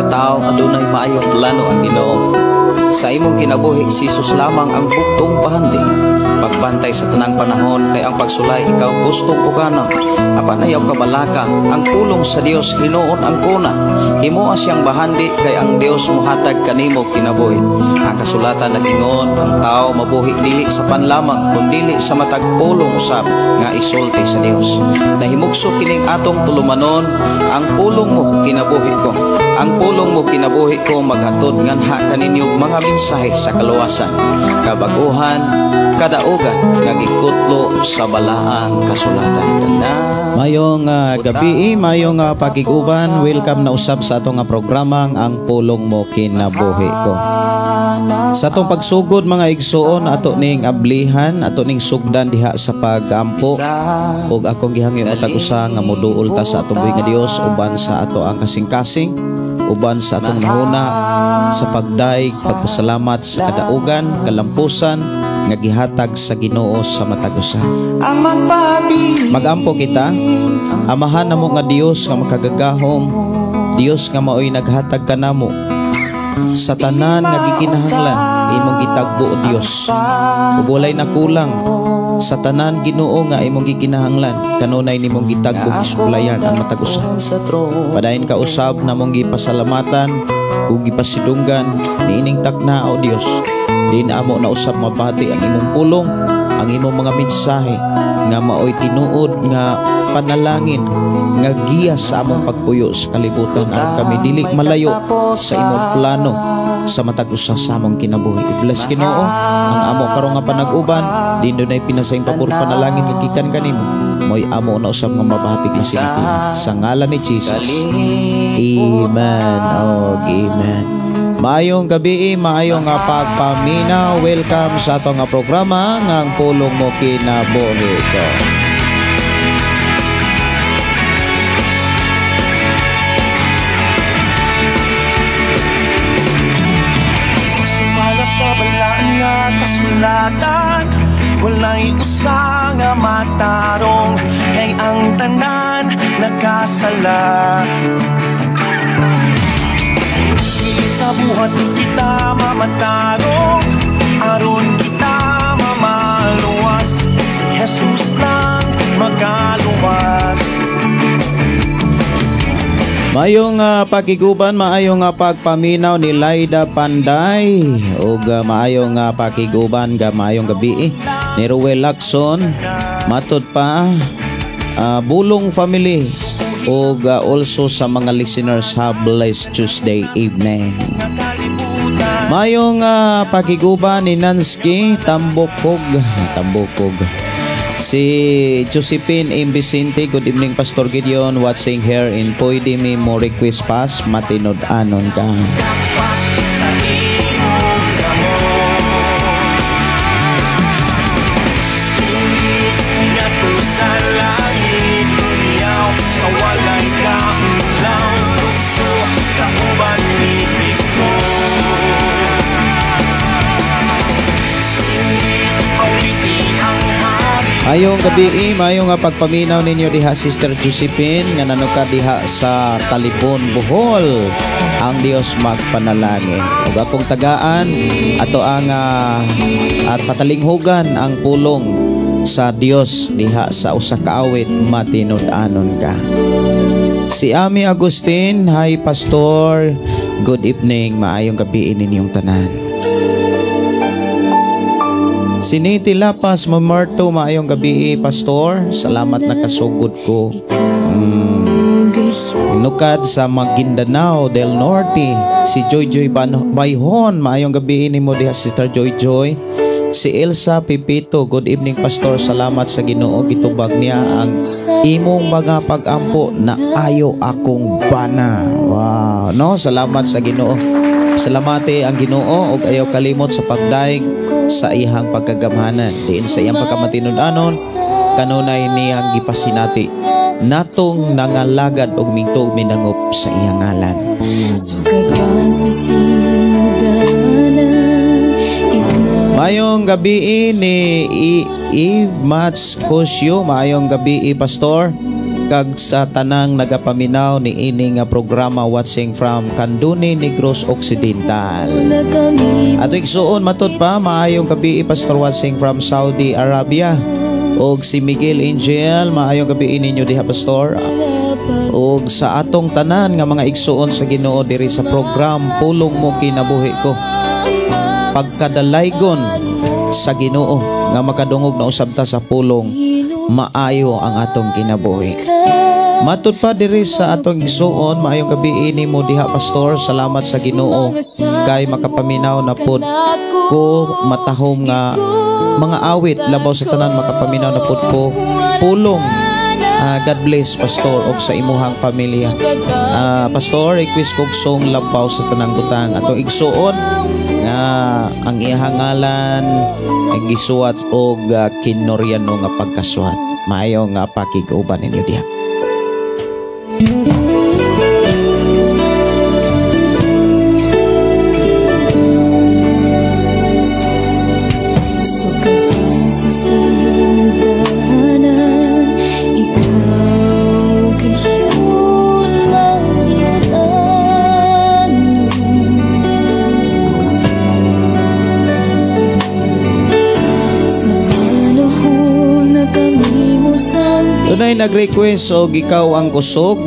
tao adunay maayong plano ang Ginoo. Sa imong kinabuhi, si Jesus lamang ang buktong bahandi. Pagbantay sa tanang panahon kay ang pagsulay ikaw gustong uganon. Apan ayaw kabalaka, ang pulong sa Dios hinuon ang kuna. Himoa siyang bahandi kay ang Dios mohatag kanimo kinabuhi. Ang kasulatan nag-ingon, ang tao mabuhi dili sa panlamang kundili sa matag pulong usab nga isulti sa Dios. Nahimugso kining atong tulumanon, ang pulong mo kinabuhi ko. Ang pulong mo kinabuhi ko maghatod nganha kaninyo mga mensahe sa kaluwasan, kabaguhan, kadaugan nga gikutlo sa balaang kasulatan. Mayong gabi, mayong pakiguban, welcome na usab sa atong programang Ang Pulong Mo Kinabuhi Ko. Sa atong pagsugod mga igsuon, ato ning ablihan, ato ning sugdan diha sa pagampo ug akong gihangyo matag usa nga moduol ta sa atong buhi nga Dios uban sa ato ang kasing-kasing, uban sa atong nahuna sa pagdaig, pagpasalamat sa kadaugan, kalampusan nga gihatag sa Ginoo sa matag usa. Magampo kita, Amahan namo nga Dios nga makagagahom, Dios nga maoy naghatag kanamo sa tanan nga gikinahanglan, imong gitagbo o Dios. Ug walay nakulang sa tanan Ginoo nga imong gikinahanglan, kanunay nimong gitagbo gisuplayan ang matag usa. Padayon ka usab namong gipasalamatan ug gipasidunggan niining takna o Dios. Di na amo na usab mabati ang imong pulong, ang imong mga mensahe nga maoy tinuod nga panalangin nga giya sa among pagpuyo sa kalibutan aron kami dili malayo sa imong plano sa matag usa sa among kinabuhi. I-bless Ginoo ang amo karon nga panag-uban, di dunay pinasaing pabor panalangin nga gikan kanimo. Mo'y amo na usab nga mabati gisinati sa ngalan ni Jesus. Amen. Oh, amen. Maayong gabi, maayong nga pagpaminaw. Welcome sa atong nga programa nga Ang Pulong Mo Kinabuhi Ko. Sumala sa balaan nga kasulatan, walay usa nga matarong, kay ang tanan nakasala. Sa buhat kita mamatarong, aron kita mamaluwas, si Jesus lang magaluwas. Maayong pakiguban, maayong pagpaminaw ni Laida Panday ug maayong pakiguban ga maayong gabi ni Ruel Lacson, matod pa Bulong family ug also sa mga listeners, have blessed Tuesday evening. Maayong pakiguban ni Nanski Tambukog, Tambukog. Si Josephine M. Vicente, good evening Pastor Gideon, watching here in Pwede mi mo request pass, matinud-anon ka. Mayong gabi, mayong pagpaminaw ninyo diha Sister Josephine nga nanuka diha sa Talibon, Bohol. Ang Dios magpanalangin. Ug akong tagaan ato ang at patalinghugan ang pulong sa Dios diha sa usa ka awit, matinud-anon ka. Si Ami Agustin, hi Pastor, good evening, maayong gabi ninyong tanan. Si Niti Lapas Mamarto, maayong gabi Pastor, salamat nakasugod ko. Nukad sa Maguindanao del Norte, si Joy Joy Bayhon, maayong gabi nimo diha Sister Joy Joy. Si Elsa Pipito, good evening Pastor, salamat sa Ginoo gitubag niya ang imong mga pagampo na ayo akong bana. Wow, no, salamat sa Ginoo. Salamate ang Ginoo ug ayaw kalimot sa pagdaig sa iyang pagkagamhanan. Diin sa iyang pagkamatinud-anon, kanunay niyang gipasinati natong nangalagad og mingtog minangop sa iyang ngalan. Maayong gabi ni Eve Mats Cosio, maayong gabi Pastor. Kag sa tanang nagapaminaw ni ini nga programa, watching from Kanduni, Negros Occidental. Ato igsuon, matud pa, maayong gabi, Pastor, watching from Saudi Arabia. Og si Miguel Angel, maayong gabi ninyo diha, Pastor. Og sa atong tanan nga mga igsuon sa Ginoo diri sa program Pulong Mo Kinabuhi Ko. Pagkadalaygon sa Ginoo nga makadungog na usab ta sa pulong, maayo ang atong kinabuhi. Matud pa diri sa atong igsuon, maayong gabi nimo diha, Pastor. Salamat sa Ginoo kay makapaminaw na pod ko matahom nga mga awit, labaw sa tanan makapaminaw na pod ko pulong. God bless, Pastor, og sa imuhang pamilya. Pastor, request kog song Labaw sa Tanang Butang. Atong igsuon nga ang iyang ngalan ay gisuwat og Kinoryano nga pagkasuwat. Maayo nga pakig-uban ninyo diha. Dunay nag-request og Ikaw ang Kusog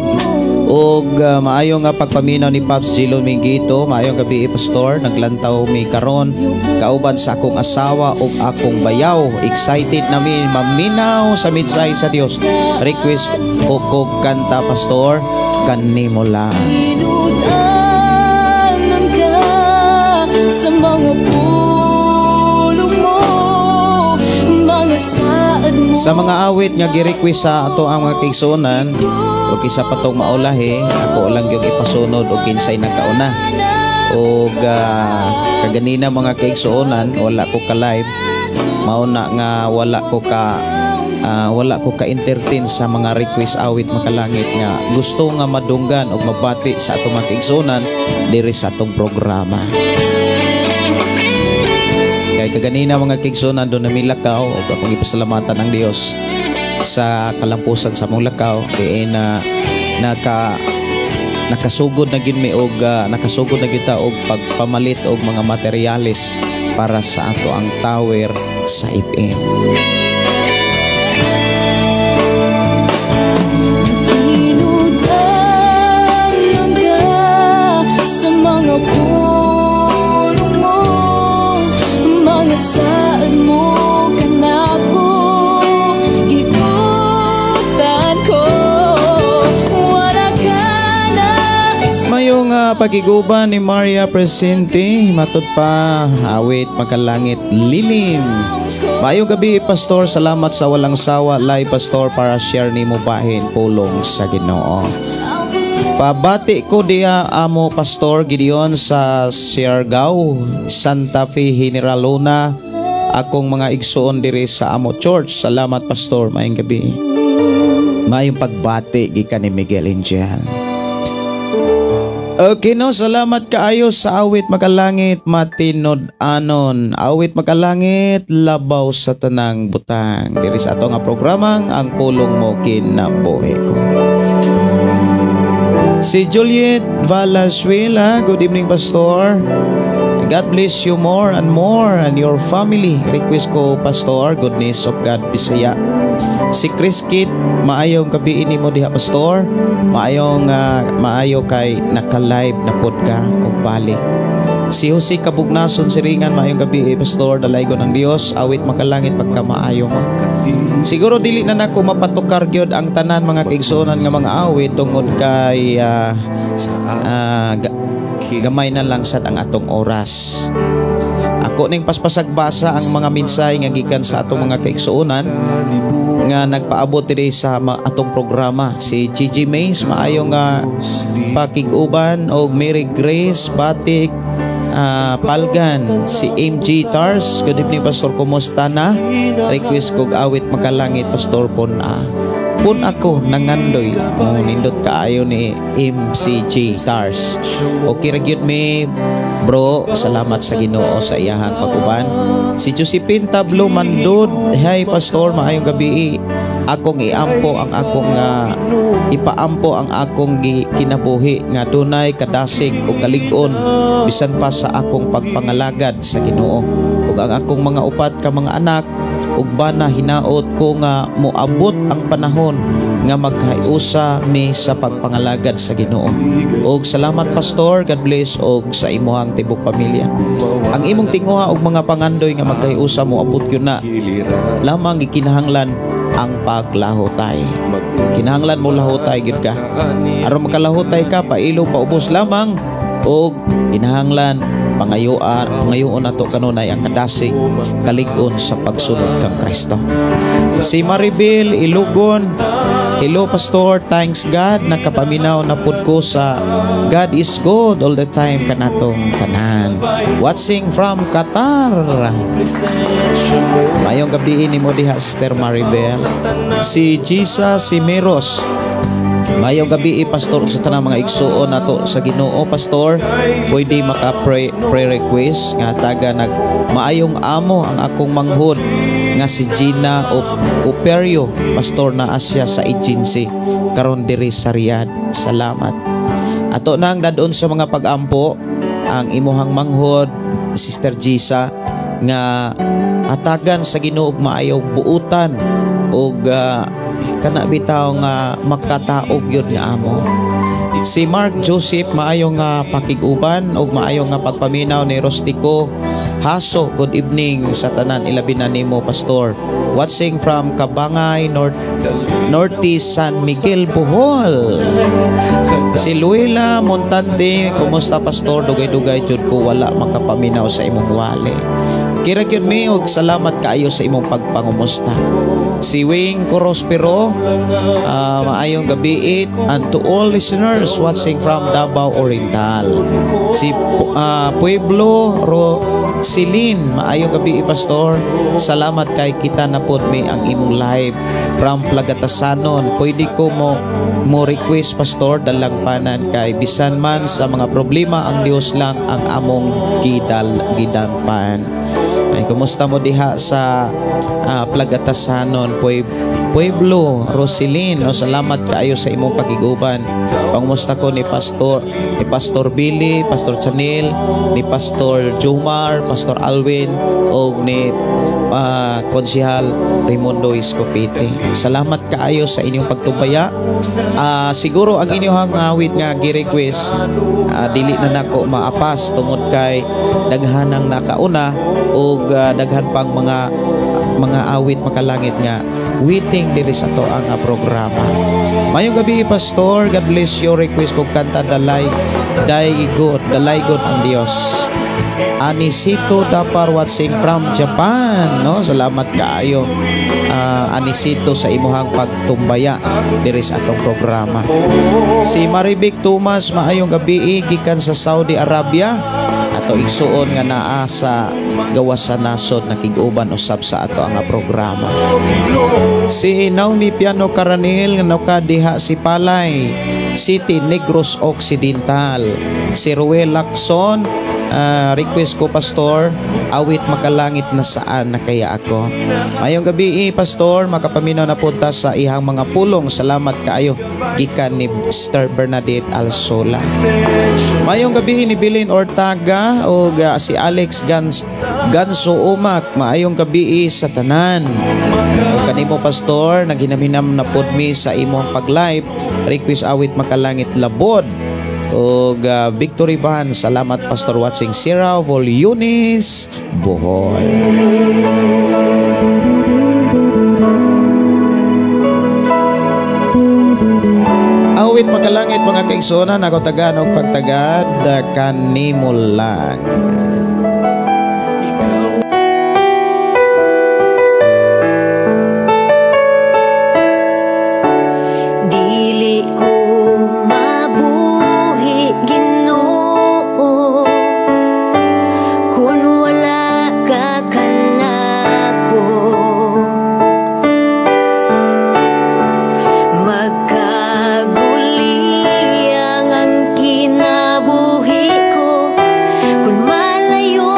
og maayo nga pagpaminaw ni Pops Gilo Mingito. Maayong gabi, Pastor, naglantaw mi karon kauban sa akong asawa ug akong bayaw. Excited nami maminaw sa mensahe sa Dios. Request ko kog kanta, Pastor, Kanimo Lang. Tinud-anon ka sa mga pulong mo, mga saad mo. Sa mga awit nga gi-request sa ato ang mga kaigsuonan o kisa pa tong maulahi, ako lang gyud ipasunod og kinsay nagkauna. Og kaganina mga kaigsuonan, wala ko ka live, mao na nga wala ko ka entertain sa mga request awit makalangit nga gusto nga madunggan og mabati sa atong mga kaigsuonan diri sa atong programa. Kay kaganina mga kaigsuonan, doon nami lakaw og akong ipasalamatan ang Dios sa kalampusan sa among lakaw diin na nakasugod na gid mi og nakasugod na gyud ta og pagpamalit og mga materyales para sa ato ang tower sa FM. Tinud-anon ka sa mga pulong mo, mga saad mo kanako, gikutan ko, wala ka na. Mayong pagiguban ni Maria Presente, matud pa awit makalangit Lilim. Maayong gabi, Pastor, salamat sa walang sawa live, Pastor, para share nimo bahin pulong sa Ginoo. Pabati ko diya amo Pastor Gideon sa Siargao, Santa Fe, General Luna, akong mga igsuon diri sa amo church. Salamat, Pastor, maayong gabi. Maayong pagbati gikan ni Miguel Angel. Okay no, salamat kaayo sa awit makalangit Matinud-anon. Awit makalangit Labaw sa Tanang Butang. Diri sa ato nga programang Ang Pulong Mo Kinabuhi Ko. Si Juliet Valenzuela, good evening, Pastor. God bless you more and more and your family. Request ko, Pastor, Goodness of God Bisaya. Si Chris Kit, maayong gabi nimo diha, Pastor. Maayong maayo kay naka-live na pod ka og balik. Si Jose Kabugnason Siringan, maayong gabi, Pastor, dalaygon ang Dios, awit makalangit Pagkamaayo Mo. Siguro dili na nako mapatukar gyud ang tanan mga kaigsuonan nga mga awit tungod kay gamay na lang sad ang atong oras. Ako ning paspasagbasa ang mga mensahe nga gikan sa atong mga kaigsuonan nga nagpaabot diri sa atong programa. Si Gigi Mays, maayo nga pakig-uban, og Mary Grace Batik Palgan. Si MG Tars, good evening, Pastor, kumusta na? Request kog awit makalangit Pastor Pun-a. Pun ako nangandoy. Oh, nindot kaayo ni MCG Tars. Okay ra gyud mi, bro, salamat sa Ginoo sa iyahang pag-uban. Si Josephine Tablo Mandud, hi Pastor, maayong gabi. Akong iampo ang akong ipaampo ang akong kinabuhi nga dunay kadasig o kalig-on bisan pa sa akong pagpangalagad sa Ginoo. Ug ang akong mga upat ka mga anak ug bana, hinaot ko nga moabot ang panahon nga magkahiusa mi sa pagpangalagad sa Ginoo. Og salamat, Pastor, God bless og sa imuhang tibok pamilya. Ang imong tinguha og mga pangandoy nga magkahiusa, moabot yun na lamang, gikinahanglan ang paglahutay. Kinahanglan mo lahutay gid ka. Aron makalahutay ka, pailo paubos lamang og kinahanglan pangayuan, pangayoon nato kanunay ang kadasig, kalig-on sa pagsunod kang Kristo. Si Maribel Ilugon, "Hello, Pastor, thanks God nakapaminaw na pud ko sa God is good all the time kanatong tanan. Watching from Qatar." Mayong gabi nimo diha, Sister Maribel. Si Jesus si Meros, "Mayong gabi, Pastor, sa tanang mga igsuon nato sa Ginoo. Pastor, pwede maka pray, pray request nga taga nag maayong amo ang akong manghod nga si Gina Operio, pastor na Asya sa agency karon diri sa Riyadh. Salamat." Ato nang dadon sa mga pagampo ang imuhang manghod, Sister Gisa, nga hatagan sa Ginoo og maayo buutan og kana bitaw nga makataog yun nga amo. Si Mark Joseph, "Maayo nga pakig-uban og maayo nga pagpaminaw ni Rostico Haso. Good evening sa tanan, ilabi na nimo, Pastor. Watching from Kabangay, North Norte, San Miguel, Bohol." Si Luila Montante, "Kumusta, Pastor? Dugay-dugay jud ko wala makapaminaw sa imong wali. Kira gyud mi og salamat kaayo sa imong pagpangumusta." Si Wing Corospero, "Maayong gabi and to all listeners watching from Davao Oriental." Si Pueblo Ro Silin, "Maayong gabi, Pastor. Salamat kay kita na pod mi ang imong live from Plagatasanon. Pwede ko mo mo request, Pastor, Dalangpanan, kay bisan man sa mga problema, ang Dios lang ang among gidal gidampan." Ay, kumusta mo diha sa Plagatasanon, Pueblo, Roselyn, no? Salamat kaayo sa imong pakiguban. Pangumusta ko ni Pastor Billy, Pastor Chanil, ni Pastor Jomar, Pastor Alwin og ni Konsihal Raimundo Escopete. Salamat kaayo sa inyong pagtubaya. Siguro ang inyong awit nga gi-request, dili na nako maapas tungod kay daghanang nakauna og daghan pang mga awit makalangit nga waiting diri sa to ang programa. Mayong gabi, Pastor, God bless you. Request kog kanta Dalay Day God, Dalaygon ang Dios. Anisito Dapar, watching from Japan, no? Salamat kaayo, Anisito, sa imuhang pagtumbaya diri sa atong programa. Si Marivic Thomas, "Maayong gabi gikan sa Saudi Arabia." Ato igsuon nga naa sa gawas sa nasod nakig-uban usab sa ato ang programa. Si Naomi Piano Caranil nga nauka diha si Palay City, Negros Occidental. Si Ruel Lacson, "Request ko, Pastor, awit makalangit na Saan na Kaya Ako." "Mayong gabi, Pastor, makapaminaw na punta sa ihang mga pulong. Salamat kaayo gikan ni Sister Bernadette Alsola." Mayong gabi ni Bilin Ortaga o si Alex Gans Ganso Umak, "Maayong gabi sa tanan. Ug kanimo, Pastor, naghinamhinam na pod mi sa imong pag-live. Request awit makalangit Labod." Og Victory Van, "Salamat, Pastor, watching Sierra Volunis, Bohol." Awit makalangit, mga kaigsuonan, ako tagaan og pagtagad kanimo lang. Dili ko mabuhi, Ginoo, kun wala ka kanako. Magkaguliyang ang kinabuhi ko kun malayo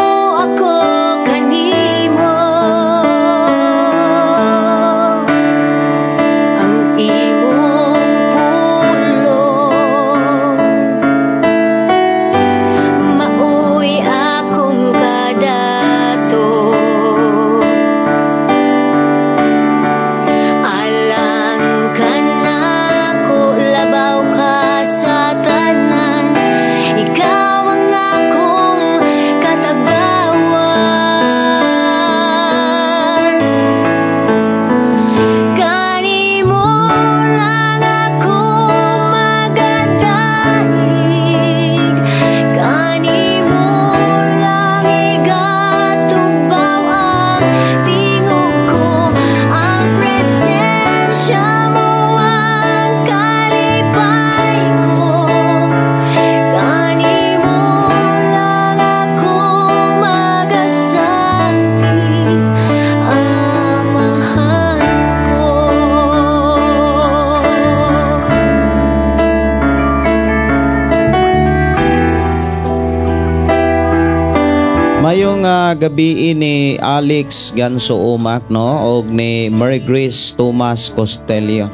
Mayong gabi ni Alex Ganso Umak, no, og ni Mary Grace Thomas Costelio.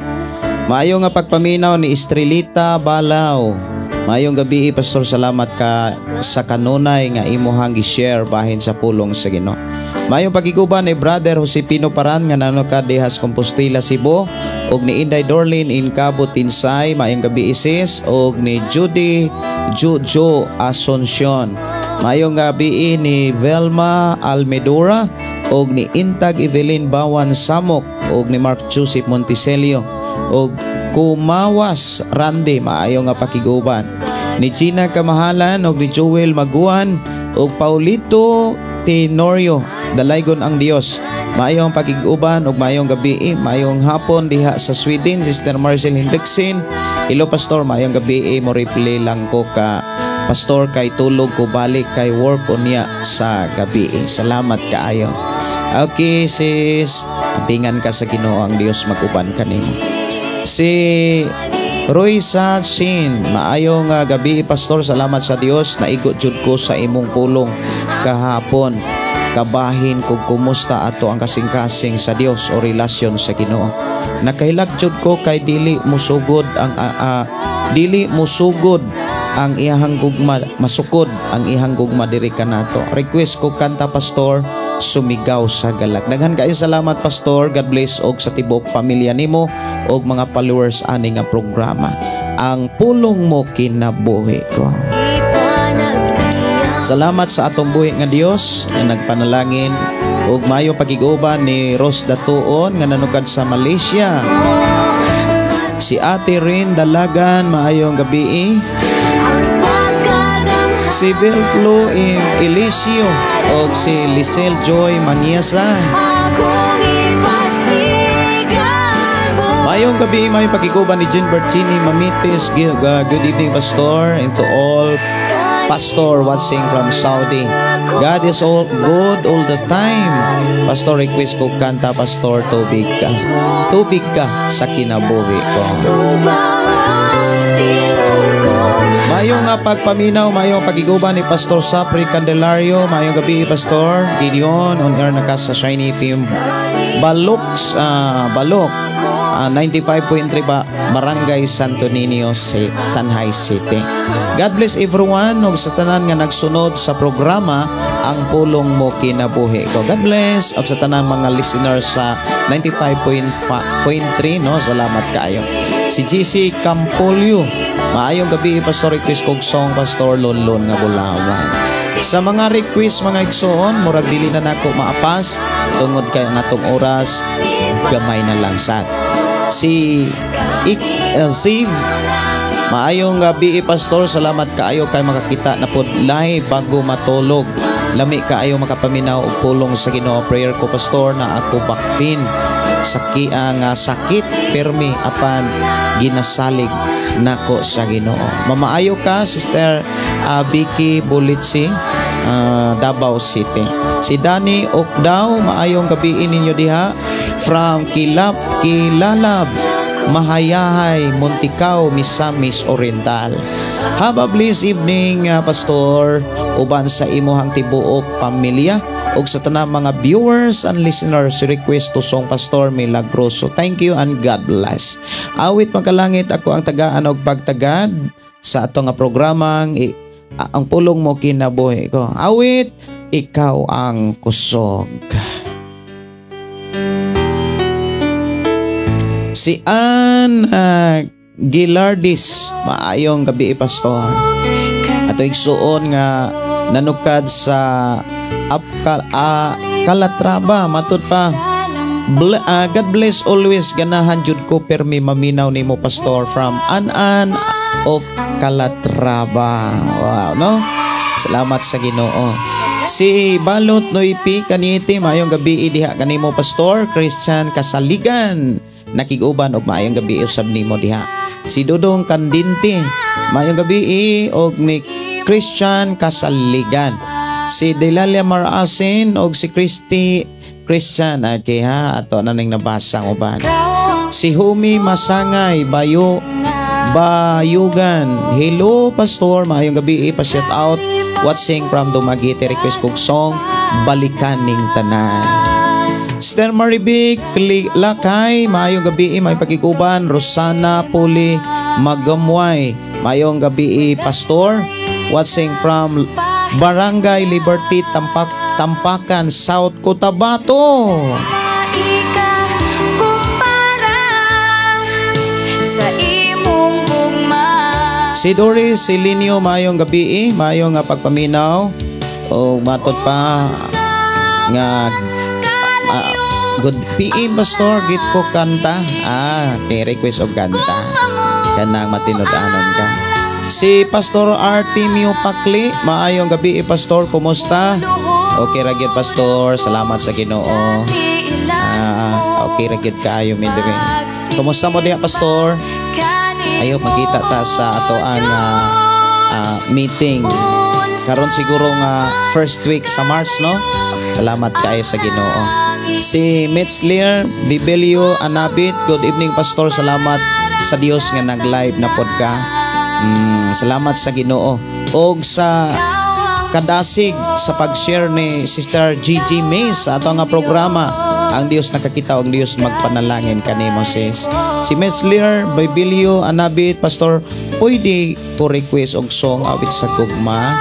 Maayong nga pagpaminaw ni Estrelita Balaw. Maayong gabi, Pastor, salamat ka sa kanunay nga imuhang gi-share bahin sa pulong sa Ginoo. Maayong pagkiguban ni Brother Josepino Paran nga nanukad diha sa Compostela, Cebu, og ni Inday Dorlin in Cabo Tinsay, maayong gabi sis, og ni Judy Jojo Asuncion. Maayong gabi ni Velma Almedora og ni Intag Evelyn Bawan Samok og ni Mark Joseph Monticelio og Kumawas Randy, maayo nga pakiguban. Ni Gina Kamahalan og ni Joel Maguan og Paulito Tenorio, dalaygon ang Dios. Maayo ang pakiguban og maayong gabi, maayong hapon diha sa Sweden, Sister Marcel Hendrickson. Hello, Pastor, maayong gabi, mo reply lang ko ka, Pastor, kay tulog ko balik kay work unya sa gabi. Salamat kaayo. Okay sis, ampingan ka sa Ginoo, ang Dios mag-uban kanimo. Si Roy Sin, maayong gabi, Pastor, salamat sa Dios, naigo jud ko sa imong pulong kahapon. Kabahin kung kumusta ato ang kasing-kasing sa Dios o relasyon sa Ginoo. Nakahilak jud ko kay dili musugod ang iyahang gugma, masukod ang iyahang gugma diri kanato. Request ko kanta, Pastor, "Sumigaw sa Galak." Daghan kaayo salamat, Pastor. God bless og sa tibuok pamilya nimo og mga followers ani nga programa. "Ang Pulong Mo Kinabuhi Ko." Salamat sa atong buhi nga Dios nga nagpanalangin ug maayo pakiguban ni Ros Datuon nga nanukad sa Malaysia. Si Ate Rin Dalagan, maayong gabi. Si Belflo Elisio og si Lisel Joy Maniesa. Maayong gabi, maayong pakiguban ni Jean Bertini Mamitis. Good evening, Pastor, and to all pastor watching from Saudi. God is all good all the time. Pastor, request ko kanta, Pastor, "Tubig Ka. Tubig Ka sa Kinabuhi Ko." Maayong nga pagpaminaw, maayong pagiguban ni Pastor Sapri Candelario, maayong gabi, Pastor Gideon, on air na ka sa Shiny FM Balok, Balok, 95.3 ba, Barangay Santo Niño, si Tanjay City. God bless everyone ug sa tanan nga nagsunod sa programa "Ang Pulong Mo Kinabuhi Ko." God bless ug sa tanan mga listeners sa 95.3, no, salamat kaayo. Si GC Campolio, maayong gabi, Pastor, request kog song, Pastor, "Lunlon nga Bulawan." Sa mga request, mga igsoon, murag dili na nako maapas tungod kay ang atong oras gamay na lang sad. Si Ik Siv, maayong gabi, Pastor, salamat kaayo kay makakita na pod live bago matulog. Lami kaayo makapaminaw og pulong sa Ginoo. Prayer ko, Pastor, na ako back pain sa nga sakit permi apan ginasalig nako sa Ginoo. Mamaayo ka, Sister Vicky Bulitsi, Davao City. Si Danny Okdaw, maayong gabi ninyo diha from Kilap, Kilalab, Mahayahay, Muntikao, Misamis Oriental. Have a blessed evening, Pastor, uban sa imuhang tibuok pamilya ug sa tanang mga viewers and listeners. Request to song, Pastor, "Milagroso." Thank you and God bless. Awit Magkalangit, ako ang tagaan og pagtagad sa ato nga programang "Ang Pulong Mo Kinabuhi Ko." Awit, "Ikaw ang Kusog." Si Ann Gilardis, maayong gabi, Pastor. Ato igsuon nga nanukad sa Apkal Calatrava, matud pa. God bless always, ganahan jud ko permi maminaw nimo, Pastor, from An-an of Calatrava. Wow, no? Salamat sa Ginoo. Si Balot Noypi Kaniti, maayong gabi diha kanimo, Pastor Christian Kasaligan. Nakiguban og maayong gabi usab nimo diha. Si Dudong Kandinti, maayong gabi og ni Christian Kasaligan. Si Delalia Marasin og si Christy Christian, okay ha, ato na ning nabasa uban. Si Humi Masangay Bayo Bayugan. Hello, Pastor, maayong gabi, pa shout out, watching from Dumaguete, request kog song "Balikan Ning Tanan." Sister Maribik Lakay, maayong gabi, may pagkiguban. Rosana Puli Magamway, maayong gabi, Pastor, watching from Barangay Liberty, Tampak, Tampakan, South Cotabato. Ikakumpara sa imong gugma. Si Doris Silinio, maayong gabi, maayong nga pagpaminaw. O matod pa nga good PM, Pastor, greet ko kanta. Ah, kay request og kanta. Kanang matinud-anon ka. Si Pastor Artemio Pakli, maayong gabi, Pastor, kumusta? Okay ra gyud, Pastor, salamat sa Ginoo. Ah, okay ra gyud kaayo mi diri. Kumusta mo diha, Pastor? Ayo magkita ta sa ato ang meeting karon siguro nga first week sa March, no? Salamat kaayo sa Ginoo. Si Mitzler Bibelio Anabit, good evening, Pastor, salamat sa Dios nga nag-live na pod ka. Salamat sa Ginoo. Og sa kadasig sa pag-share ni Sister Gigi Mays sa ato nga programa. Ang Dios nakakita, ang Dios magpanalangin kanimo, sis. Si Metzler Bibilio Anabit, "Pastor, pwede ko request og song "Awit sa Gugma"?"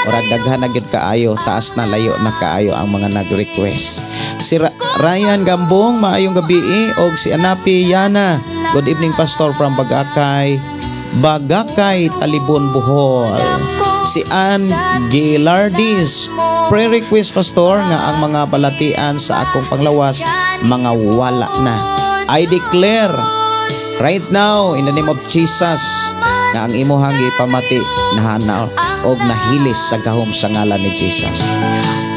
Murag daghan na gyud kaayo, taas na layo na kaayo ang mga nag-request. Si Ryan Gambong, maayong gabi, og si Anapi Yana. Good evening, Pastor, from Bagakay, Bagakay, Talibon, Bohol. Si Ann Gilardis, prayer request, Pastor, nga ang mga balatian sa akong panglawas mga wala na. I declare right now in the name of Jesus nga ang imuhang gipamati nahanaw og nahilis sa gahom sa ngalan ni Jesus.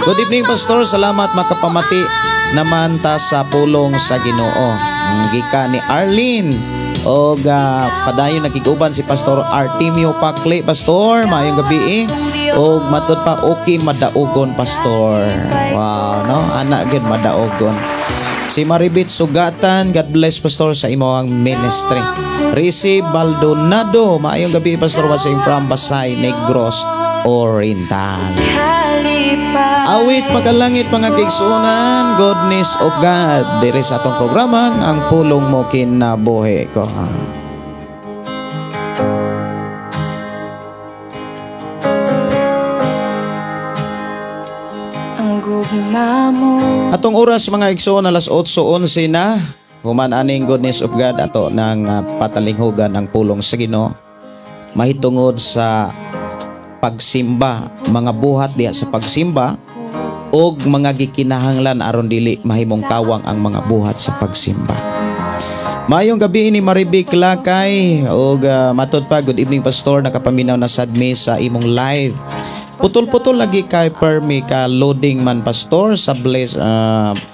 Good evening, Pastor, salamat makapamati naman ta sa pulong sa Ginoo. Gikan ni Arlene og padayon nakiguban si Pastor Artemio Pakli. Pastor, maayong gabi. Og matud pa, okay madaugon, Pastor. Wow, no? Ana gyud madaugon. Si Maribit Sugatan, God bless, Pastor, sa imong ministry. Rishi Baldonado, maayong gabi, Pastor, watching from Basay, Negros Oriental. Awit makalangit, mga kaigsuonan, goodness of God. Diri sa atong programa, "Ang Pulong Mo Kinabuhi Ko." Ang gugma mo. Atong oras, mga igsoon, alas 8:11 na. Human aning goodness of God, ato nang patalinghugan ang pulong sa Ginoo mahitungod sa pagsimba, mga buhat diha sa pagsimba og mga gikinahanglan aron dili mahimong kawang ang mga buhat sa pagsimba. Maayong gabi ni Maribik Lakay og matod pa, good evening, Pastor, nakapaminaw na sad mi sa imong live. Putol-putol lagi kay permi ka loading man, Pastor, sa bless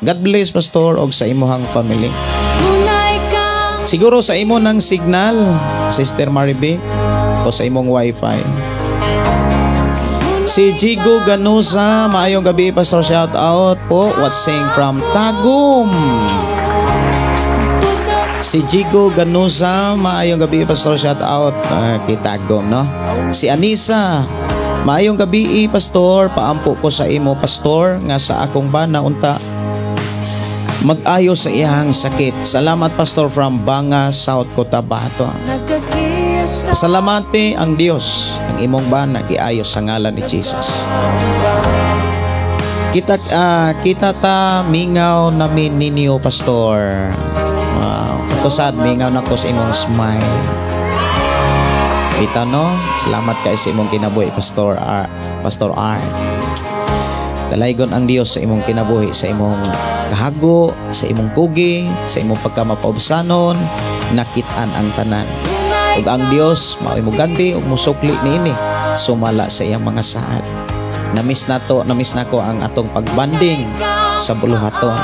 God bless, Pastor, og sa imuhang family. Tunay kang Siguro sa imo ng signal, Sister Maribik, o sa imong wifi. Si Jigo Ganusa, maayong gabi, Pastor, shout out po, watching from Tagum. Si Jigo Ganusa, maayong gabi, Pastor, shout out kay Tagum, no? Si Anisa, maayong gabi, Pastor, paampo ko sa imo, Pastor, nga sa akong bana unta mag-ayo sa iyang sakit. Salamat, Pastor, from Banga, South Cotabato. Nagagiya sa Salamati ang Dios, ang imong bana giayo sa ngalan ni Jesus. Kita ta mingaw namin ninyo, Pastor. Wow. Ako sad mingaw nako sa imong smile. Kita, no? Salamat kay sa imong kinabuhi, Pastor R. Pastor R. Dalaygon ang Dios sa imong kinabuhi, sa imong kahago, sa imong kugi, sa imong pagkamapaubsanon, nakit-an ang tanan. Ug ang Dios mao'y muganti ug musukli niini sumala sa iyang mga saad. Namiss nato, namiss nako ang atong pagbanding sa buluhaton.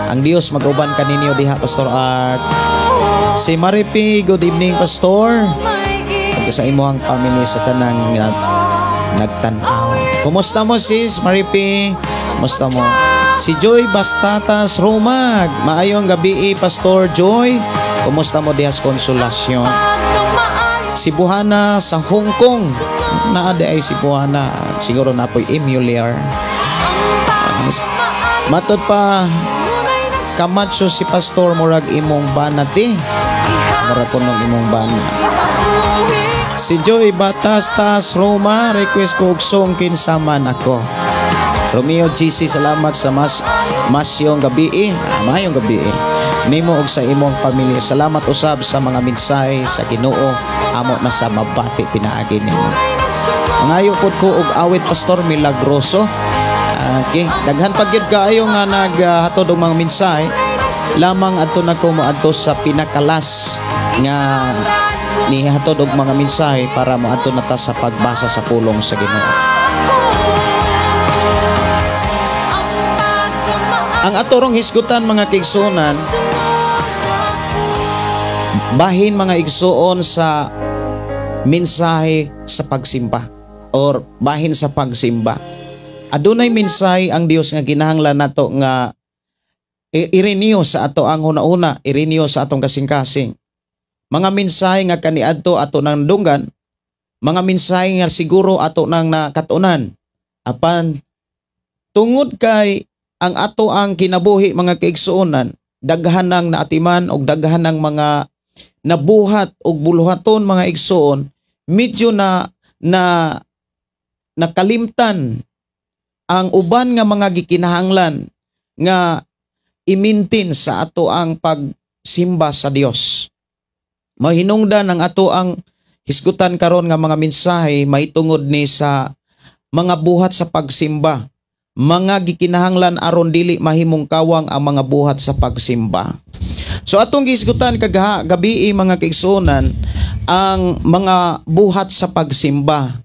Ang Dios mag-uban kaninyo diha, Pastor Art. Si Maripi, good evening, Pastor. Ug sa imong family, sa tanang nga nagtan-aw. Kumusta mo, sis Maripi? Kumusta mo? Si Joy Bastatas Romag, maayong gabi, Pastor Joy. Kumusta mo diha sa Konsolasyon? Si Buhana sa Hong Kong. Naa diay si Buhana. Siguro na po'y emulier. Matod pa, Camacho, si Pastor murag imong bana ti. Murag kunong imong bana. Si Joy Batas Tas Roma, request ko og song "Kinsa Man Ako". Romeo GC, salamat sa mas masyong gabi. Ah, mayong gabi. Nimo og sa imong pamilya. Salamat usab sa mga mensahe sa Ginoo. Amo na sa mabati pinaagi nimo. Mangayo pod ko og awit, Pastor, "Milagroso". Okay, daghan pa gyud kaayo nga naghatod og mga mensahe. Lamang adto na ko moadto sa pinakalas nga nihatod og mga mensahe para moadto na ta sa pagbasa sa pulong sa Ginoo. Ang atorong hisgutan, mga kaigsuonan, bahin, mga igsuon, sa mensahe sa pagsimba or bahin sa pagsimba. Adunay mensahe ang Dios nga kinahanglan nato nga i-renew sa ato ang huna-huna, i-renew sa atong kasing-kasing. Mga mensahe nga kaniadto ato nang dunggan, mga mensahe nga siguro ato nang nakatunan. Apan tungod kay ang ato ang kinabuhi, mga kaigsuonan, daghan nang naatiman og daghan ng mga nabuhat og buluhaton, mga igsuon, medyo na na nakalimtan ang uban nga mga gikinahanglan nga i-maintain sa ato ang pagsimba sa Dios. Mahinungdan ang ato ang hisgutan karon nga mga mensahe mahitungod ni sa mga buhat sa pagsimba. Mga gikinahanglan aron dili mahimong kawang ang mga buhat sa pagsimba. So atong gihisgutan kagaha gabi, mga kaigsuonan, ang mga buhat sa pagsimba.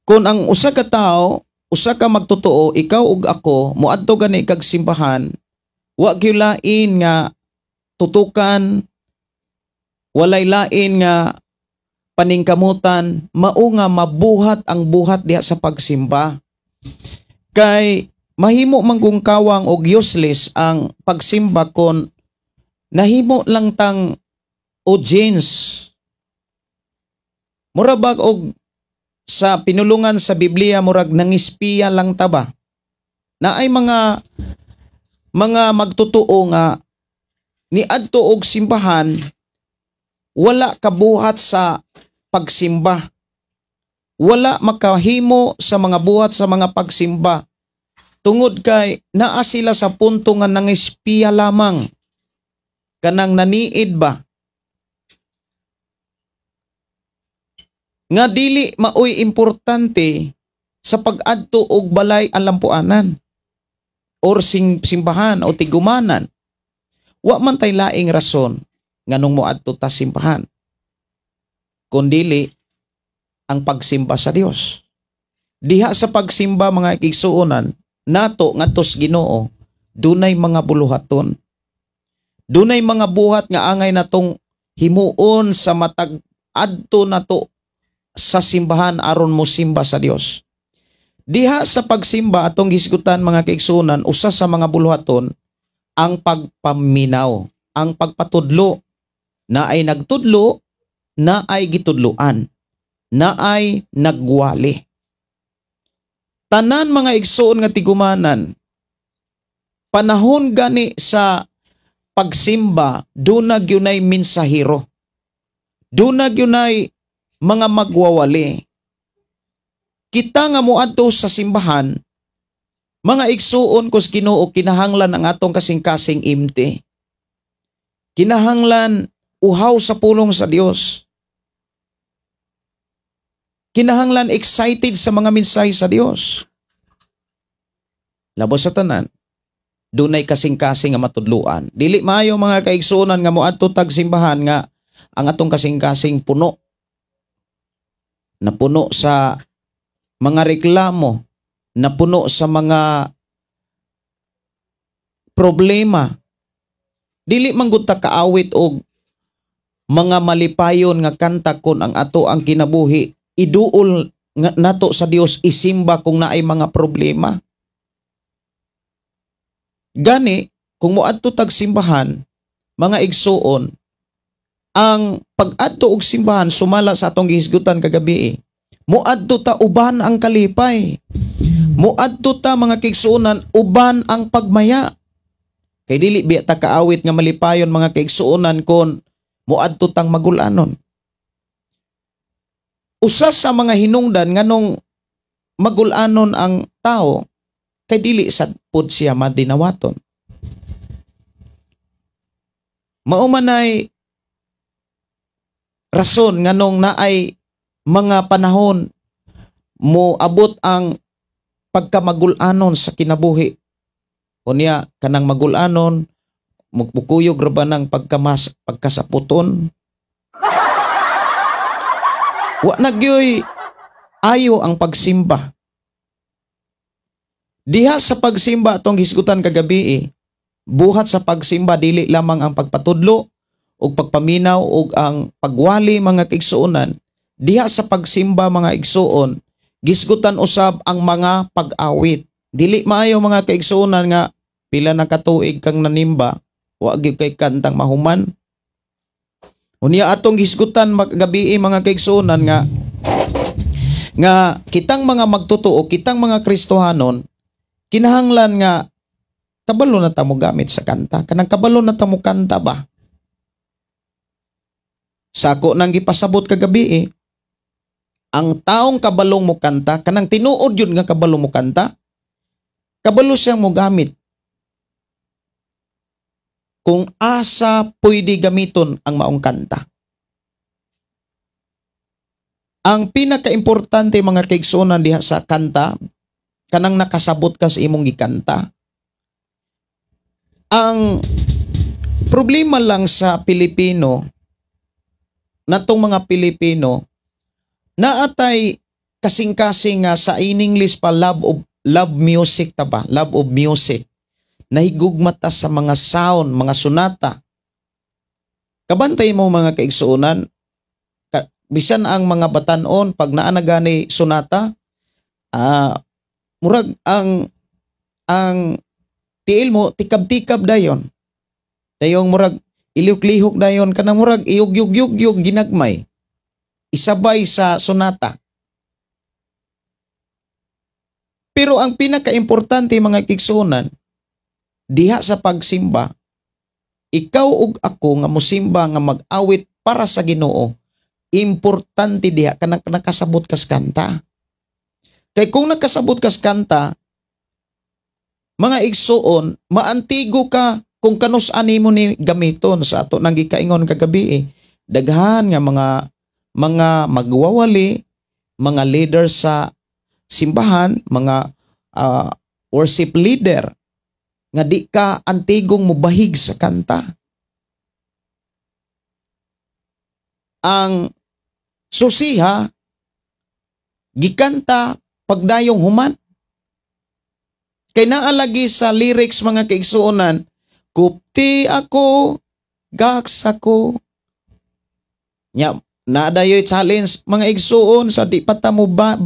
Kung ang usa ka tawo, usa ka magtotoo, ikaw ug ako, moadto gani kag simbahan, wa gyud lain nga tutukan, walay lain nga paningkamutan, mao nga mabuhat ang buhat diha sa pagsimba. Kay mahimo man kung kawang og useless ang pagsimba kon nahimo lang tang audience. Mura bag og sa pinulungan sa Biblia, murag nangispiya lang ta ba? Naay mga magtotoo nga niadto og simbahan, wala kabuhat sa pagsimba. Wala makahimo sa mga buhat sa mga pagsimba. Tungod kay naa sila sa punto nga nangispiya lamang. Kanang naniid ba? Nga dili maoy importante sa pag-adto og balay alampuanan or simbahan o tigumanan. Wa man tay laing rason nganong moadto ta simbahan kundili ang pagsimba sa Dios. Diha sa pagsimba, mga igsuonan, nato ngadto sa Ginoo, dunay mga buluhaton. Dunay mga buhat nga angay natong himuon sa matag adto nato sa simbahan aron mo simba sa Dios. Diha sa pagsimba atong hisgutan, mga kaigsuonan, usa sa mga buluhaton ang pagpaminaw, ang pagpatudlo, na ay nagtudlo, na ay gitudloan, na ay nagwali. Tanan, mga igsuon nga tigumanan, panahon gani sa pagsimba, duna gyunay mensahero. Duna gyunay mga magwawali. Kita nga moadto sa simbahan, mga igsuon ko sa Ginoo, kinahanglan ang atong kasing-kasing empty. Kinahanglan uhaw sa pulong sa Dios. Kinahanglan excited sa mga mensahe sa Dios. Labos sa tanan, dunay kasing-kasing nga matudluan. Dili maayo, mga kaigsuonan, nga moadto tag simbahan nga ang atong kasing-kasing puno. Napuno sa mga reklamo, napuno sa mga problema. Dili man gud ta kaawit og mga malipayon nga kanta kon ang ato ang kinabuhi iduol nga nato sa Dios, isimba kung naay mga problema. Gani, kung moadto tag simbahan, mga igsuon, ang pag-adto og simbahan, sumala sa atong gihisgutan kagabi, muadto ta uban ang kalipay. Muadto ta, mga kaigsuonan, uban ang pagmaya. Kay dili biya ta kaawit nga malipayon, mga kaigsuonan, kon muadto tang magulanon. Usa sa mga hinungdan nganong magulanon ang tao kay dili sad pud siya madinawaton. Mao manay rason nganong naay mga panahon mo abot ang pagkamagulanon sa kinabuhi. Unya kanang magulanon, mukuyog ra ba ng pagkamas pagkasaputon. Wa na gyoy ayo ang pagsimba. Diha sa pagsimba atong hisgutan kagabi, buhat sa pagsimba dili lamang ang pagpatudlo ug pagpaminaw ug ang pagwali, mga kaigsuonan. Diha sa pagsimba, mga igsuon, gisgutan usab ang mga pag-awit. Dili maayo, mga kaigsuonan, nga pila na katuig kang nanimba, wa gyud kay kantang mahuman. Unya atong gisgutan gabi, mga kaigsuonan, nga nga kitang mga magtotoo, kitang mga Kristohanon, kinahanglan nga kabalo na ta mo gamit sa kanta. Kanang kabalo na ta mo kanta ba? Sako nang gipasabot kagabi, ang taong kabalong mo kanta, kanang tinuod yun nga kabalo mo kanta, kabalo siyang mo gamit kung asa pwede gamiton ang maong kanta. Ang pinakaimportante, mga kaigsuonan, diha sa kanta, kanang nakasabot ka sa imong gikanta. Ang problema lang sa Pilipino, natong mga Pilipino, naatay kasing-kasing nga sa in English pa love of love music ta ba? Love of music. Nahigugma ta sa mga sound, mga sonata. Kabantay mo, mga kaigsuonan, bisan ang mga batanon pag naa na gani sonata, murag ang tiil mo tikab-tikab dayon. Dayong murag ilihok-lihok dayon, kanang murag iyog-yog-yog ginagmay. Isabay sa sonata. Pero ang pinakaimportante, mga kaigsuonan, diha sa pagsimba, ikaw ug ako nga musimba nga mag-awit para sa Ginoo, importante diha kanang nakasabot kas kanta. Kay kung nakasabot kas kanta, mga igsuon, maantigo ka kung kanus ani mo ni gamiton sa ato nang gikaingon kagabi. Daghan nga mga magwawali, mga leader sa simbahan, mga worship leader nga di ka antigong mubahig sa kanta. Ang susiha gikanta pagdayong human. Kay naalagi sa lyrics, mga kaigsuonan, "Kupti ako, gaks ako." Nya naadayoy challenge, mga igsuon, sa di pa ta mo ba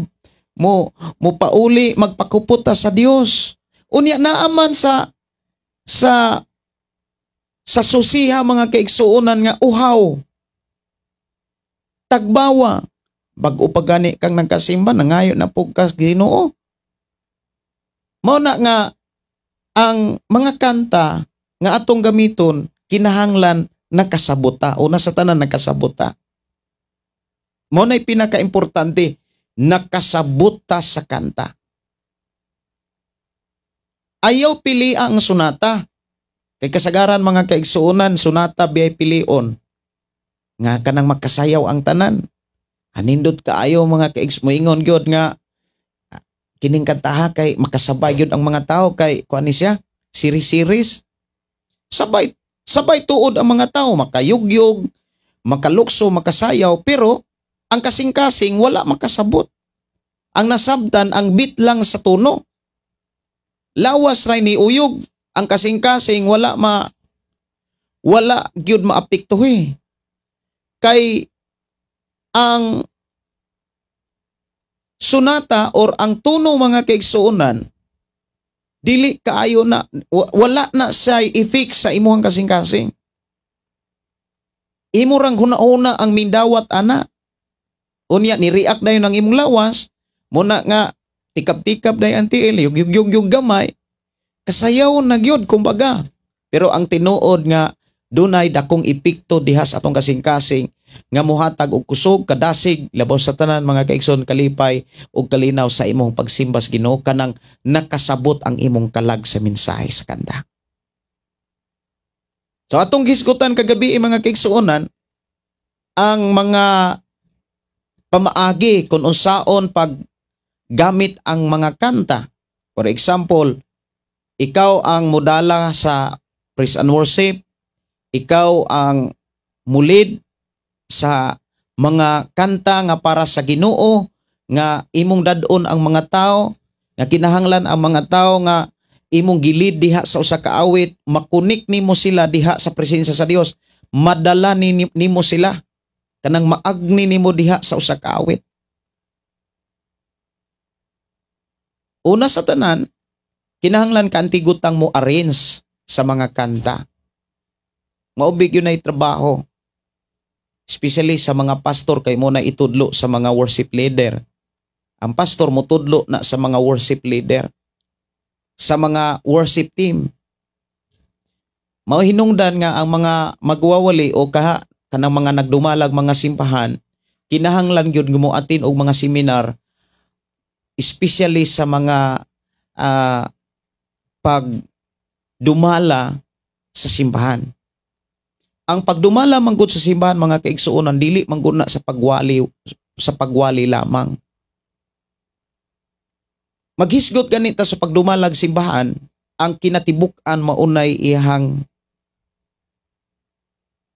mo mo pauli magpakupot ta sa Dios. Unya naaman sa susiha, mga kaigsuonan, nga uhaw. Tagbawa, bag-o pa gani kang nagkasimba, nangayo na pug ka Ginoo. Mao na nga ang mga kanta nga atong gamiton kinahanglan nakasabot ta o nasa tanan nakasabot ta. Mao na'y pinakaimportante, nakasabot ta sa kanta. Ayaw pili ang sonata. Kay kasagaran, mga kaigsuonan, sonata biyay pilion. Nga kanang makasayaw ang tanan. Hanindot kaayo, mga kaigs, moingon gyud nga kining kantaha kay makasabay gyud ang mga tao kay kuan ni siya, series-series. Sabay sabay tuod ang mga tao, makayugyog, makalukso, makasayaw, pero ang kasing-kasing wala makasabot. Ang nasabtan ang beat lang sa tono. Lawas ray ni uyog, ang kasing-kasing wala gyud maapektuhi. Kay ang sonata or ang tono, mga kaigsuonan, dili kaayo na wala na siya effect sa imuhang kasing-kasing. Imo rang huna-huna ang mindawat ana. Unya ni react dayon ang imong lawas, muna nga tikap-tikap dayon ang tiil, yug yug gamay. Kasayaw na gyud kumbaga. Pero ang tinuod nga dunay dakong epekto diha sa atong kasing-kasing nga muhatag og kusog, kadasig, labaw sa tanan, mga kaigsoon, kalipay ug kalinaw sa imong pagsimba sa Ginoo kanang nakasabot ang imong kalag sa mensahe sa kanta. So atong gisgutan kagabi, mga kaigsuonan, ang mga pamaagi kung unsaon pag gamit ang mga kanta. For example, ikaw ang modala sa praise and worship, ikaw ang mulid sa mga kanta nga para sa Ginoo, nga imong dadon ang mga tao, nga kinahanglan ang mga tao nga imong gilid diha sa usa ka awit, makunik nimo sila diha sa presensya sa Dios, madala ni nimo sila, kanang maagni nimo diha sa usa ka awit. Una sa tanan, kinahanglan ka antigutang mo arrange sa mga kanta. Maubig yun ay trabaho. Especially sa mga pastor, kay mo na itudlo sa mga worship leader. Ang pastor mo tudlo na sa mga worship leader, sa mga worship team. Mao hinungdan nga ang mga magwawali o kaha kanang mga nagdumalag mga simbahan, kinahanglan gyud gumuatin og mga seminar, especially sa mga pagdumala sa simbahan. Ang pagdumala manggod sa simbahan, mga kaigsuonan, dili manggod na sa pagwali lamang. Maghisgot ganita sa pagdumalag simbahan, ang kinatibuk-an maunay ihang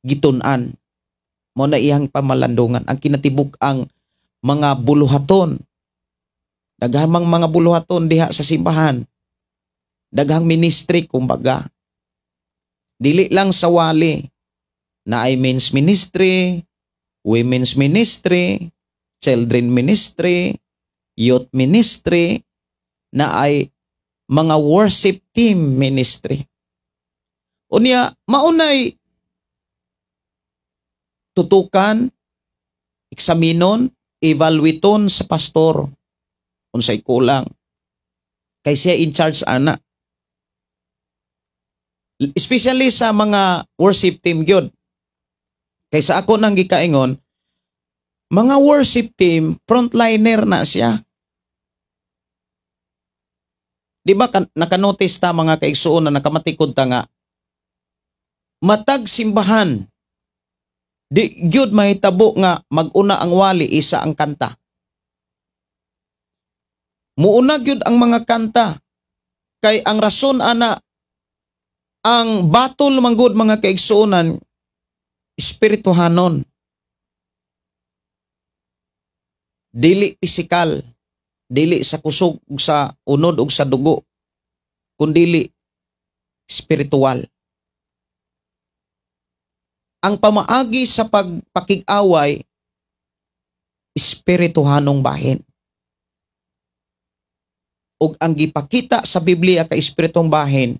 gitun-an. Mao na iyang pamalandungan ang kinatibuk-ang mga buluhaton. Daghang mga buluhaton diha sa simbahan. Daghang ministry kumbaga. Dili lang sa wali, na ay men's ministry, women's ministry, children ministry, youth ministry, na ay mga worship team ministry. Unya, maunay tutukan, eksaminon, evaluaton sa pastor unsay kulang. Kay siya in charge ana. Especially sa mga worship team gyud. Kay sa ako nang gikaingon, mga worship team, frontliner na siya. Di ba nakanotice ta, mga kaigsuon, na nakamatikod ta nga matag simbahan di gyud mahitabo nga maguna ang wali, isa ang kanta. Muuna gyud ang mga kanta kay ang rason ana, ang battle manggod, mga kaigsuonan, espirituhanon, dili pisikal, dili sa kusog ug sa unod ug sa dugo, kundili spiritual. Ang pamaagi sa pagpakig-away, espirituhanong bahin. Ug ang gipakita sa Biblia kay espiritong bahin,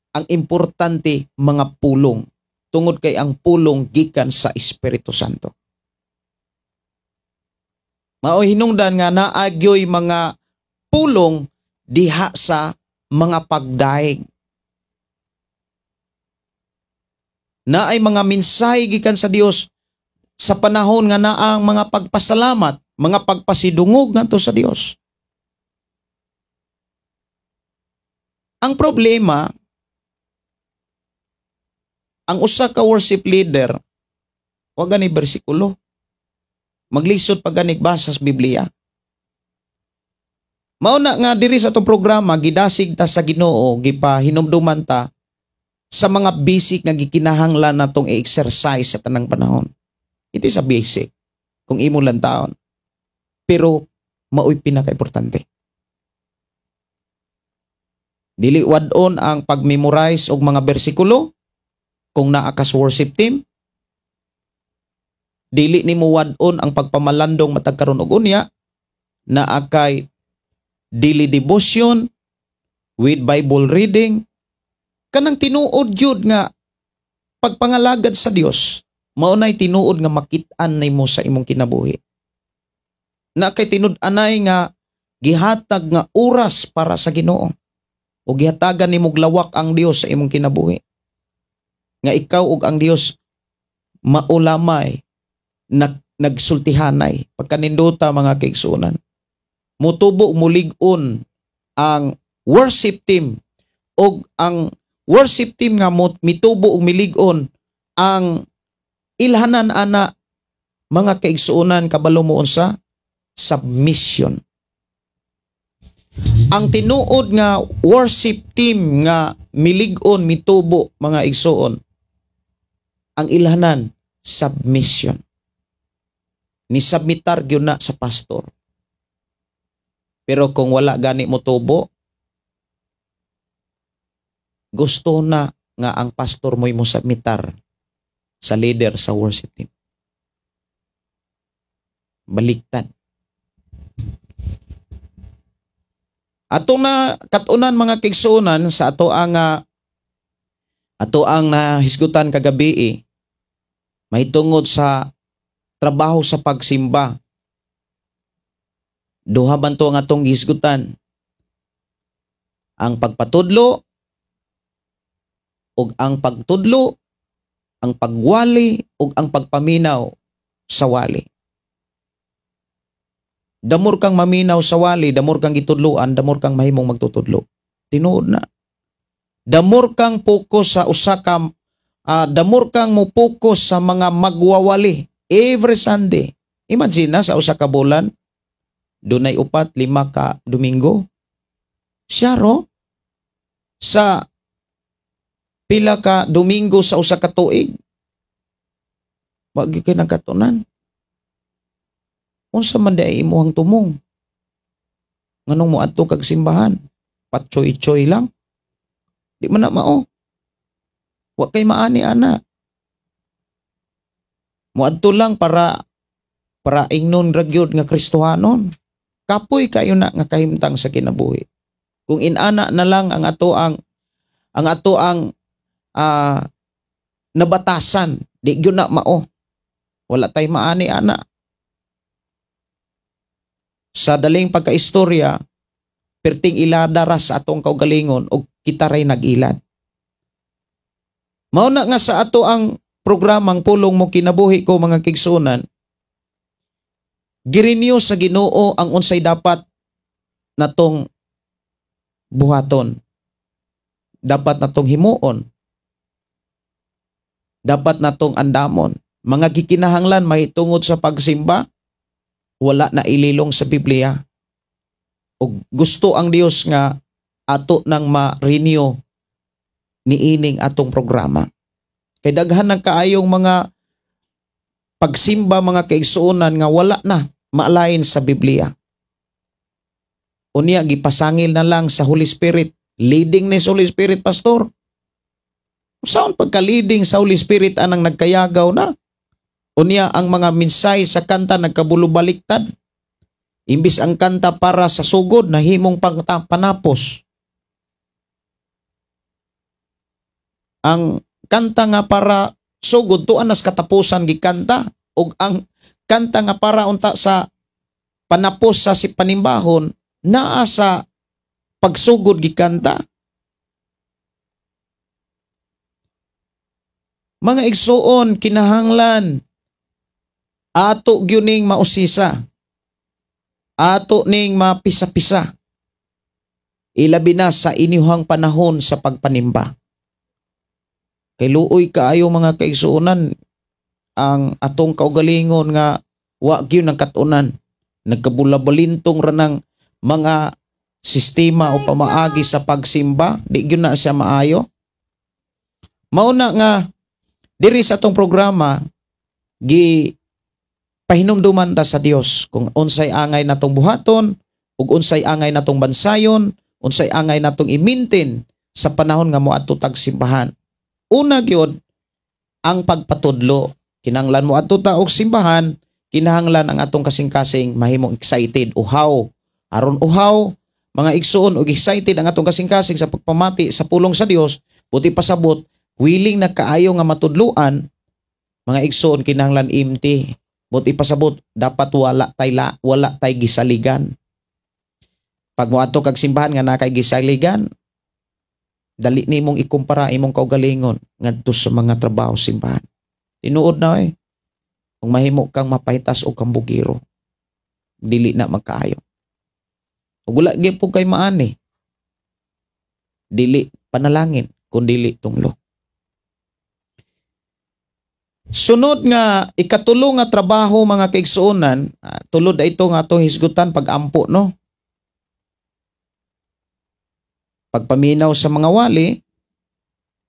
ang importante mga pulong, tungod kay ang pulong gikan sa Espiritu Santo. Mao hinungdan nga naagyoy mga pulong diha sa mga pagdaig. Naay mga mensahe gikan sa Dios sa panahon nga naa ang mga pagpasalamat, mga pagpasidungog ngadto sa Dios. Ang problema, ang usa ka worship leader, wa gani bersikulo. Maglisod pa gani basa sa Biblia. Mao na nga diri sa atong programa gidasig ta sa Ginoo, gipahinumduman ta sa mga basic nga gikinahanglan natong i-exercise sa tanang panahon. It is a basic kung imo lang taon. Pero mao'y pinaka-importante. Dili wad-on ang pag-memorize og mga bersikulo kung naa ka sa worship team. Dili nimo wad-on ang pagpamalandong matag karon og unya, naa kay daily devotion with Bible reading, kanang tinuod gyud nga pagpangalagad sa Dios. Mao nay tinuod nga makit-an nimo sa imong kinabuhi. Na kay tinud-anay nga gihatag nga oras para sa Ginoo. O gihatagan nimo lawak ang Dios sa imong kinabuhi. Nga ikaw ug ang Dios maulamay na nagsultihanay. Pagkaninduta, mga kaigsuonan. Mutubo, mulig-on ang worship team, og ang worship team nga mitubo ug milig-on, ang ilhanan ana, mga kaigsuonan, kabalo mo unsa? Submission. Ang tinuod nga worship team nga milig-on, mitubo, mga igsuon, ang ilhanan, submission. Ni submitar gyud na sa pastor. Pero kung wala gani mo tubo, gusto na nga ang pastor mo'y mo submitar sa leader sa worship team. Baliktad. Ato na katunan, mga kaigsuonan, sa ato ang nahisgutan kagabi eh, mahitungod sa trabaho sa pagsimba. Duha man to ang atong gihisgutan? Ang pagpatudlo ug ang pagtudlo, ang pagwali ug ang pagpaminaw sa wali. The more kang maminaw sa wali, the more kang gitudloan, the more kang mahimong magtutudlo. Tinuod na. The more kang focus sa usa ka the more kang mo focus sa mga magwawali every Sunday. Imagine na sa usa ka bulan, dunay 4, 5 ka Domingo. Siya ro sa pila ka Domingo sa usa ka tuig. Wa gyud kay nagkatunan. Unsa man di imuhang tumong? Nganong moadto kag simbahan? Patchoy-choy lang. Di man na mao. Wa kay maani ana. Moadto lang para ingnon ra gyud nga Kristohanon. Kapoy kayo na nga kahimtang sa kinabuhi. Kung inana na lang ang ato ang nabatasan, di gyud na mao. Wala tay maani ana. Sa daling pagkaistorya, perting ilada ra sa atong kaugalingon og kita ray nag-ilad. Mao na nga sa ato ang programang Pulong Mo Kinabuhi Ko, mga kaigsuonan, girenew sa Ginoo ang unsay dapat natong buhaton. Dapat natong himuon. Dapat natong andamon. Mga gikinahanglan mahitungod sa pagsimba, wala na ililong sa Biblia. Og gusto ang Dios nga ato nang ma-renew niining atong programa. Kay daghan ng kaayong mga pagsimba, mga kaigsuonan, nga wala na maalain sa Biblia. Unya gipasangil na lang sa Holy Spirit. Leading ni sa Holy Spirit, pastor. Saan pagka-leading sa Holy Spirit anang nagkayagaw na? Unya ang mga minsay sa kanta nagkabulubaliktad. Imbis ang kanta para sa sugod, nahimong panapos. Ang kanta nga para sugod, tuan nas katapusan gikanta. Og ang kanta nga para unta sa panapos sa si panimbahon, naa sa pagsugod gikanta. Mga igsuon, kinahanglan ato gyud ning mausisa. Ato ning mapisa-pisa. Ilabi na sa inyuhang panahon sa pagpanimba. Kay luoy kaayo, mga kaigsuonan, ang atong kaugalingon nga wa gyud nang katunan. Nagkabulabalintong ra ng mga sistema o pamaagi sa pagsimba, di gyud na siya maayo. Mao na nga diri sa atong programa gi pahinumduman ta sa Dios kung unsay angay natong buhaton ug unsay angay natong bansayon, unsay angay natong i-maintain sa panahon nga moadto tag simbahan. Una gyud ang pagpatudlo. Kinahanglan mo adto ta og simbahan, kinahanglan ang atong kasing-kasing mahimong excited, uhaw. Aron uhaw, mga igsuon, og excited ang atong kasing-kasing sa pagpamati sa pulong sa Dios, buti pasabot willing na kaayo nga matudloan. Mga igsoon, kinahanglan empty. But ipasabot, dapat wala tay gisaligan. Pag moadto kag simbahan nga naa kay gisaligan, dali nimong ikumpara imong kaugalingon ngadto sa mga trabaho simbahan. Tinuod na eh. Kung mahimo kang mapahitas o kambugiro, dili na magkaayo. Ug wala gyud po kay maani. Dili panalangin, kun dili tunglo. Sunod nga ikatulo nga trabaho, mga kaigsuonan, tulod ito nga atong hisgutan pag-ampo, no. Pagpaminaw sa mga wali,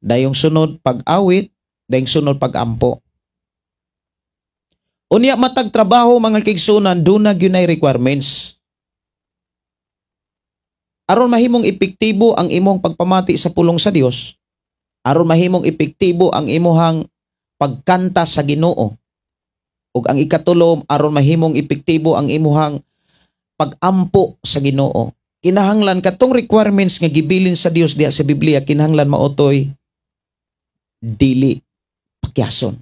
dayong sunod pag-awit, dayong sunod pag-ampo. Unya matag trabaho, mga kaigsuonan, duna gyud requirements. Aron mahimong epektibo ang imong pagpamati sa pulong sa Dios, aron mahimong epektibo ang imuhang pagkanta sa Ginoo, ug ang ikatulo, aron mahimong epektibo ang imuhang pagampo sa Ginoo, kinahanglan katong requirements nga gibilin sa Dios diha sa Biblia, kinahanglan maotoy dili pakyason.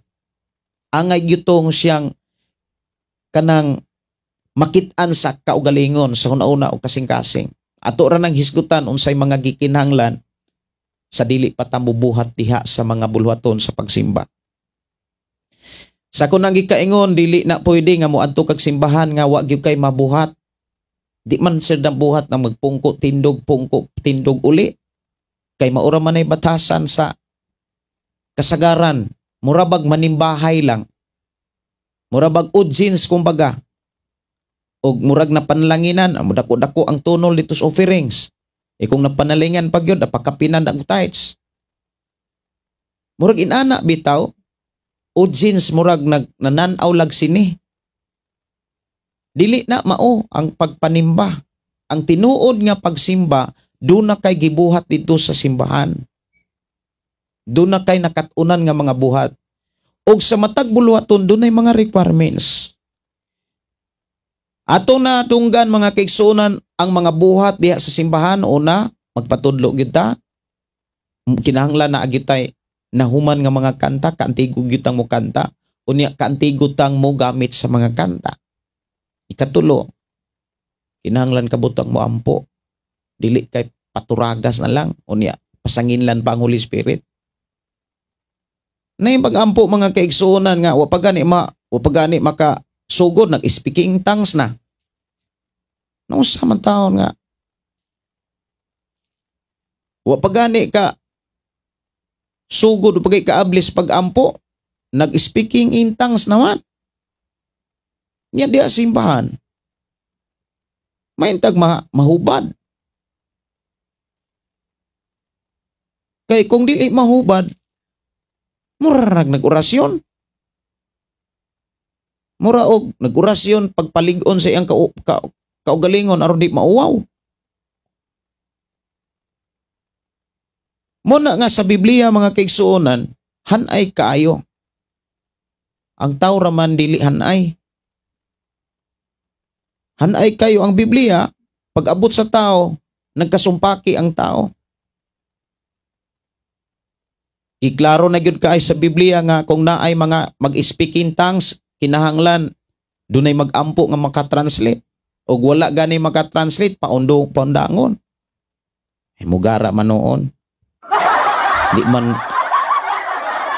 Angay gyutong siyang kanang makit-an sa kaugalingon sa una-una o kasing-kasing. Ato ra nang hisgutan unsay mga gikinahanglan sa dili pa ta mobuhat diha sa mga bulhaton sa pagsimba. Sa akong gikaingon, dili na pwede nga moadto kag simbahan nga wa gyud kay mabuhat. Di man sir na buhat na magpungko tindog, pungko tindog uli. Kay maura man ay batasan sa kasagaran. Murabag manimbahay lang. Murabag audience kumbaga. Og murag na panlanginan, dako-dako ang tunol dito sa offerings. E kung napanalingan pag yun, napakapinan ang tithes. Murag inana bitaw, audience murag nananaw lag sini. Dili na mao ang pagpanimba. Ang tinuod nga pagsimba, doon na kay gibuhat dito sa simbahan. Doon na kay nakatunan nga mga buhat. Og sa matag buluhaton, doon ay mga requirements. Ato na tunggan, mga kaigsuonan, ang mga buhat diha sa simbahan. Una, magpatudlo gyud ta. Kinahanglan na agitay nahuman nga mga kanta, kaantigo gyud tang mo kanta, unya kaantigo tang mo gamit sa mga kanta. Ikatulo, kinahanglan kabutang mo ampo. Dili kay paturagas na lang, unya pasanginlan pa ang Holy Spirit. Na yung pag-ampo, mga kaigsuonan, nga wa pa gani maka sugod, nag-speaking tongues na. Nausa man taon nga wa pa gani ka sugod, pa kaablis pag-ampo, nag-speaking in tongues naman. Nya diha simbahan, maintag mahubad. Kay kung dili mahubad, mura nag-orasyon. Mura og nag-orasyon pagpalig-on sa iyang kaugalingon aron di mauwaw. Muna nga sa Biblia, mga kaigsuonan, hanay kaayo. Ang tao raman dili hanay. Hanay kayo ang Biblia, pag abot sa tao, nagkasumpaki ang tao. Giklaro na gyud kaay sa Biblia nga kung naay mga mag-speaking tongues, kinahanglan dunay mag-ampo nga makatranslate. Og wala gani makatranslate, paundo paundangon. Ay mugara man noon. Di man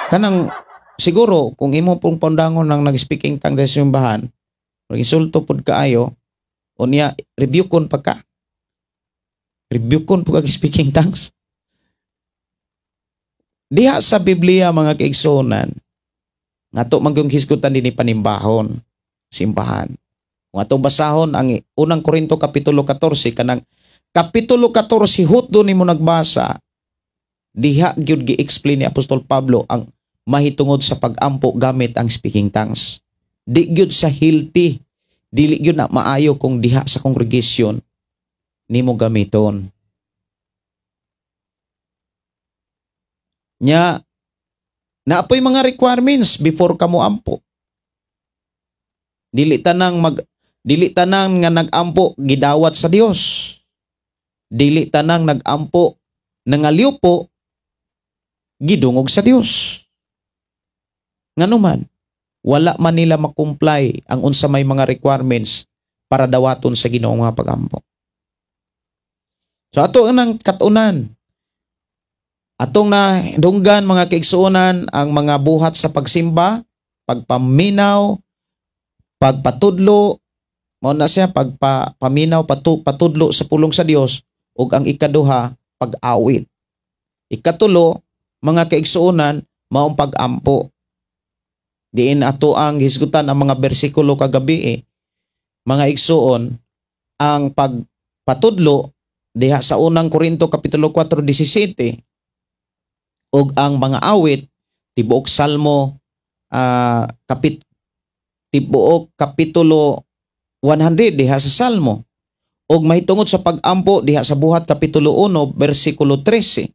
kanang siguro kung imo pong paundangon ang nag-speaking tongue sa simbahan, mag-insulto pud kaayo, unya review kon pa ka. Review kon pud kag speaking tongues. Diha sa Biblia, mga kaigsuonan, ngato man gyung hisgutan dinhi panimbahon, simbahan. Kung atong basahon ang unang Korinto kapitulo 14, kanang kapitulo 14 hutdo nimo nagbasa, diha gyud gi-explain ni Apostol Pablo ang mahitungod sa pag-ampo gamit ang speaking tongues. Di gyud sa healthy, dili gyud na maayo kung diha sa congregation nimo gamiton. Nya naapoy mga requirements before ka mo ampo. Dili tanang nga nag-ampo gidawat sa Dios. Dili tanang nag-ampo nangaliupo gidungog sa Dios. Nganuman, wala man nila makumply ang unsa may mga requirements para dawaton sa Ginoo nga pagampo. So ato nang katunan. Atong na dunggan, mga kaigsuonan, ang mga buhat sa pagsimba, pagpaminaw, pagpatudlo, mao na siya pagpaminaw, patudlo sa pulong sa Dios, ug ang ikaduha, pag-awit. Ikatulo, mga kaigsuonan, maong pag-ampo. Diin ato ang hisgutan ang mga bersikulo kagabi eh. Mga igsuon, ang pagpatudlo diha sa unang Korinto kapitulo 4:17 ug ang mga awit tibuok Salmo tibuok kapitulo 100 diha sa Salmo ug mahitungod sa pag-ampo diha sa Buhat kapitulo 1 bersikulo 13.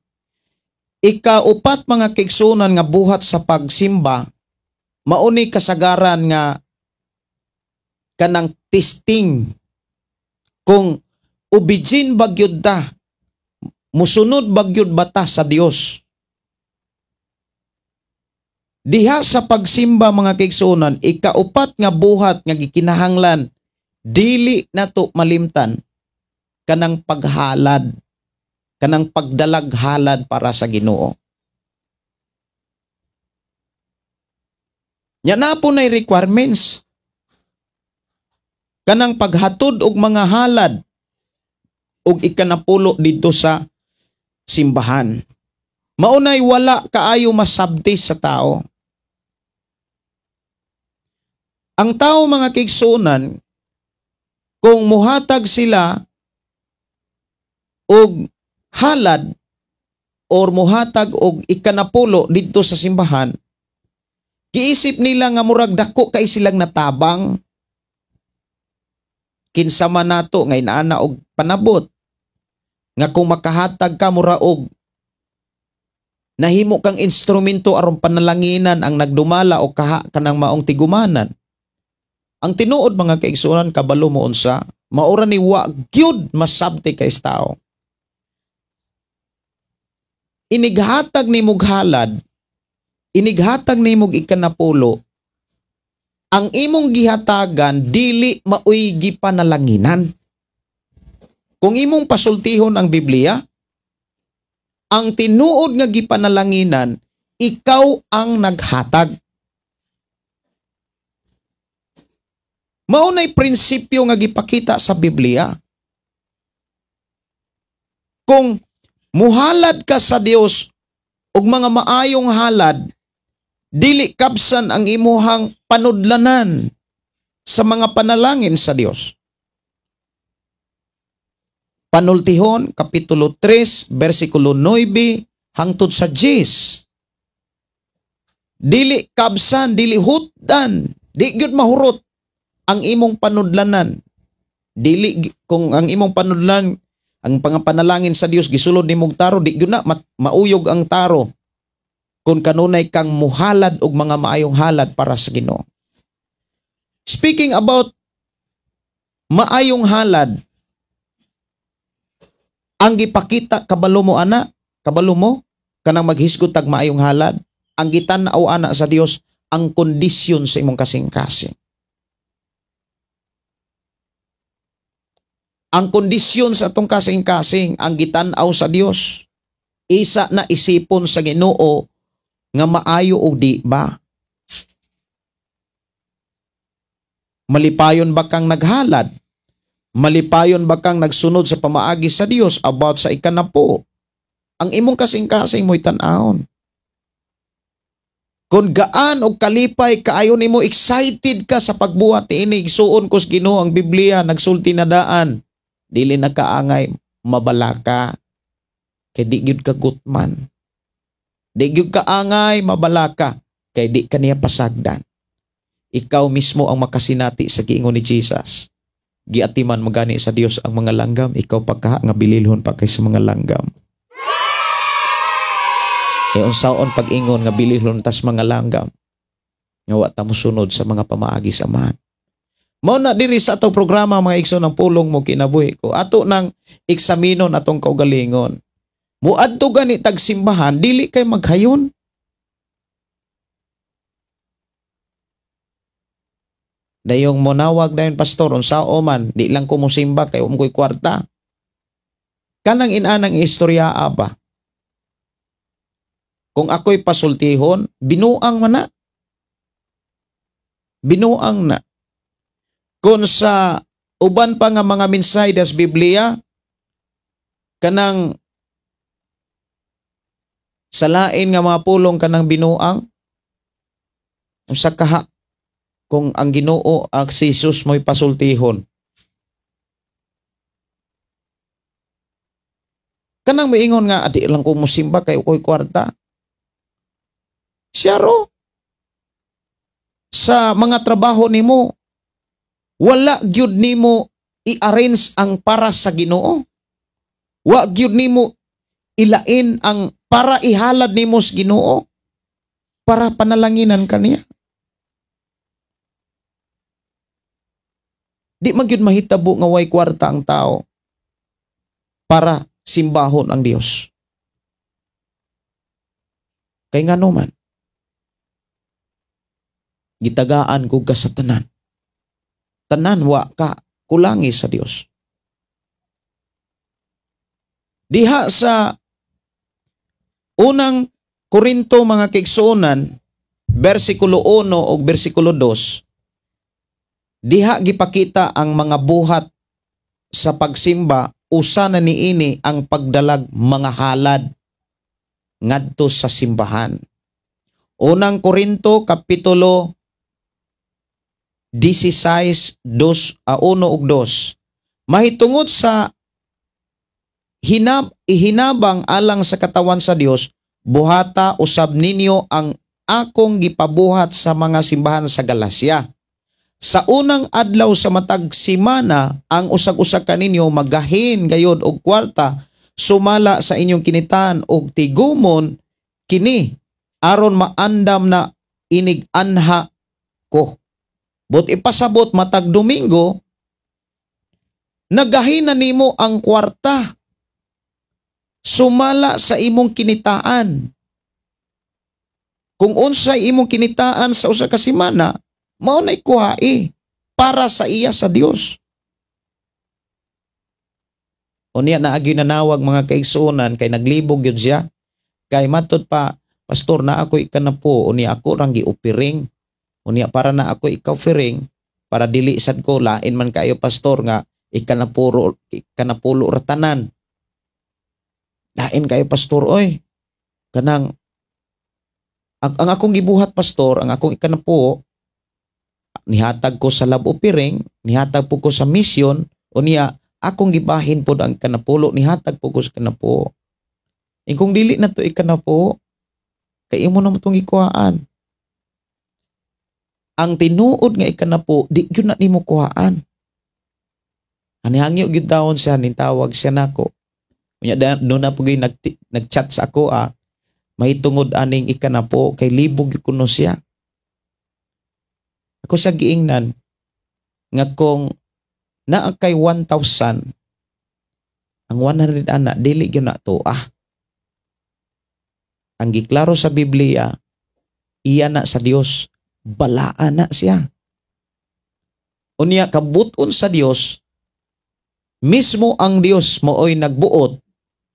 Ikaupat, mga kaigsuonan, nga buhat sa pagsimba, mauni kasagaran nga kanang testing kung obedient ba gyud ta, musunod ba gyud ba ta sa Dios. Diha sa pagsimba, mga kaigsuonan, ikaupat nga buhat nga gikinahanglan dili nato malimtan, kanang paghalad, kanang pagdalag halad para sa Ginoo. Nya na po nay requirements. Kanang paghatod og mga halad og ikanapulo didto sa simbahan. Maunay wala kaayo masabti sa tao. Ang tao, mga kaigsuonan, kung muhatag sila og halad or muhatag og ikanapulo didto sa simbahan, giisip nila nga murag dako kay silang natabang. Kinsa man nato nga inaana og panabot nga kung makahatag ka, mura og nahimo kang instrumento aron panalanginan ang nagdumala o kaha kanang maong tigumanan. Ang tinuod, mga kaigsuonan, kabalo mo unsa, maura ni wa gyud masabti kay tao. Inighatag nimog halad, inighatag nimog ikanapulo, ang imong gihatagan dili maoy gipanalanginan. Kung imong pasultihon ang Biblia, ang tinuod nga gipanalanginan, ikaw ang naghatag. Mao nay prinsipyo nga gipakita sa Biblia. Kung muhalad ka sa Dios og mga maayong halad, dili kabsan ang imuhang panudlanan sa mga panalangin sa Dios. Panultihon, Kapitulo 3, versikulo 9, hangtod sa 10. Dili kabsan, dili hutdan, di gyud mahurot ang imong panudlanan. Dili, kung ang imong panudlan, ang pangalangin sa Dios gisulod nimong taro, di gyud na mauyog ang taro kung kanunay kang muhalad og mga maayong halad para sa Ginoo. Speaking about maayong halad, ang gipakita, kabalo mo ana, kabalo mo kanang maghisgot tag maayong halad, ang gitan-aw ana sa Dios ang kondisyon sa imong kasing-kasing. Ang kondisyon sa atong kasing-kasing ang gitan-aw sa Dios. Isa na isipon sa Ginoo nga maayo o di ba? Malipayon ba kang naghalad? Malipayon ba kang nagsunod sa pamaagi sa Dios about sa ikanapo? Ang imong kasing-kasing mo'y tan-awon. Kung gaan o kalipay kaayo nimo, excited ka sa pagbuhat niini, igsuon ko sa Ginoo ang Biblia, nagsulti na daan. Dili na kaangay, mabalaka. Kay di gyud ka gutman. Di gyud kaangay, mabalaka. Kay di ka niya pasagdan. Ikaw mismo ang makasinati sa giingon ni Jesus. Giatiman magani sa Dios ang mga langgam, ikaw pa ka nga bililhon pa kay sa mga langgam. E unsaon pag-ingon nga bililhon tas mga langgam, nga wa ta mosunod sa mga pamaagi sa Amahan. Mao na diri sa atong programa, mga igsoon ng pulong mo kinabuhi ko, ato nang eksaminon atong kaugalingon. Muadto gani tag simbahan, dili kay maghayon. Dayong monawag dayon, "Pastor, unsa man, di lang ko mosimba kay um ko'y kwarta." Kanang inanang istorya ba? Kung ako'y pasultihon, binuang man na. Binuang na. Kung sa uban pa nga mga mensahe das Biblia, kanang sa lain nga mga pulong, kanang binuang, unsa kaha kung ang Ginoo, ang si Jesus, mo'y pasultihon? Kanang moingon nga, "Adi lang ko mosimba kay ukoy kwarta." Siya ro. Sa mga trabaho nimo, wala gyud nimo i-arrange ang para sa Ginoo. Wa gyud nimo ilain ang para ihalad nimo sa Ginoo para panalanginan kaniya. Di man gyud mahitabo nga way kwarta ang tao para simbahon ang Dios. Kay ngano man, gitagaan ko ka sa tanan. Tanan wa ka kulangi sa Dios. Diha sa Unang Korinto, mga kaigsuonan, versikulo 1 o versikulo 2, diha gipakita ang mga buhat sa pagsimba, usa na niini ang pagdalag mga halad ngadto sa simbahan. Unang Korinto kapitulo 16, 2, 1 ug 2. Mahitungod sa ihinabang alang sa katawan sa Dios, buhata usab ninyo ang akong gipabuhat sa mga simbahan sa Galacia. Sa unang adlaw sa matag simana, ang usag-usag kaninyo magahin gayod og kwarta sumala sa inyong kinitaan og tigumon kini aron maandam na inig-anha ko. But ipasabot, matag Domingo nagahin na nimo ang kwarta sumala sa imong kinitaan. Kung unsay imong kinitaan sa usa ka semana, mao nay kuhae para sa iya sa Dios. Unya naagi nanawag, mga kaigsuonan, kay naglibog gyud siya. Kay matud pa, "Pastor, na ako ikanapo, unya ako rang gi-offering. Unya para na ako ika-offering para dili sad ko lain man kayo, Pastor, nga ikanapuro ikanapulo ra tanan. Lain kayo, Pastor, oy. Kanang ang akong gibuhat, Pastor, ang akong ikanapo nihatag ko sa love offering, nihatag po ko sa mission, unya akong gibahin pod ang kanapulo, nihatag po ko sa kanapo." E kung dili na to ikanapo, kay imo na mo tong gikuhaan. Ang tinuod nga ikanapo, di gyud na nimo kuhaan. Ani hangyo gyud taon siya, nitawag siya nako. Unya do na po gyud nag-chat sa ako mahitungod aning ikanapo kay libog gyud kuno siya. Ako sa giingnan nga kung naa kay 1,000, ang 100 ana dili gyud na to ah. Ang giklaro sa Biblia, iya na sa Dios, balaan na siya. Unya kabuton sa Dios, mismo ang Dios mooy nagbuot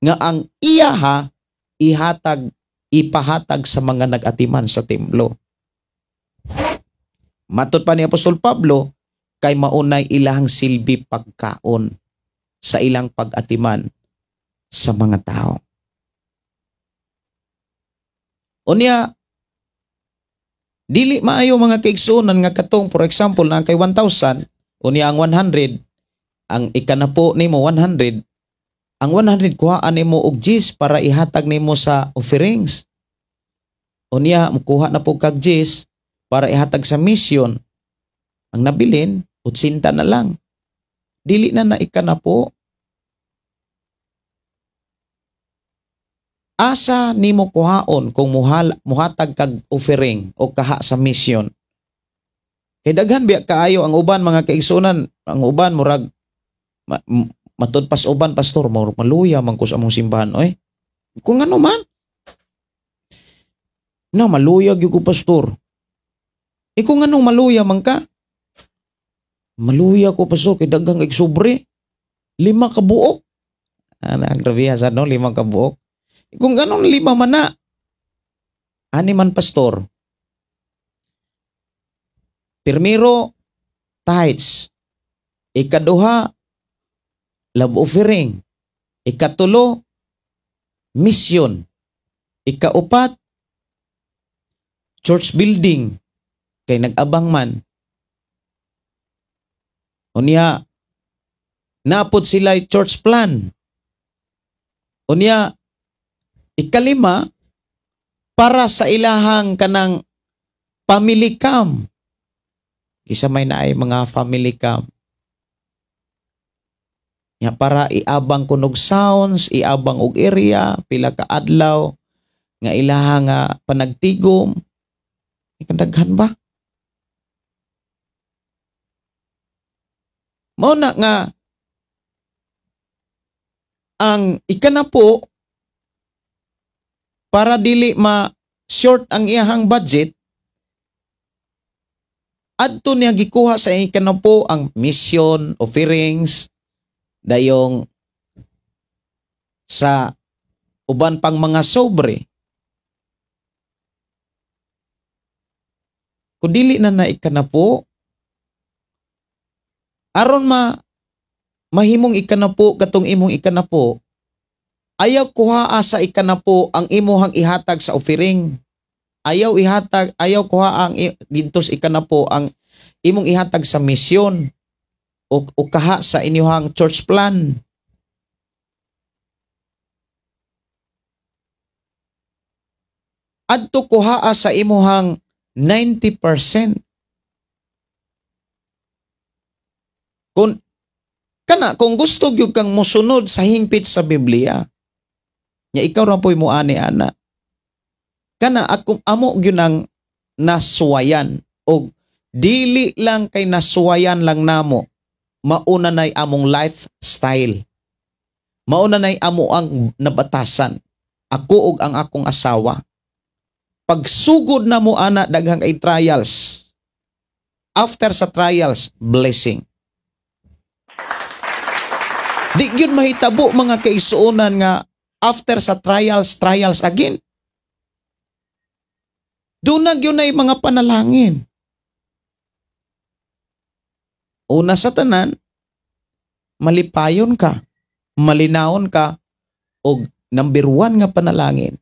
nga ang iyaha ihatag ipahatag sa mga nag-atiman sa templo. Matod pa ni Apostol Pablo, kay maunay ilahang silbi pagkaon sa ilang pag-atiman sa mga tao. Unya, dili maayo, mga kaigsuonan, nga katong for example na kay 1,000, unya ang 100, ang ikanapo nimo 100, ang 100 kuhaan nimo og gis para ihatag nimo sa offerings. Unya mukuha na po kag gis para ihatag sa mission. Ang nabilin, 80 na lang. Dili na na ikanapo. Asa nimo kuhaon kung muhatag kag offering o kaha sa mission? Kay daghan biya kaayo ang uban, mga kaigsunan, ang uban murag matud pas uban, "Pastor, murag maluya man ko sa among simbahan oy." Kung ano man? "Na maluya gyud ko, Pastor." E kung anong maluya man ka? Maluya ko, pastor, kay daghang sobre. 5 ka buok. Ana, ang grabe sa no, 5 ka buok. Kung ganon 5 man na. Ani man, pastor. Primero, tithes. Ikaduha, love offering. Ikatulo, mission. Ikaupat, church building. Kay nag-abang man. Unya, naapod sila church plan. Unya, ikalima, para sa ilahang kanang family camp. Isa may naay mga family camp. Ya, para iabang kunog sounds, iabang og area, pila ka adlaw, nga ilaha nga panagtigom. Ikadaghan ba? Mao na nga ang ikanapo para dili ma-short ang iyahang budget, adto niya gikuha sa ikanapo ang mission, offerings, dayong sa uban pang mga sobre. Kung dili na na ikanapo, aron mahimong ikanapo katong imong ikanapo, ayaw kuhaa sa ikanapo ang imuhang ihatag sa offering. Ayaw ihatag, ayaw kuha ang didto sa ikanapo ang imong ihatag sa misyon o kaha sa inyuhang church plan. Adto kuhaa sa imuhang 90%. Kung kana, kung gusto gyud kang mosunod sa hingpit sa Biblia, nya ikaw ra po'y moani ana. Kana ako amo gyud ang nasuwayan og dili lang kay nasuwayan lang namo, mauna nay among lifestyle. Mauna nay amo ang nabatasan. Ako og ang akong asawa. Pagsugod na mo ana daghang kay trials. After sa trials, blessing. Di gyud mahitabo mga kaigsuonan nga after sa trials, trials again. Doon na gyud nay mga panalangin. Una sa tanan, malipayon ka, malinaon ka, og number 1 nga panalangin,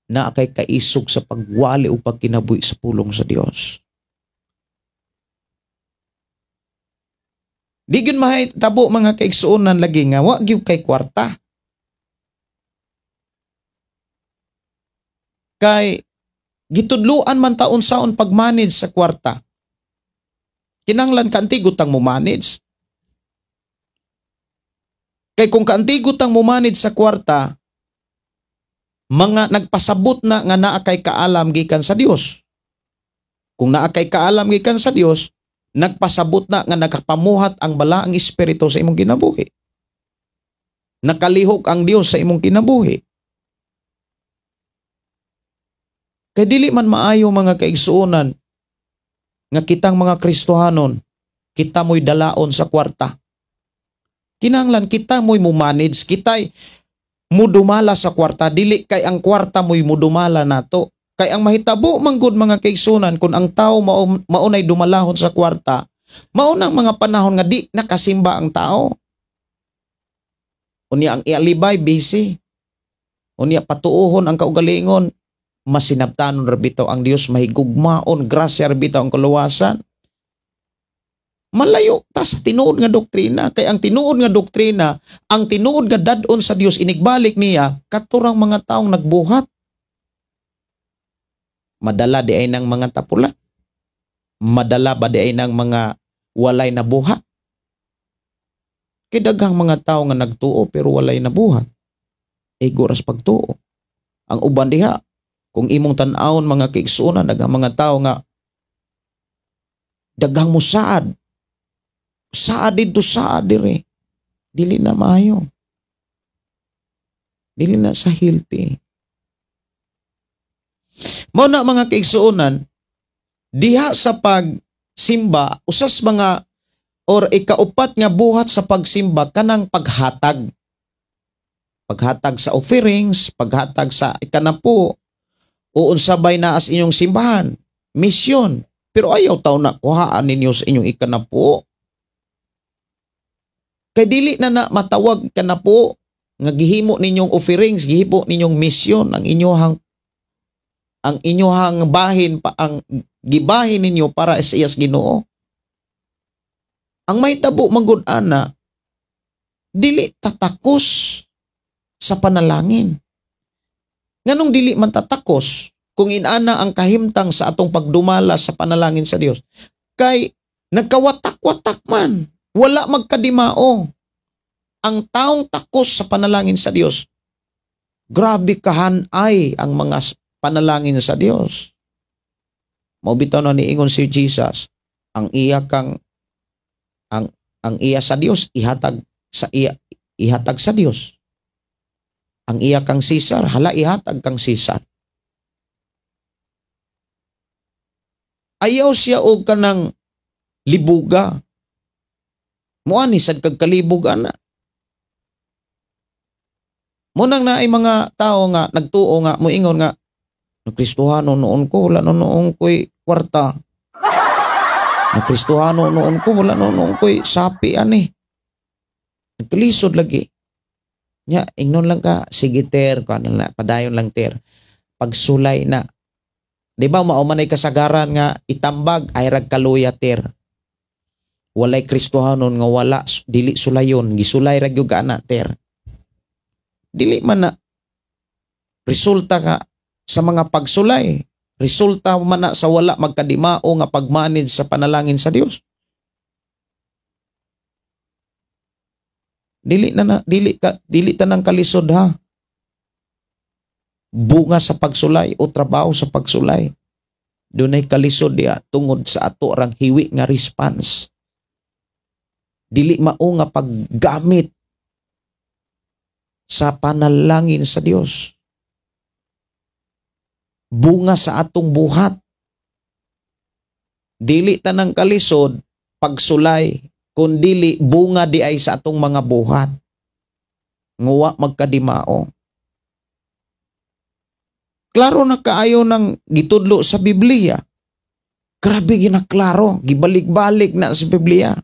na kay kaisog sa pagwali o pagkinabuhi sa pulong sa Dios. Di gyud mahitabo mga kaigsuonan lagi nga wa gyud kay kwarta. Kay gitudluan man taon saon pag-manage sa kwarta. Kinahanglan kaantigo tang mo manage. Kay kung kaantigo tang mo manage sa kwarta, mga nagpasabot na nga naa kay kaalam gikan sa Dios. Kung naa kay kaalam gikan sa Dios, nagpasabot na nga nakapamuhat ang balaang espiritu sa imong kinabuhi. Nakalihok ang Dios sa imong kinabuhi. Kay dili man maayo mga kaigsuonan nga kitang mga Kristohanon, kita mo'y dalaon sa kwarta. Kinahanglan kita mo'y mumanage, kita'y mudumala sa kwarta, dili kay ang kwarta mo'y mudumala nato. Kay ang mahitabo manggod mga kaigsunan kung ang tao maunay dumalahon sa kwarta, maunang mga panahon nga di nakasimba ang tao. Unya ang ialibay busy. Unya patuohon ang kaugalingon, masinabtanon ra bitaw ang Dios, mahigugmaon, grasya ra bitaw ang kaluwasan. Malayo ta sa tinuod nga doktrina. Kay ang tinuod nga doktrina, ang tinuod nga dad-on sa Dios inigbalik niya katurang mga taong nagbuhat. Madala di ay ng mga tapulan. Madala ba di ay ng mga walay nabuhat? Kay daghang mga tao nga nagtuo pero walay nabuhat. Ego ras pagtuo. Ang uban diha, kung imong tan-awon mga kaigsuonan, daghang mga tao nga daghang mo saad. Saad dito, saad dire. Dili na maayo. Dili na sa healthy. Mao na mga kaigsuonan, diha sa pagsimba, usas mga or ikaupat nga buhat sa pagsimba kanang paghatag. Paghatag sa offerings, paghatag sa ikanapu, o unsabay na as inyong simbahan, misyon. Pero ayaw taw na kuhaan ninyo sa inyong ikanapu. Kay dili na na matawag kanapu nga gihimo ninyong offerings, gihimo ninyong misyon, ang inyohang bahin pa, ang gibahin ninyo para sa iyas Ginoo. Ang may tabo manggod ana, dili tatakos sa panalangin. Nganong dili man tatakos kung inana ang kahimtang sa atong pagdumala sa panalangin sa Dios? Kay nagkawatak-watak man, wala magkadimao. Ang taong takos sa panalangin sa Dios, grabe kahanay ang mga panalangin sa Dios. Mao bitaw na niingon si Jesus, ang iya kang ang iya sa Dios ihatag sa iya, ihatag sa Dios. Ang iya kang Caesar, hala ihatag kang Caesar. Ayaw siya og kanang libuga. Muani sad kag kalibog ana. Munang naay mga tao nga nagtuo nga moingon nga Kristohano noon ko, wala noon ko'y kwarta. Kristohano noon ko, wala noon ko'y sapi ani. Nagkalisod lagi. Nya, ingnon lang ka, sige ter, kuan na, padayon lang ter. Pagsulay na. Di ba mao man ay kasagaran nga itambag ay rag kaluya ter. Walay Kristohanon nga wala dili sulayon, gisulay ra gyud ka ana ter. Dili man na resulta ka sa mga pagsulay, resulta man na sa wala magkadimao nga pagmanage sa panalangin sa Dios. Dili na, na dili ka dili tanang kalisod ha. Bunga sa pagsulay o trabaho sa pagsulay, dunay kalisod diya tungod sa ato rang hiwi nga response. Dili mao nga paggamit sa panalangin sa Dios. Bunga sa atong buhat. Dili tanang kalisod pagsulay, kun dili bunga di ay sa atong mga buhat. Nguwa magkadimao. Klaro na kaayo ng gitudlo sa Biblia. Grabe ginaklaro, gibalik-balik na sa Biblia.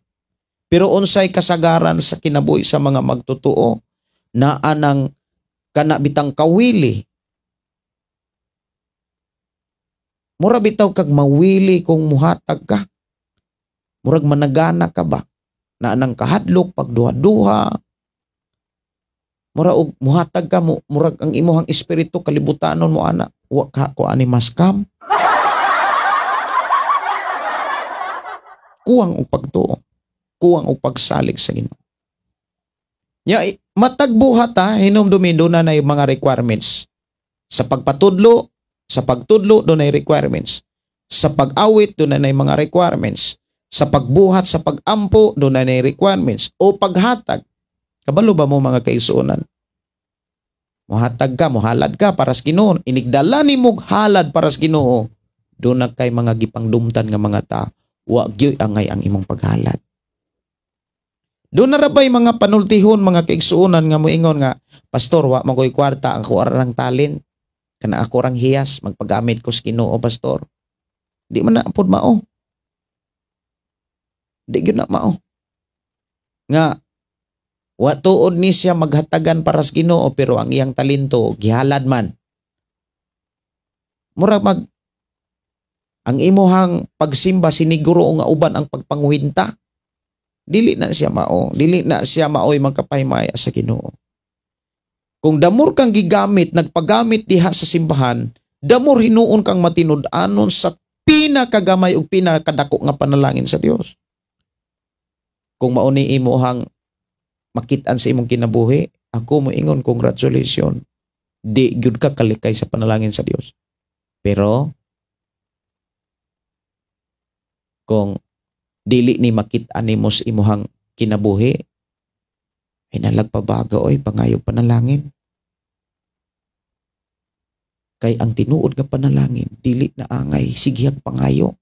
Pero unsay kasagaran sa kinabuhi sa mga magtotoo, naa nang kana bitang kawili. Mura bitaw kag mawili kung muhatag ka. Murag managana ka ba? Naa nang kahadlok pagduha-duha. Mura og muhatag ka mo, murag ang imuhang espiritu kalibutanon mo ana. Wa ka ko ani maskam. Kuwang og pagtuo. Kuwang og pagsalig sa Ginoo. Nya matag buhat ha, hinumdumi doon na yung mga requirements. Sa pagpatudlo, sa pagtudlo doon ay requirements. Sa pag-awit doon na mga requirements. Sa pagbuhat, sa pagampo doon na requirements. O paghatag. Kabalo ba mo mga kaisuonan? Muhatag ka, muhalad ka para sa Ginoo. Inigdala nimo halad para sa Ginoo. Doon na kay mga gipangdumtan nga mga ta. Wa gyud angay ang imong paghalad. Doon na rabay mga panultihon mga kaigsuonan nga moingon nga, pastor, wa man ko'y kwarta, ako arang talent. Kana ako rang hiyas, magpagamit ko sa Ginoo, pastor. Di man na pod mao. Di gyud na mao. Nga wa tuod ni siya maghatagan para sa Ginoo pero ang iyang talento gihalad man. Mura mag ang imuhang pagsimba siniguro nga uban ang pagpanguhinta. Dili na siya mao, dili na siya maoy magkapahimaya sa Ginoo. Kung damor kang gigamit, nagpagamit diha sa simbahan, damor hinuon kang matinud-anon sa pinakagamay ug pinakadako nga panalangin sa Dios. Kung mao ni imuhang makit-an sa imong kinabuhi, ako moingon congratulations. Di gyud ka kalikay sa panalangin sa Dios. Pero kung dili ni makit-an nimo sa imuhang kinabuhi, ay nalagpabaga oy pangayog panalangin. Kay ang tinuod nga panalangin dili na angay sigihag pangayo.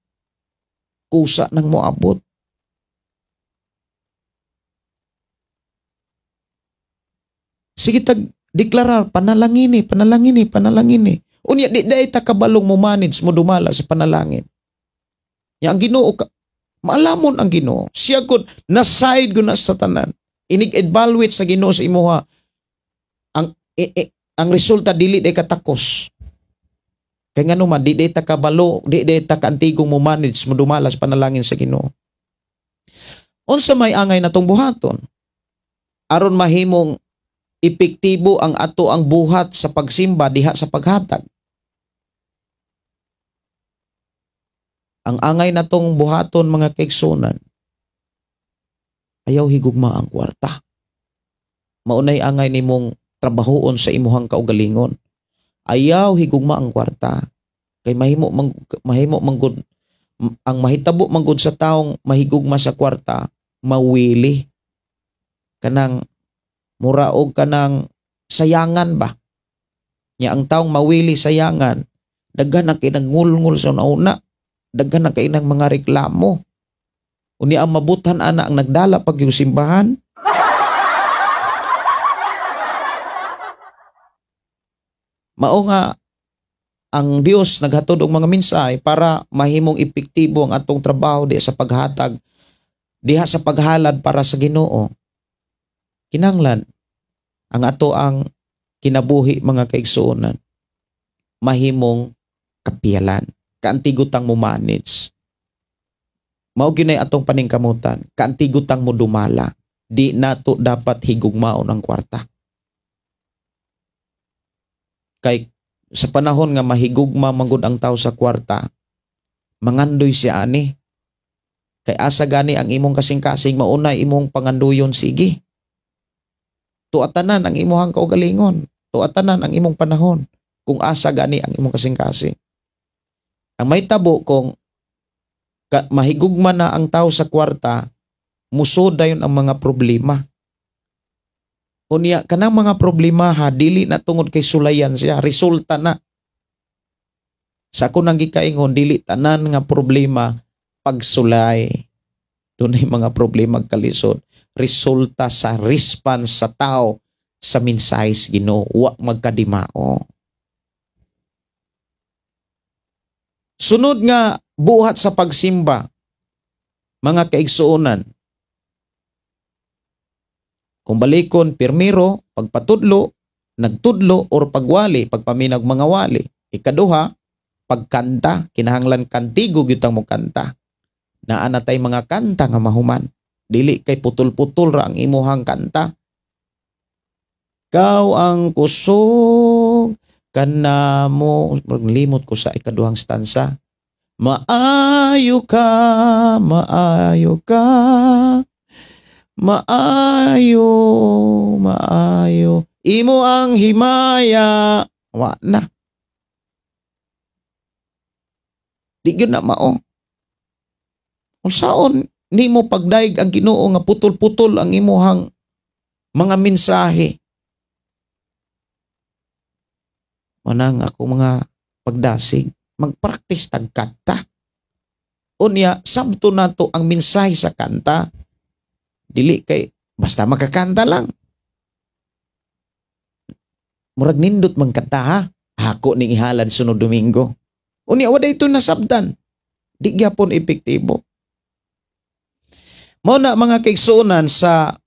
Kusa nang moabot. Sige tag deklarar panalangini, panalangini, panalangini. Unya di day ta kabalong mo manage mo dumala sa panalangin. Nya ang Ginoo ka maalamon ang Ginoo. Siya gud naside gud na sa tanan. Inig-evaluate sa Ginoo sa imuha. Ang resulta dili day katakos. Kay ngano man di day ta kabalo, di day ta kaantigong mo manage mo dumala sa panalangin sa Ginoo. Unsa may angay natong buhaton? Aron mahimong epektibo ang ato ang buhat sa pagsimba diha sa paghatag. Ang angay natong buhaton mga kaigsunan, ayaw higugma ang kwarta. Maunay angay nimong trabahoon sa imuhang kaugalingon. Ayaw higugma ang kwarta. Kay mahimo manggod ang mahitabo manggod sa taong mahigugma sa kwarta, mawili. Kanang mura og kanang sayangan ba? Nya ang taong mawili sayangan, daghan na kay nagngulngul sa una, daghan na kay nang mga reklamo. Unya ang mabuthan ana ang nagdala pag yung simbahan. Mao nga ang Dios naghatod og mga mensahe para mahimong epektibo ang atong trabaho diha sa paghatag, diha sa paghalad para sa Ginoo. Kinahanglan ang ato ang kinabuhi mga kaigsuonan mahimong kapiyalan, kaantigutang mo manage. Mao gyud nay atong paningkamutan, kaantigutang mo dumala. Di nato dapat higugmaon ang kwarta. Kay sa panahon nga mahigugma manggod ang tao sa kwarta, mangandoy siya ani. Kay asa gani ang imong kasing-kasing, maunay imong pangandoyon sige. Tuatanan ang imuhang kaugalingon, tuatanan ang imong panahon kung asa gani ang imong kasing-kasing. Ang may tabo kung mahigugma na ang tao sa kwarta, musod dayon ang mga problema. Unya kanang mga problema ha, dili na tungod kay sulayan siya, resulta na. Sa ako nang gikaingon, dili tanan nga problema pagsulay. Dunay mga problema kalisod, resulta sa response sa tao sa mensahe sa Ginoo, wa magkadimao. Sunod nga buhat sa pagsimba, mga kaigsuonan. Kung balikon, pirmiro, pagpatudlo, nagtudlo, or pagwali, pagpaminag mga wali. Ikaduha, pagkanta, kinahanglan kantigo gyud mo kanta. Naa na tay mga kanta nga mahuman. Dili kay putol-putol ra ang imuhang kanta. Ikaw ang kusog kanamo. Limot ko sa ikaduhang stansa. Maayo ka, maayo ka, maayo, maayo, imo ang himaya. Wa na. Di gyud na mao. Unsaon nimo pagdaig ang Ginoo nga putol-putol ang imuhang mga mensahe? Manang ako mga pagdasig, magpraktis tag kanta. Unya sabto nato ang mensahe sa kanta. Dili kay basta makakanta lang. Murag nindot mangkanta ha. Hako ning ihalad sunod Domingo. Unya wala ito nasabdan. Di gyapon epektibo. Mao na mga kaigsuonan sa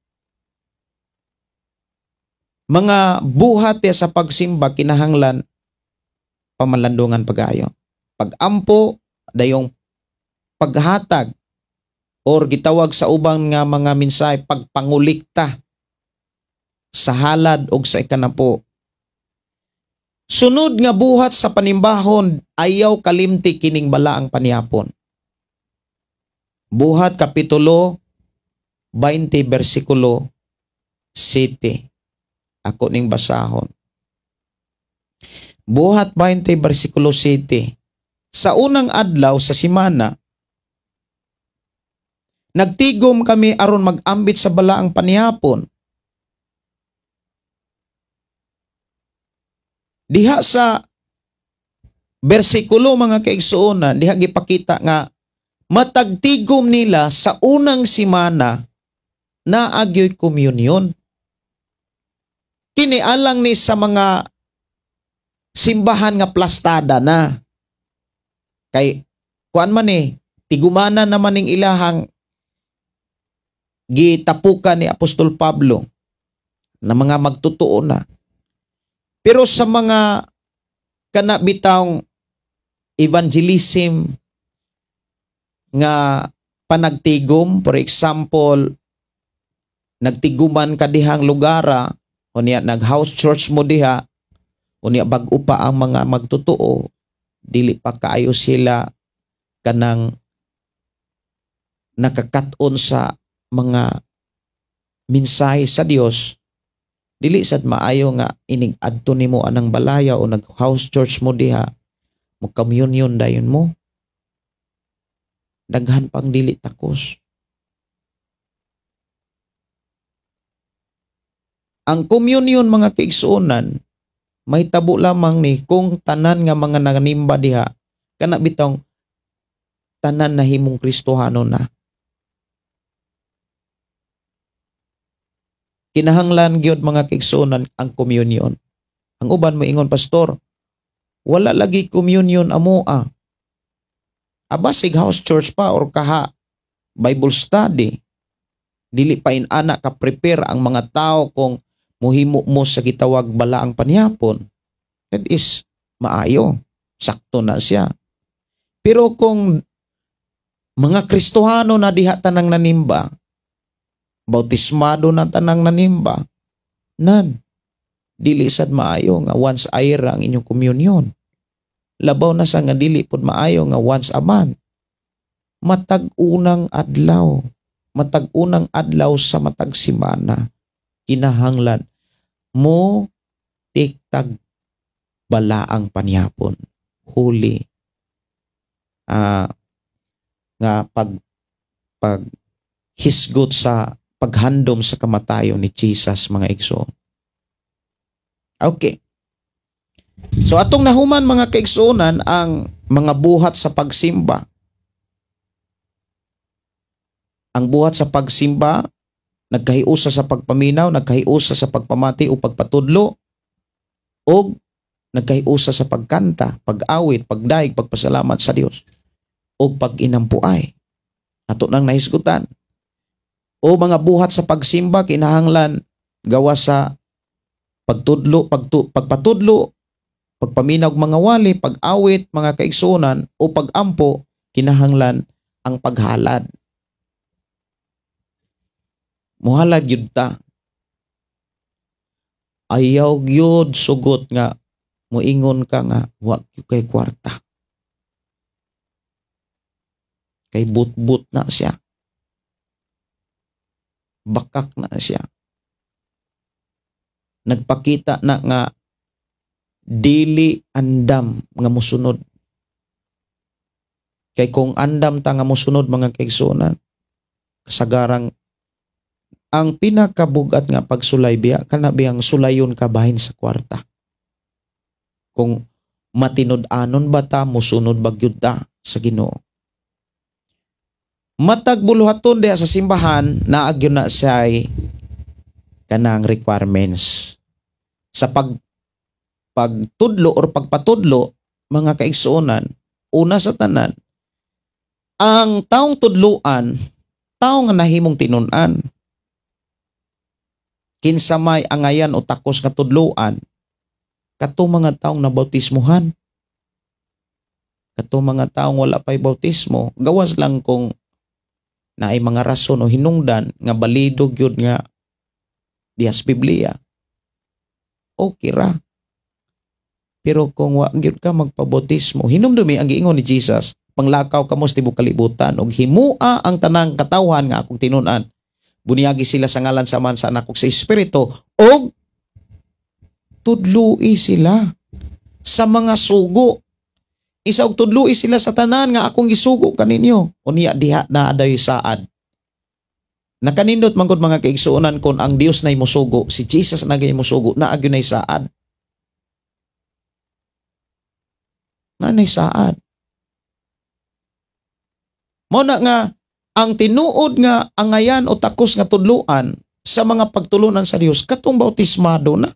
mga buhat sa pagsimba, kinahanglan pamalandungan pagayo. Pagampo, dayong paghatag, or gitawag sa ubang nga mga mensahe pagpangulikta sa halad og sa ikanapo. Sunod nga buhat sa panimbahon, ayaw kalimti kining balaang panihapon. Buhat kapitulo 20 bersikulo 7. Ako ning basahon. Buhat 20 bersikulo 7. Sa unang adlaw sa simana, nagtigom kami aron mag-ambit sa balaang panihapon. Diha sa bersikulo mga kaigsuonan, diha gipakita nga matagtigom nila sa unang simana na agyoy communion. Kini alang ni sa mga simbahan nga plastada na. Kay kuan man ni, tigumana naman ning ilahang gitapukan ni Apostol Pablo na mga magtotoo na. Pero sa mga kana bitawng evangelism nga panagtigom, for example, nagtiguman ka dihang lugara, unya nag-house church mo diha, unya bag-o pa ang mga magtotoo, dili pa kaayo sila kanang nakakaton sa mga mensahe sa Dios, dili sad maayo nga inig adto nimo anang balaya o nag house church mo diha, mo communion dayon mo. Daghan pang dili takos. Ang communion, mga kaigsuonan, may tabo lamang ni kung tanan nga mga nanimba diha kana bitong tanan na himong Kristohano na. Kinahanglan gyud, mga kaigsuonan, ang communion. Ang uban moingon, "Pastor, wala lagi communion amoa." Abasig house church pa or kaha Bible study. Dili pa inana ka prepare ang mga tao kung muhimo mo sa gitawag balaang panihapon. That is maayo. Sakto na siya. Pero kung mga Kristohano na diha tanang nanimba, bautismado na tanang nanimba, nan, dili sad maayo nga once a year ang inyong communion. Labaw na sa nga dili pod maayo nga once a month. Matag unang adlaw, matag unang adlaw sa matag semana, kinahanglan mo tiktag balaang panihapon, huli nga pag pag hisgot sa paghandom sa kamatayon ni Jesus, mga igsoon. Okay. So atong nahuman, mga kaigsuonan, ang mga buhat sa pagsimba. Ang buhat sa pagsimba, nagkahiusa sa pagpaminaw, nagkahiusa sa pagpamati o pagpatudlo, o nagkahiusa sa pagkanta, pag-awit, pagdaig, pagpasalamat sa Dios, o pag-inampuay. Ato nang nahisgutan. O mga buhat sa pagsimba, kinahanglan gawa sa pagtudlo, pagpatudlo, pagpaminaw og mga wali, pag-awit, mga kaigsuonan, o pag-ampo, kinahanglan ang paghalad. Muhalad yun ta. Ayaw gyud sugot nga muingon ka nga wa gyud kay kwarta. Kay but-but na siya. Bakak na siya. Nagpakita na nga dili andam nga musunod. Kay kung andam ta nga musunod, mga kaigsuonan, kasagarang ang pinakabugat nga pagsulay biya kana biyang sulayon ka bahin sa kwarta. Kung matinud-anon ba ta, musunod ba gyud ta sa Ginoo. Matag buluhaton diha sa simbahan, naa gyud na siya'y kanang requirements. Sa pagtudlo or pagpatudlo, mga kaigsuonan, una sa tanan, ang taong tudluan, tao nga nahimong tinun-an. Kinsa may angayan o takos nga tudluan, kato mga taong nabautismuhan. Kato mga taong wala pa'y bautismo, gawas lang kung naay mga rason o hinungdan nga balido gyud nga dihas Biblia. Okay ra. Pero kung wa gyud ka magpabautismo, hinumdumi ang giingon ni Jesus, panglakaw kamo sa tibuok kalibutan ug himua ang tanang katawhan nga akong tinun-an. Bunyagi sila sa ngalan sa Amahan, sa Anak ug sa Espiritu, og tudloi sila sa mga sugo. Isa og tudloi sila sa tanan nga akong gisugo kaninyo. Unya diha na aday saad. Nakanindot man gud, mga kaigsuonan, kon ang Dios nay mosugo, si Jesus na gay mosugo, naa gyud nay saad. Naa saad. Mao na nga ang tinuod nga angayan o takos nga tudluan sa mga pagtulunan sa Dios katong bautismado na.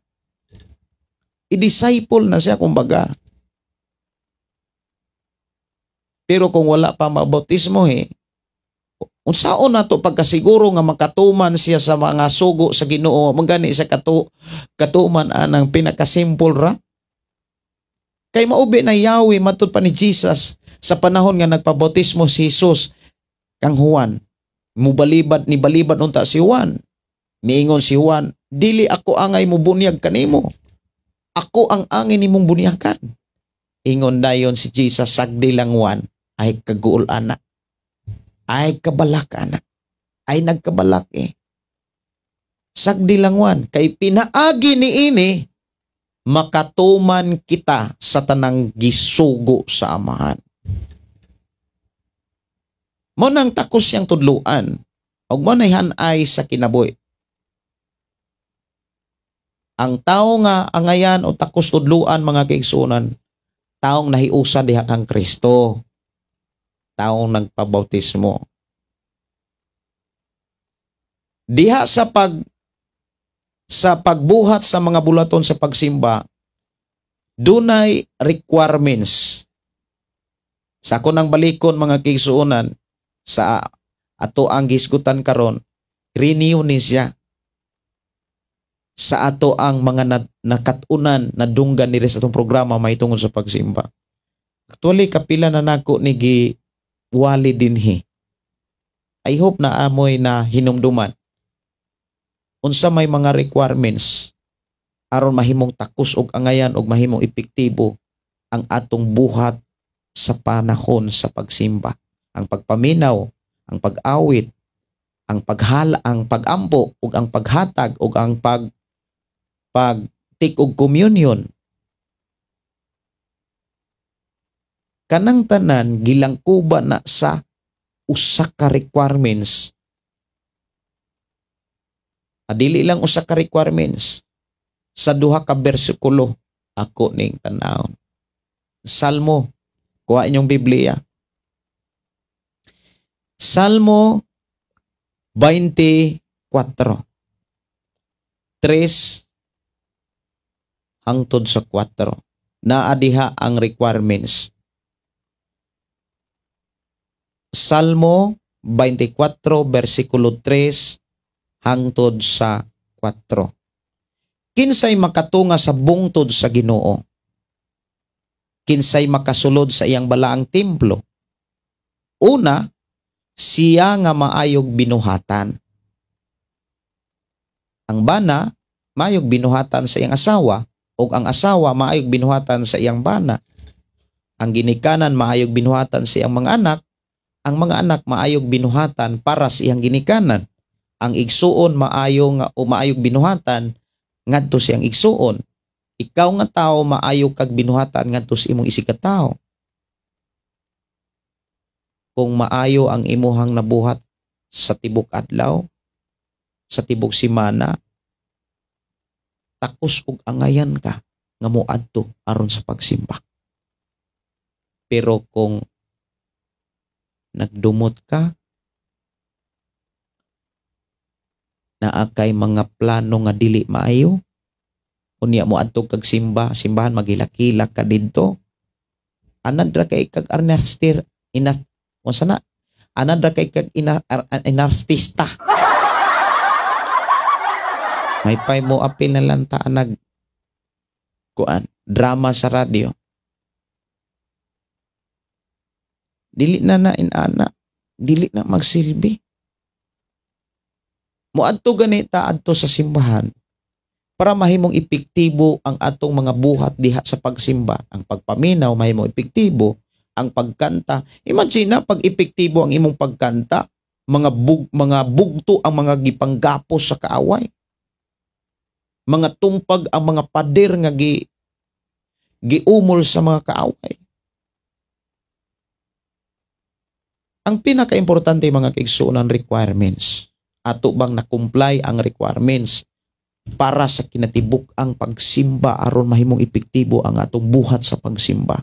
I-disciple na siya kumbaga. Pero kung wala pa mabautismo unsaon nato pagkasiguro nga makatuman siya sa mga sugo sa Ginoo, mangani siya katuman anang pinakasimple ra? Kay maubi na Yahweh matud pa ni Jesus sa panahon nga nagpabautismo si Jesus kang Juan. Mubalibad ni balibad unta si Juan. Miingon si Juan, "Dili ako angay mubunyag kanimo. Ako ang angay nimong bunyagan." Ingon dayon si Jesus, "Sagdi lang, Juan, ay kaguol ana. Ay kabalak ana. Ay nagkabalak eh. Sagdi lang, Juan, kay pinaagi ni ini makatuman kita sa tanang gisugo sa Amahan." Mo nang takos siyang tudluan ug mo nay hanay sa kinabuhi. Ang tao nga angayan o takos tudluan, mga kaigsuonan, taong nahiusa diha kang Kristo. Taong nagpabautismo. Diha sa pagbuhat sa mga bulaton sa pagsimba, dunay requirements. Sa ako nang balikon, mga kaigsuonan, sa ato ang gisgutan karon, renew ni siya sa ato ang mga nakatunan nadunggan diri sa atong programa mahitungod sa pagsimba. Actually, kapila na nako ni giwali dinhi. I hope na amoy na hinumduman unsa may mga requirements aron mahimong takos og angayan og mahimong epektibo ang atong buhat sa panahon sa pagsimba. Ang pagpaminaw, ang pag-awit, ang paghala, ang pagampo ug ang paghatag ug ang pag take og communion. Kanang tanan gilangkuba na sa usa ka requirements. Adili lang usa ka requirements, sa duha ka bersikulo ako ning tanawon. Salmo, kuha inyong Biblia. Salmo 24. 3 hangtod sa 4. Naa diha ang requirements. Salmo 24 versikulo 3 hangtod sa 4. Kinsay makatunga sa bungtod sa Ginoo? Kinsay makasulod sa iyang balaang templo? Una, siya nga maayog binuhatan. Ang bana, maayog binuhatan sa iyang asawa, o ang asawa maayog binuhatan sa iyang bana. Ang ginikanan maayog binuhatan sa iyang mga anak, ang mga anak maayog binuhatan para sa iyang ginikanan. Ang igsuon maayo nga o maayog binuhatan ngadto sa iyang igsuon. Ikaw nga tao maayo kag binuhatan ngadto sa imong isig ka tao. Kung maayo ang imuhang nabuhat sa tibok adlaw, sa tibok simana, takos og angayan ka nga moadto aron sa pagsimba. Pero kung nagdumot ka, naa kay mga plano nga dili maayo, unya mo adto kag simba, simbahan magilak-hilak ka didto, anad ra kay kag arnastir ina unsa na, anad ra kay kag inartista. May pay mo apil na lang ta nag kuan drama sa radyo. Dili na na inana, dili na magsilbi. Moadto gani ta adto sa simbahan para mahimong epektibo ang atong mga buhat diha sa pagsimba. Ang pagpaminaw mahimong epektibo, ang pagkanta. Imagine na pag epektibo ang imong pagkanta, mga bugto ang mga gipanggapos sa kaaway. Mga tumpag ang mga pader nga giumol sa mga kaaway. Ang pinakaimportante, mga kaigsuonan, requirements. Ato bang na-comply ang requirements para sa kinatibuk ang pagsimba aron mahimong epektibo ang atong buhat sa pagsimba?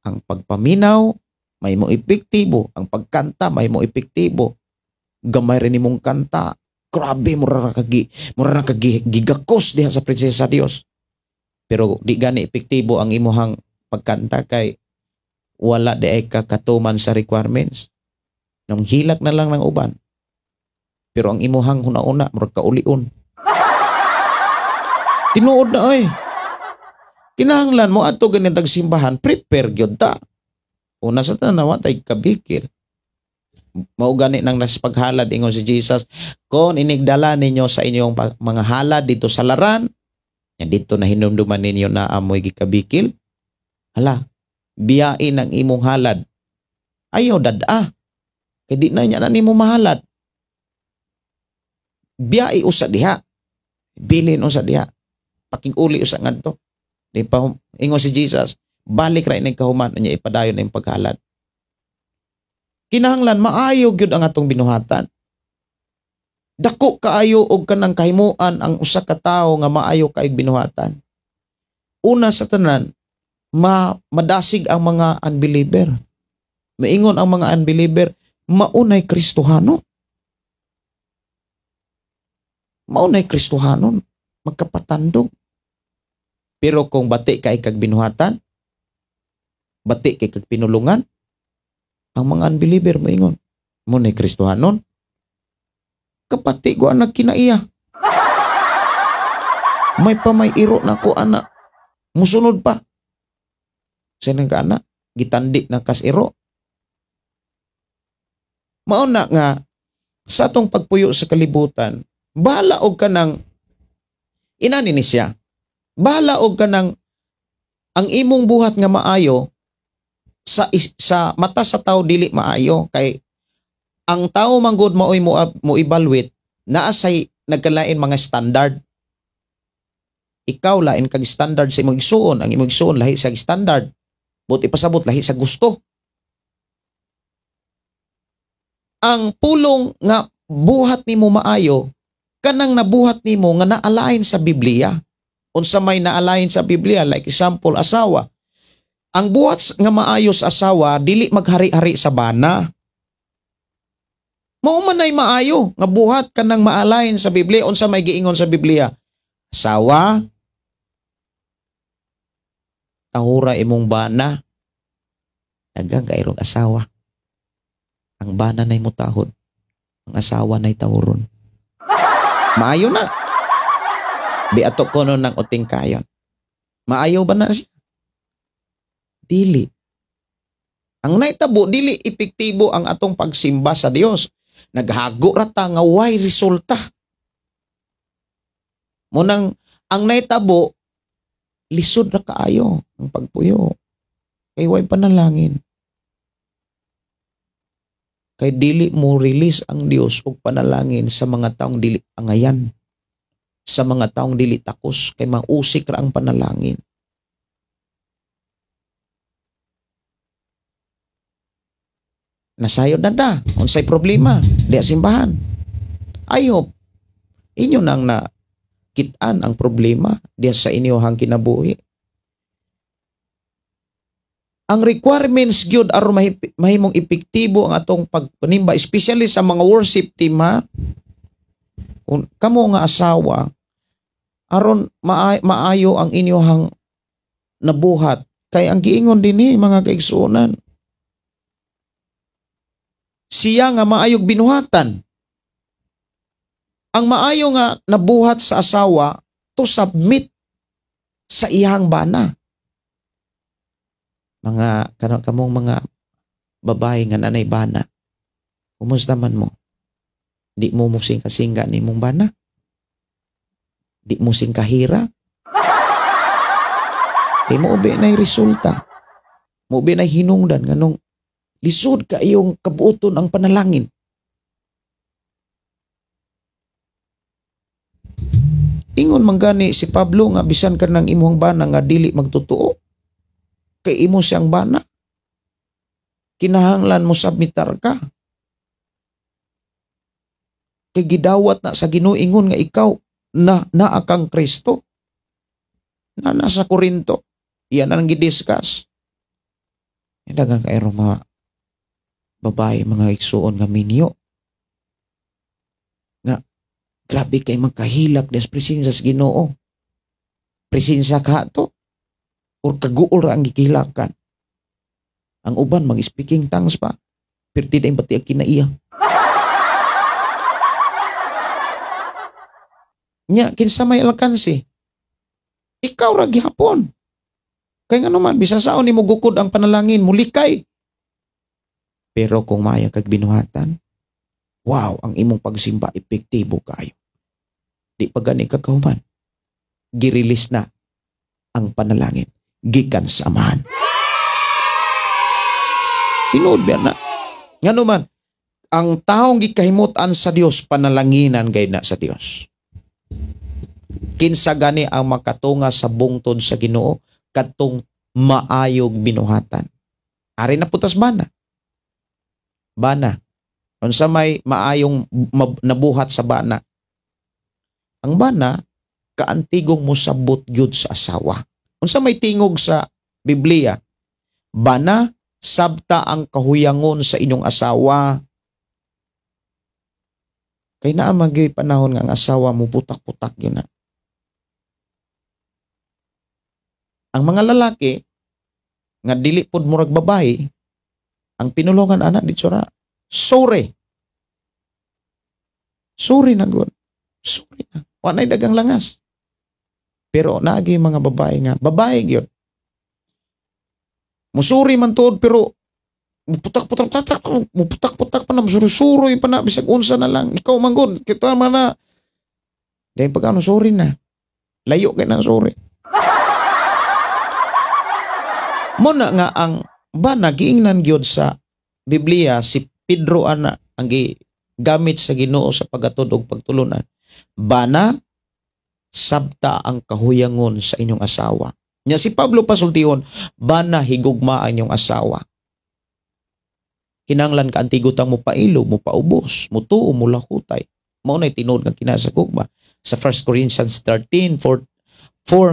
Ang pagpaminaw mahimong epektibo, ang pagkanta mahimong epektibo. Gamay rin nimong kanta, grabe mura ra kagi gigakos diha sa presensya sa Dios. Pero di gani epektibo ang imuhang pagkanta kay wala di ay kakatuman sa requirements. Nang hilak na lang ng uban. Pero ang imuhang huna-una murag kaulion. Tinuod na oy. Kinahanglan mo ato ganyan tagsimbahan, prepare gyud ta. Una sa tanan wa tay kabikil. Mao gani nang nas paghalad ingon si Jesus, kon inigdala ninyo sa inyong mga halad dito sa laran, yan dito na hinumduman ninyo na amoy gikabikil. Hala, biyain ang imong halad. Ayaw dada. Kay di na niya na nimo mahalad. Biyai usa diha. Bilin usa diha. Pakiguli usa ngadto. Di pa ingon si Jesus, balik ra ining kahuman niya ipadayon ang paghalad. Kinahanglan maayo gyud ang atong binuhatan. Dako kaayo og kanang kahimuan ang usa ka tawo nga maayo kaayog binuhatan. Una sa tanan, madasig ang mga unbeliever. Maingon ang mga unbeliever, maunay Kristohano. Maunay Kristohanon, magkapatandog. Pero kung bati kay kag binuhatan, bati kay kag pinulungan, ang mga unbeliever moingon, maunay Kristohanon. Kapati ko anak kinaiya. May pamay iro na ko anak. Musunod pa. Sinang ka anak, gitandi na kas iro. Mauna nga, sa atong pagpuyo sa kalibutan, bahala og ka ng, inani ni siya, bahala og ka ng, ang imong buhat nga maayo, sa mata sa tao dili maayo, kay ang tao manggod maoy mo evaluate, naa say nagkalain mga standard. Ikaw lain kag standard sa imong igsuon, ang imong igsuon lahi sa standard. But ipasabot lahi sa gusto. Ang pulong nga buhat nimo maayo, kanang nabuhat nimo nga naalain sa Biblia. Unsa may naalain sa Biblia, like example asawa. Ang buhat nga maayo sa asawa dili maghari-hari sa bana. Mao man ay maayo nga buhat kanang maalain sa Biblia. Unsa may giingon sa Biblia? Asawa, tahura imong bana. Daghang kairong asawa. Ang bana nay mutahod, ang asawa nay tahuron. Maayo na. Biato kono ng uting kayon. Maayo ba na siya? Dili. Ang naitabo, dili epektibo ang atong pagsimba sa Dios. Naghago ra ta nga way resulta. Munang ang naitabo, lisod ra kaayo ang pagpuyo. Kay way panalangin. Kay dili mo release ang Dios og panalangin sa mga taong dili angayan, sa mga taong dili takos, kay mausik ra ang panalangin. Nasayod na ta, unsay problema diya simbahan. I hope inyo nang nakit-an ang problema diya sa inyohang kinabuhi. Ang requirements gyud aron mahimong epektibo ang atong pagpanimba, especially sa mga worship team, ha. Kung kamo nga asawa, aron maayo ang inyohang nabuhat, kay ang giingon dinhi mga kaigsuonan, siya nga maayog binuhatan. Ang maayo nga nabuhat sa asawa to submit sa iyang bana. Mga kamong mga babae nga nanay bana, kumusta man mo? Di mo musingka-singka ni mong bana? Di mo singkahira? Kay mo ubi na'y resulta. Mo ubi na'y hinungdan nganong lisod ka iyong kabuoton ang panalangin. Ingon man gani si Pablo nga bisan ka ng imong bana nga dili magtotoo, kay imo siyang bana. Kinahanglan mo submitar ka. Kay gidawat na sa Ginoo ingon nga ikaw na naa kang Kristo. Na nasa Korinto. Iyan ang gidiscuss. Daghang kairo mga babae, mga igsuon nga minyo. Nga grabe kay magkahilak des presensya sa Ginoo. Presensya ka to. Or kaguol ra ang gikilakan. Ang uban mag-speaking tongues pa. Pirti na yung bati ang kinaiya. Nya, kinsa may alkansi? Ikaw ra gihapon. Kay ngano man, bisan saon nimo gukod ang panalangin, mulikay. Pero kung maayo kag binuhatan, wow, ang imong pagsimba epektibo kayo. Di pa gani ka kahuman. Gi-release na ang panalangin gikan sa Amahan. Tinuod ba na? Ngano man, ang taong gikahimut-an sa Dios, panalanginan gayud na sa Dios. Kinsa gani ang makatunga sa bungtod sa Ginoo kadtong maayog binuhatan. Ari na putas bana. Bana. Unsa may maayong nabuhat sa bana? Ang bana kaantigong mosabot gyud sa asawa. Unsa may tingog sa Biblia? Bana, sabta ang kahuyangon sa inyong asawa. Kay naa man gyud panahon nga ang asawa mo putak-putak gyud na. Ang mga lalaki nga dili pod murag babae, ang pinulongan ana didto ra. Sorry. Sorry na gud. Sorry na. Wa nay dagang langas. Pero naagi mga babae nga babae gyud. Musuri man tuod pero muputak-putak tatak, muputak-putak pa na, musuri-suroy pa na, bisag unsa na lang. Ikaw man gud, kita man na. Dahil pag ano, sorry na. Layo kay na sorry. Muna nga ang bana giingnan gyud sa Biblia si Pedro ana ang gigamit sa Ginoo sa paghatod og pagtulunan. Bana, sabta ang kahuyangon sa inyong asawa. Nya si Pablo pasultihon, bana higugma ang inyong asawa. Kinanglan ka antigutang mo pailo, mo paubos, mo tuo, mo lakutay. Mao nay tinuod nga kinasagugma sa 1 Corinthians 13, 4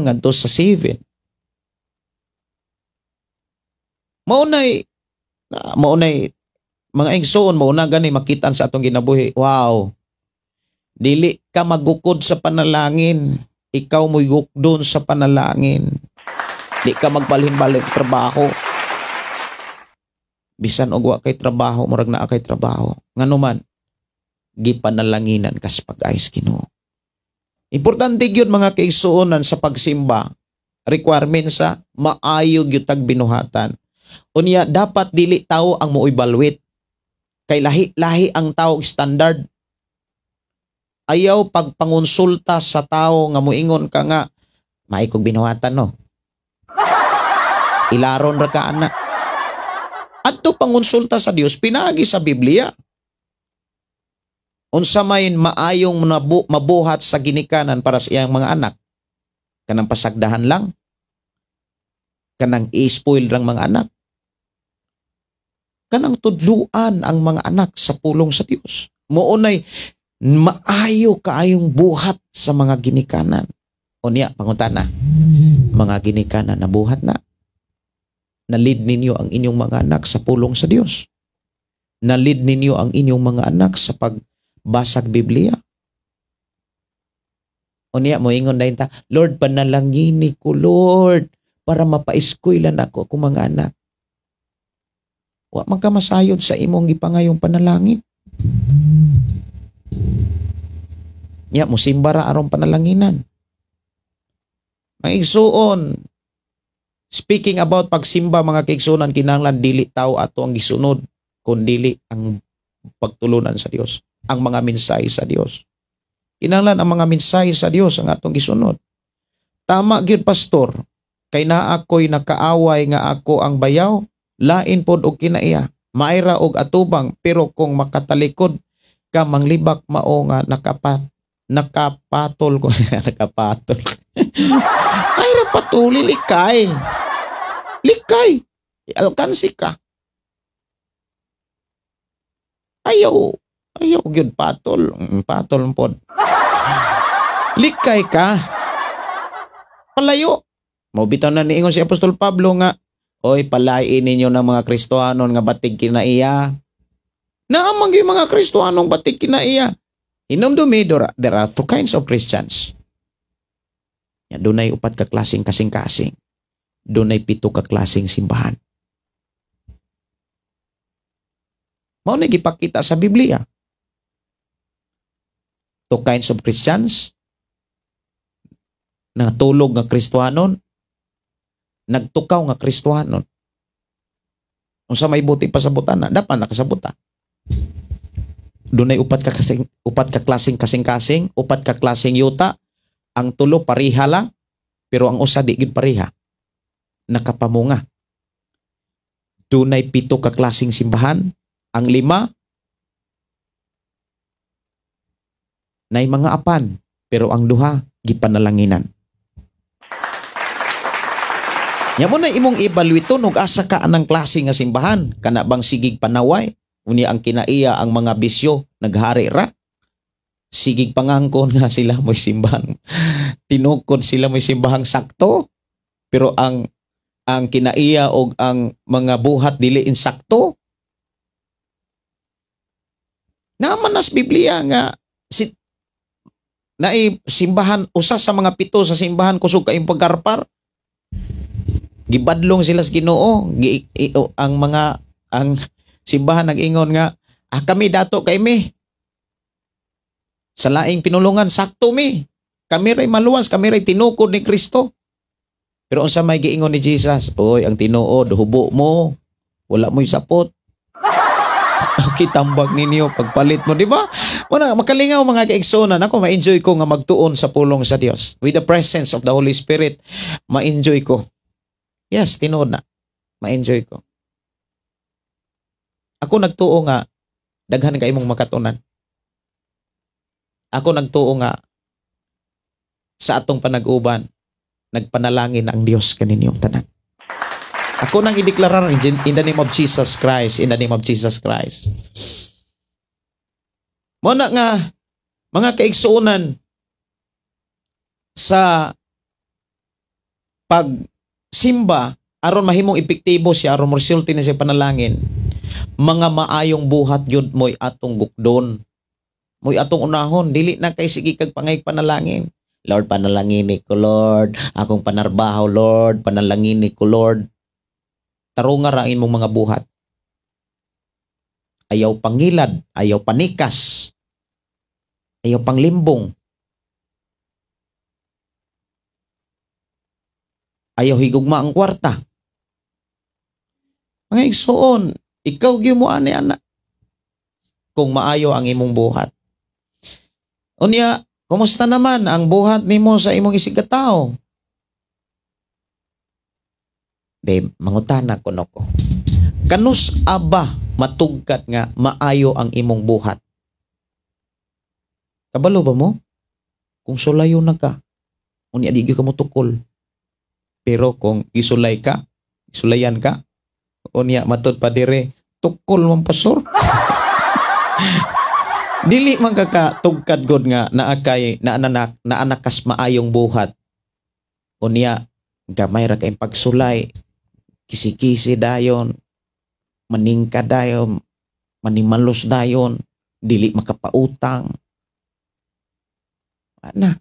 ngadto sa 7. Mao nay mga igsoon, mao na gani makitaan sa atong ginabuhi. Wow. Dili ka magukod sa panalangin, ikaw mo'y gukdon sa panalangin. Di ka magbalhin-balik trabaho. Bisan og wa kay trabaho, murag naa kay trabaho. Ngano man, gipanalanginan ka sa pag-ayos Ginoo. Importante gyud mga kaigsuonan sa pagsimba, requirement sa maayo gyud tag binuhatan. Unya dapat dili tao ang mooy balwit. Kay lahi-lahi ang tao standard. Ayaw pagpangonsulta sa tao nga moingon ka nga maay kog binuhatan no. Ilaron ra ka ana. Adto pangonsulta sa Dios pinaagi sa Biblia. Unsa may maayong mabuhat sa ginikanan para sa iyang mga anak? Kanang pasagdahan lang? Kanang i-spoil rang mga anak? Kanang tudluan ang mga anak sa pulong sa Dios. Moonay maayo kaayong buhat sa mga ginikanan. Unya, pangutana, mga ginikanan nabuhat na. Na-lead ninyo ang inyong mga anak sa pulong sa Dios. Na-lead ninyo ang inyong mga anak sa pagbasag Biblia. Unya, moingon na ta, Lord, panalangini ko, Lord, para mapaeskuylan ako akong mga anak. Wa man ka masayod sa imong gipangayong panalangin. Nya, musimba ra aron panalanginan. Mga igsuon, speaking about pagsimba mga kaigsuonan, kinahanglan dili tao ato ang gisunod, kun dili ang pagtulunan sa Dios, ang mga mensahe sa Dios. Kinahanglan ang mga mensahe sa Dios ang atong gisunod. Tama gyud pastor, kay naa ako'y nakaaway nga ako ang bayaw, lain pod og kinaiya, maayra og atubang, pero kung makatalikod ka manglibak mao nga nakapatol ko. Nakapatol. Ay ra patuli, likay. Likay. Alkansi ka. Ayaw. Ayaw gyud patol. Patol pod. Likay ka. Palayo. Mao bitaw na niingon si Apostol Pablo nga, oy, palain ninyo ng mga Kristohanon nga batig kinaiya. Naamang yung mga Kristohanong batig kinaiya. Hinumdumi, there are two kinds of Christians. Ya, dunay upat ka klaseng kasing-kasing. Dunay 7 ka klaseng simbahan. Mao na gipakita sa Biblia. Two kinds of Christians. Natulog nga Kristohanon, nagtukaw nga Kristohanon. Unsa may buti pasabutan na, dapat nakasabuta. Dunay upat ka klaseng kasing-kasing, upat ka klaseng yuta, ang tulo pareha lang, pero ang usa di gid pareha. Nakapamunga. Dunay 7 ka klaseng simbahan, ang 5 nay mga apan, pero ang 2 gipanalanginan. Nya mo na imong evaluate og asa ka anang klase nga simbahan, kana bang sigig panaway, unya ang kinaiya ang mga bisyo naghari ra. Sigig pangangkon nga sila mo'y simbahan. Tinukod sila mo'y simbahang sakto, pero ang kinaiya og ang mga buhat dili insakto. Naman nas Biblia nga si naay simbahan, usa sa mga 7 sa simbahan kusog kayong pagkarpar. Gibadlong sila sa Ginoo, ang mga ang simbahan nag-ingon nga, ah, kami dato kay mi. Sa laing pinulungan sakto mi. Kami ray maluwas, kami ray tinukod ni Kristo. Pero unsa may giingon ni Jesus? Oy, ang tinuod hubo mo. Wala mo'y sapot. Okay, tambag ninyo pagpalit mo, di ba? Wala, makalingaw mga kaigsunan. Ako, ma-enjoy ko nga magtuon sa pulong sa Dios. With the presence of the Holy Spirit, ma-enjoy ko. Yes, tinuod na. Ma-enjoy ko. Ako nagtuo nga, daghan ka imong makatunan. Ako nagtuo nga, sa atong panag-uban, nagpanalangin ang Dios kaninyong tanan. Ako nang ideklarar in the name of Jesus Christ, in the name of Jesus Christ. Muna nga, mga kaigsuonan, sa pagsimba, aron mahimong epektibo siya, aron moresulti na siya panalangin, mga maayong buhat yun mo'y atong gukdon. Mo'y atong unahon, dili na kay sige kag pangay panalangin. Lord, panalangin ko, Lord. Akong panarbaho, Lord. Panalangin ko, Lord. Tarunga ra ang imong mga buhat. Ayaw pangilad, ayaw panikas, ayaw panglimbong, ayaw higugma ang kwarta. Mga igsoon, ikaw gyud mo ani ana kung maayo ang imong buhat. Unya, kumusta naman ang buhat nimo sa imong isigkatao? Be, mangutana kuno ko. Kanus aba matugkat nga maayo ang imong buhat? Kabalo ba mo? Kung sulayo na ka, unya di gyud ka motukol. Pero kung isulay ka, isulayan ka, unya matud pa dire, tukol man pastor. Dili man ka katugkad god nga naa kay naa kas maayong buhat. Unya gamay ra kay pagsulay, kisi-kisi dayon, maningka dayon, manimalos dayon, dili makapautang. Ana,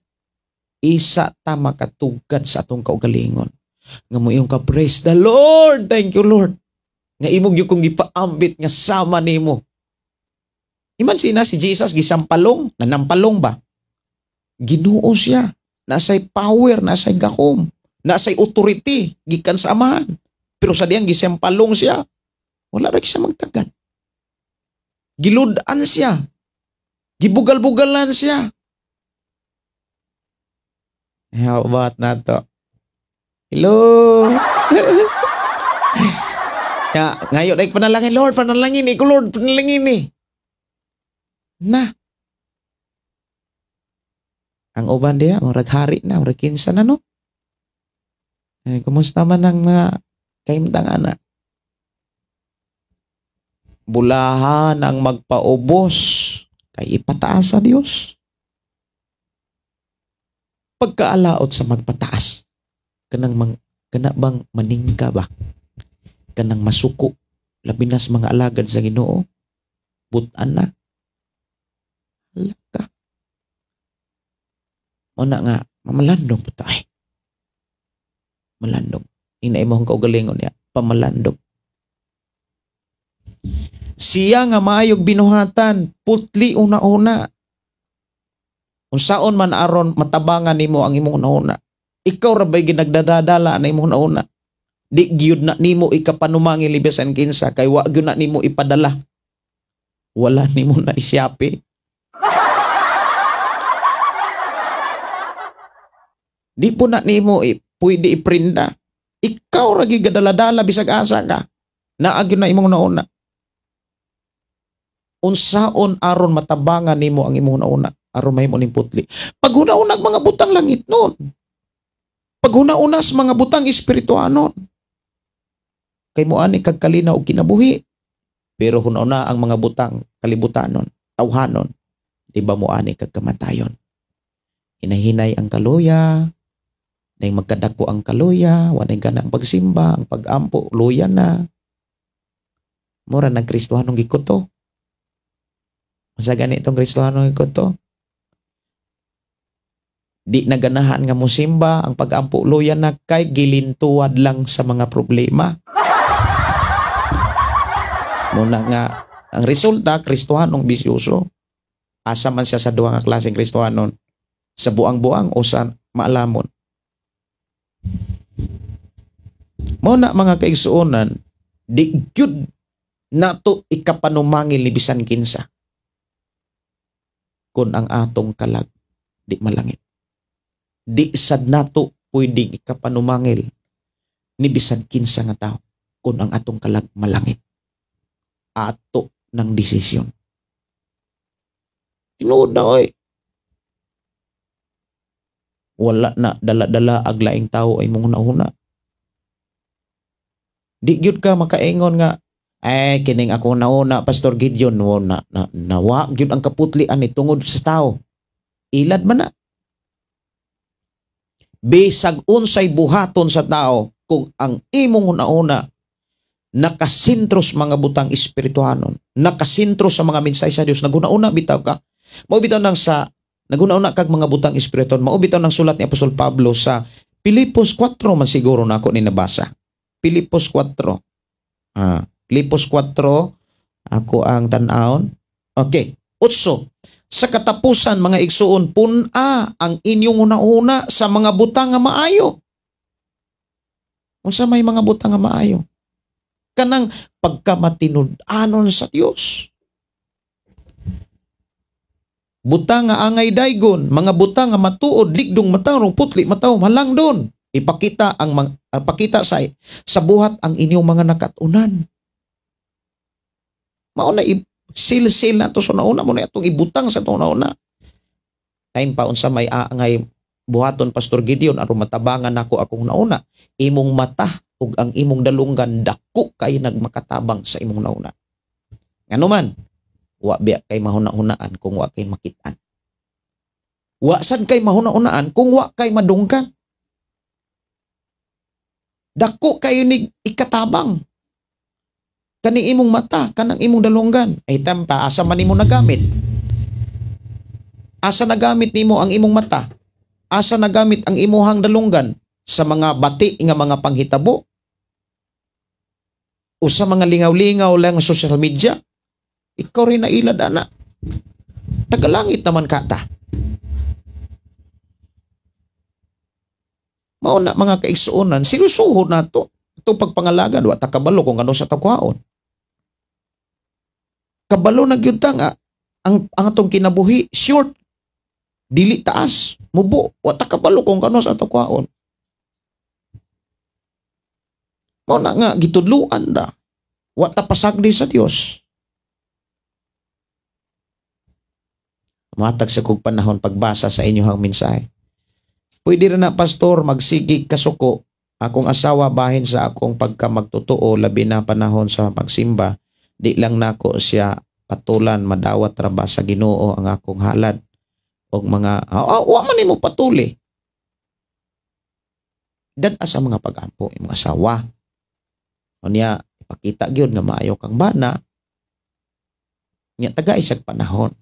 isa ta makatugkad sa atong kaugalingon. Nga moingon ka, praise the Lord, thank you Lord. Nga imong gyud kong gipaambit nga sama nimo. Iman sina si Jesus gisampalong, nanampalong ba? Ginoo siya, nasay power, nasay gahom, nasay authority gikan sa Amahan. Pero sa diyang gisampalong siya, wala ra siya magtagan. Gilud-an siya. Gibugal-bugalan siya. How about na to? Hello? Ya, ngayon ay panalangin, Lord, panalangin ko, Lord, panalangin ni. Na. Ang uban diya, murag hari na, murag kinsa na, no? Eh, kumusta man ang mga kahimtang anak? Bulahan ang magpaubos kay ipataas sa Dios. Pagkaalaot sa magpataas, kanang kana bang maningka ba? Kanang masuko, labi na sa mga alagad sa Ginoo, butan na. Hala ka. Una nga, mamalandong po tayo. Malandong. Ina imong kaugalingon niya, pamalandong. Siya nga maayog binuhatan, putli una-una. Unsaon man aron matabangan nimo ang imong una-una. Ikaw ra bay ginagdadala na imong una-una. Di gyud na nimo ikapanumangil bisan kinsa kay wa gyud na nimo ipadala. Wala nimo na isyapi. Di po na nimo pwede iprinda. Ikaw ra gyud gadala-dala bisag asa ka. Naa gyud na imong una-una. Unsaon aron matabangan nimo ang imong una-una aron mahimo ning putli. Paghuna-una ang mga butang langit nun. Paghuna-una sa mga butang espirituanon. Kay moani kag kalinaw og kinabuhi. Pero huna-una ang mga butang kalibutanon, tawhanon, di ba moani kag kamatayon. Hinahinay ang kaluya, nay magkadako ang kaluya, walay gana ang pagsimba, ang pagampo, luya na. Mura nang Kristohanong gikuto. Unsa gani itong Kristohanong gikuto? Di naganahan nga mosimba, ang pagampo luya na kay gilintuad lang sa mga problema. Muna nga ang resulta, Kristohanong bisyoso. Asa man siya sa duha nga klaseng Kristohanon, sa buang-buang o sa maalamon. Mao na mga kaigsuonan, di gyud nato ikapanumangil ni bisan kinsa kun ang atong kalag di malangit. Di sad nato pwedeng ikapanumangil ni bisan kinsa nga tao kun ang atong kalag malangit. Ato ng desisyon. Tinuod na oy. Wala na dala-dala ag laing tao ay mong una-una. Di gyud ka makaingon nga ay kining ako nauna Pastor Gideon wo na nawa gyud ang kaputli ani tungod sa tao. Ilad man na. Bisag unsay buhaton sa tao kung ang imong una-una nakasentro sa mga butang espirituhanon, nakasentro sa mga mensahe sa Dios, naghuna-una bitaw ka. Mao bitaw nang sa naghuna-una kag mga butang espirituhanon, mao bitaw nang sulat ni Apostol Pablo sa Pilipos 4 man siguro nako ni nabasa. Pilipos 4. Pilipos 4 ako ang tan-awon. Okay, 8. Sa katapusan mga igsuon, pun-a ang inyong una-una sa mga butang nga maayo. Unsa may mga butang nga maayo? Kanang pagkamatinud-anon sa Dios. Butang nga angay daygon, mga butang nga matuod, ligdong matarong, putli mataw, halang don. Ipakita ang pakita sa buhat ang inyong mga nakatunan. Mao na silsil na to sa nauna mo na itong ibutang sa itong nauna. Time pa unsa may angay buhaton Pastor Gideon aron matabangan nako akong nauna. Imong mata ug ang imong dalunggan dako kay nagmakatabang sa imong nauna. Ngano man, wa biya kay mahuna-hunaan kung wa kay makitaan. Wa sad kay mahuna-hunaan kung wa kay madunggan. Dako kayo ni ikatabang kaning imong mata, kanang imong dalunggan. Ay tampa, asa man nimo nagamit? Asa nagamit nimo ang imong mata? Asa nagamit ang imuhang dalunggan? Sa mga bati nga mga panghitabo? O sa mga lingaw-lingaw lang social media? Ikaw rin nailad, ana. Tagalangit naman kata. Mao na mga kaigsuonan, seryosohon na to. Ito pagpangalagan, wa ta kabalo kung ano sa tagwaon. Kabalo na gyud ta nga ang atong kinabuhi short, dili taas, mubo, wa ta kabalo kung ano sa tagwaon. Mao na nga gitudluan ta. Wa ta pasagdi sa Dios. Matag sa kog panahon pagbasa sa inyong mensahe. Pwede rin na, pastor, magsigig kasuko akong asawa bahin sa akong pagkamagtotoo labi na panahon sa pagsimba. Di lang nako siya patulan, madawat ra ba sa Ginoo ang akong halad og mga wa man nimo patuli. Dad-a sa mga pag-ampo imong asawa. Unya ipakita gyud nga maayo kang bana. Nya taga isag panahon.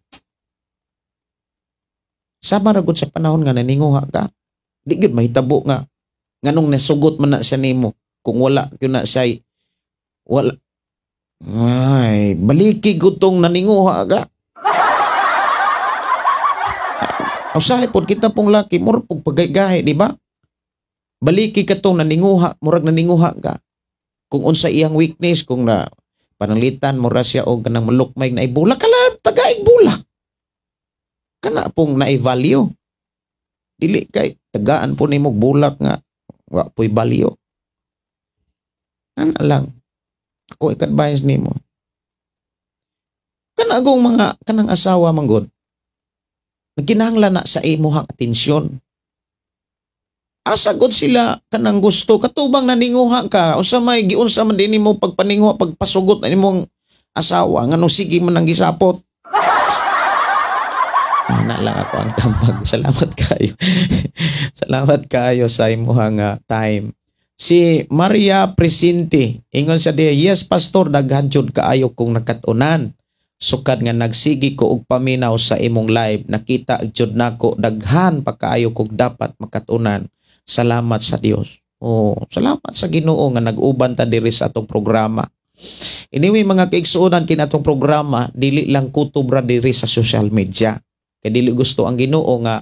Sama ra gud sa panahon nga naninguha ka. Di gyud mahitabo nga Nganong nasugot man na siya nimo kung wala gyud na siya, wala ay baliki gutong naninguha ka. Usahay pod kita pong laki, murag pog pagaygahi, di ba? Baliki ka tong naninguha, murag naninguha ka. Kung unsa iyang weakness, kung na pananglitan mo ra siya og kanang malukmay na ibulak, kala tagaig bulak. Kana pong na-value. Dili kay tagaan po nimo bulak nga wa po'y value. Ana lang. Ako i-advise nimo. Kana akong mga kanang asawa manggod. Nagkinahanglan na sa imuhang atensyon. Asa gud sila kanang gusto katubang naninguha ka, usa may giunsa man din nimo pagpaninguha, pagpasugot na nimong asawa nganong sige man ang gisapot. Ana lang ako ang tambag. Salamat kayo. Salamat kayo sa imuhang time. Si Maria Presente, ingon siya diya, "Yes pastor, daghan jud kaayo kong nakat-unan. Sukad nga nagsigi ko og paminaw sa imong live, nakita jud nako daghan pa kaayo kog dapat makatunan. Salamat sa Dios." Oh, salamat sa Ginoo nga nag-uban ta diri sa atong programa. Anyway, mga kaigsuonan, kini atong programa dili lang kutob ra diri sa social media. Kay dili gusto ang Ginoo nga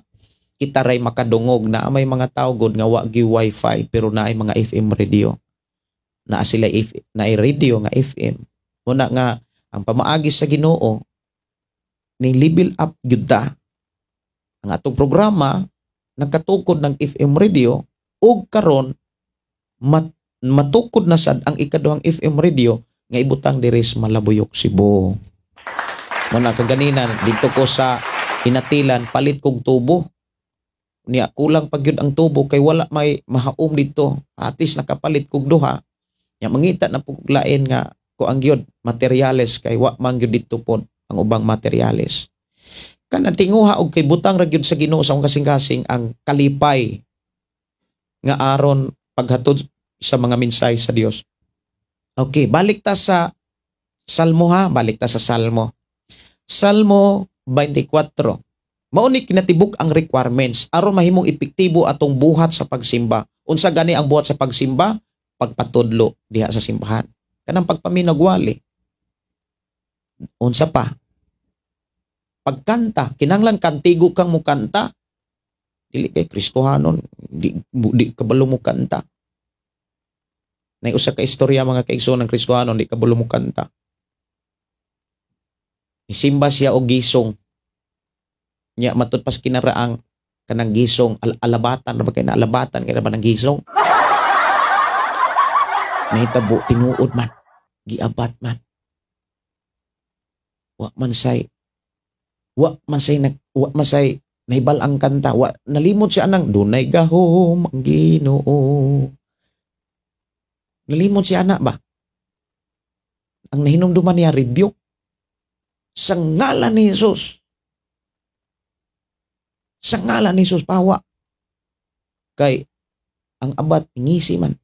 kita ray makadungog na may mga tao gud nga wa gi wifi pero naay mga FM radio. Naa sila F, naay radio nga FM. Muna nga ang pamaagi sa Ginoo ni level up gyud ta. Ang atong programa nagkatukod ng FM radio ug karon matukod na sad ang ikaduhang FM radio nga ibutang diri sa Malabuyok, Cebu. Muna kaganina dito ko sa Hinatilan, palit kog tubo. Niya kulang pa gyud ang tubo kay wala may mahaom dito. Atis nakapalit kog duha. Nya mangita na pug lain nga ko ang gyud materyales kay wa man gyud dito pod ang ubang materyales. Kanang tinguha og kay butang ra gyud sa Ginoo sa akong kasing-kasing ang kalipay nga aron paghatod sa mga mensahe sa Dios. Okay, balik ta sa Salmo ha, balik ta sa Salmo. Salmo 24. Mao ni kinatibuk ang requirements aron mahimong epektibo atong buhat sa pagsimba. Unsa gani ang buhat sa pagsimba? Pagpatudlo diha sa simbahan. Kanang pagpaminagwali. Unsa pa? Pagkanta, kinahanglan kantigo kang mukanta. Dili kay Kristohanon, di kabalo mo kanta. Nay usa ka istorya, mga kaigsoon, ng Kristohanon di kabalo mo kanta. Isimba siya og gisong. Nya matud pas kinaraang kanang gisong alabatan ra ba kay na alabatan kay ra ba ng gisong. Nahitabo tinuod man, giabat man. Wa man say nahibal ang kanta, wa nalimot siya anang dunay gahom ang Ginoo. Nalimot siya ana ba? Ang nahinumduman niya, rebuke sa ngalan ni Jesus. Sa ngalan ni Jesus pawa. Kay ang abat ngisi man.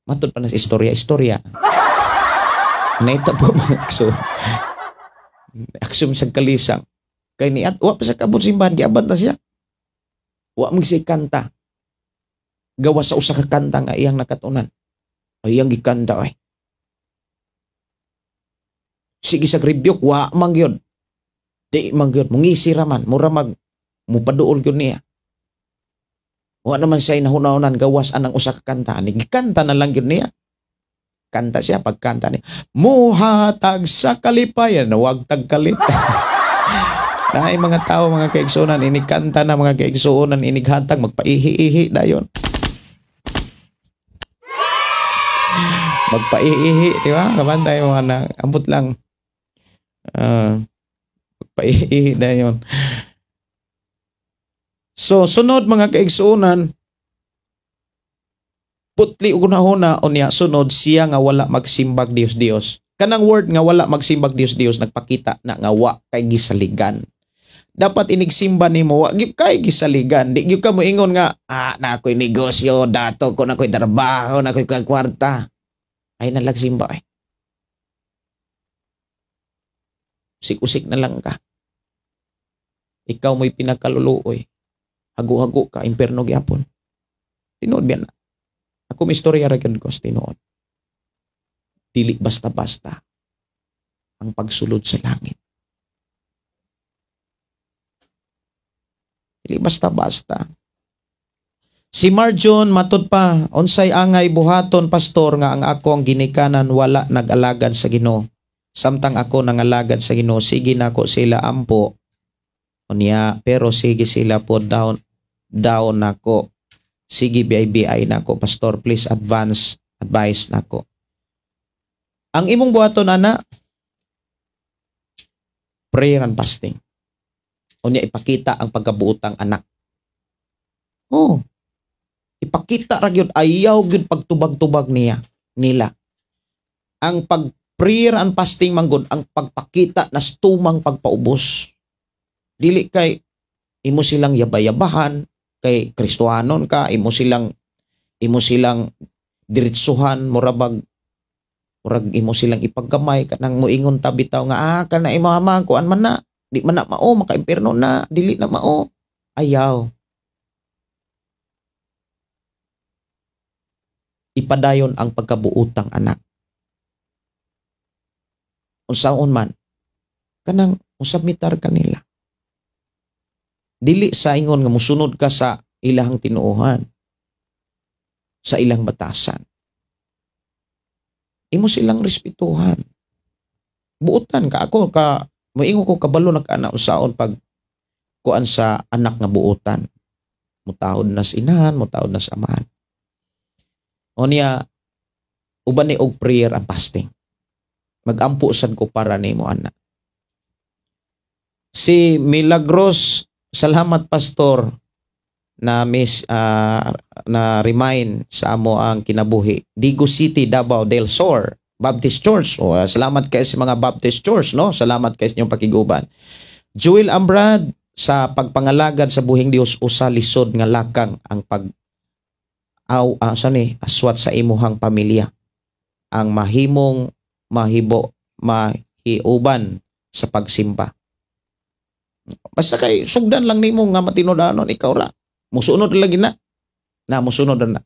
Matud pa na sa istorya, istorya. Naitabo mga akso. Aksyon sa kalisang. Kay ni at wa pa sa kabot simbahan, giabat na siya. Wa man siya kanta. Gawa sa usa ka kanta nga iyang nakatunan. Ay iyang gikanta ay. Sige sa rebuke, wa man gyud. Di man gyud mungisi ra man, mura mag mupaduol gyud niya. Wa naman siya nahuna-hunan gawas anang usa ka kanta. Ani gikanta na lang gyud niya. Kanta siya pagkanta niya. Muhatag sa kalipayan, wag tagkalit. Naay mga tao, mga kaigsuonan, inig kanta na, mga kaigsuonan, inighatag magpaihi-ihi dayon. Magpaihi, di ba? Kabantay mo na, ambot lang. Magpaihi dayon. So, sunod mga kaigsuonan, putli og hunahuna unya sunod siya nga wala magsimbag Dios Dios. Kanang word nga wala magsimbag Dios Dios nagpakita na nga wa kay gisaligan. Dapat inigsimba nimo wa gyud kay gisaligan. Di gyud ka moingon nga na ako'y negosyo, dato ko na ako'y trabaho, na ako'y kwarta. Ay nalagsimba ay. Usik-usik na lang ka. Ikaw mo'y pinakaluluoy. Hago-hago ka, imperno gyapon. Tinuod biya na. Ako may istorya ra gyud ko sa tinuod. Dili basta-basta ang pagsulod sa langit. Dili basta-basta. Si Marjon matud pa, unsay angay buhaton, pastor, nga ang ako ang ginikanan wala nag-alagad sa Ginoo. Samtang ako nangalagad sa Ginoo, sige nako sila ampo. Unya, pero sige sila po down down nako. Sige BIBI nako, pastor, please advance advice nako. Ang imong buhaton ana, prayer and fasting. Unya ipakita ang pagkabuotang anak. Oh. Ipakita ra gyud, ayaw gyud pagtubag-tubag niya nila. Ang pag prayer and fasting manggod ang pagpakita na tumang pagpaubos. Dili kay imo silang yabayabahan kay Kristohanon ka, imo silang diretsuhan, murabag murag imo silang ipaggamay kanang moingon ta bitaw nga kana imo ama kuan man na, di man na mao, maka-impierno na, dili na mao. Ayaw, ipadayon ang pagkabuotang anak. Unsaon man kanang usabmitar kanila, dili sa ingon nga musunod ka sa ilahang tinuohan, sa ilang batasan. Imo silang respetuhan, buotan ka. Ako ka moingon ko, kabalo na ka na unsaon pag kuan sa anak nga buotan, mutahod na sa inahan, mutahod na sa amahan. Unya uban ni og prayer and fasting, magampo sad ko para nimo ana. Si Milagros, salamat, pastor, na miss na remind sa amo ang kinabuhi. Digos City, Davao del Sur Baptist Church. O, salamat kay sa mga Baptist Church, no? Salamat kay sa inyong pakiguban. Joel Ambrad, sa pagpangalagad sa buhing Dios, usa lisod nga lakang ang pag aw sa ni aswat sa imuhang pamilya. Ang mahimong mahibo mahiuban sa pagsimba. Basta kay sugdan lang nimo nga matinud-anon, ikaw ra. Musunod lagi na. Na musunod na.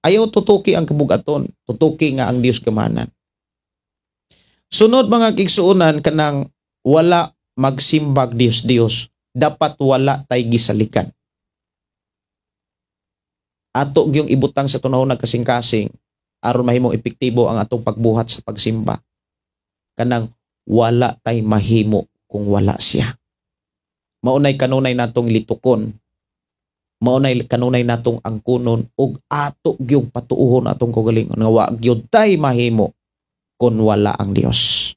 Ayaw tutuki ang kabugaton, tutuki nga ang Dios kamanan. Sunod, mga kigsuonan, kanang wala magsimbag Dios Dios, dapat wala tay gisalikan. Ato gyung ibutang sa tunahon nagkasing-kasing aron mahimong epektibo ang atong pagbuhat sa pagsimba. Kanang wala tay mahimo kung wala siya. Maunay kanunay natong litukon. Maunay kanunay natong angkunon ug ato gyung patuuhon atong kaugalingon nga wa gyud tay mahimo kung wala ang Dios.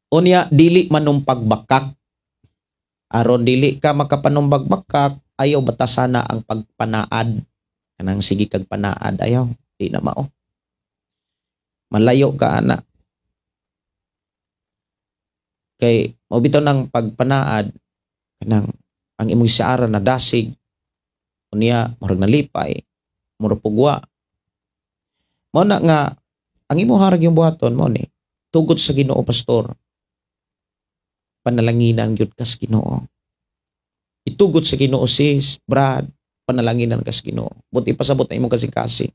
Unya dili manumpagbakak. Aron dili ka makapanumbag bakak, ayaw batasana ang pagpanaad. Kanang sige kag panaad, ayaw, di na mao. Malayo ka ana. Kay mao bitaw nang pagpanaad kanang ang imong saara na dasig, unya murag nalipay, murag pugwa. Mao na nga ang imo harag yung buhaton mo ni tugot sa Ginoo, pastor. Panalanginan gyud kas Ginoo. Itugot sa Ginoo, sis, Brad, panalanginan kas Ginoo. But ipasabot na imong kasing-kasing.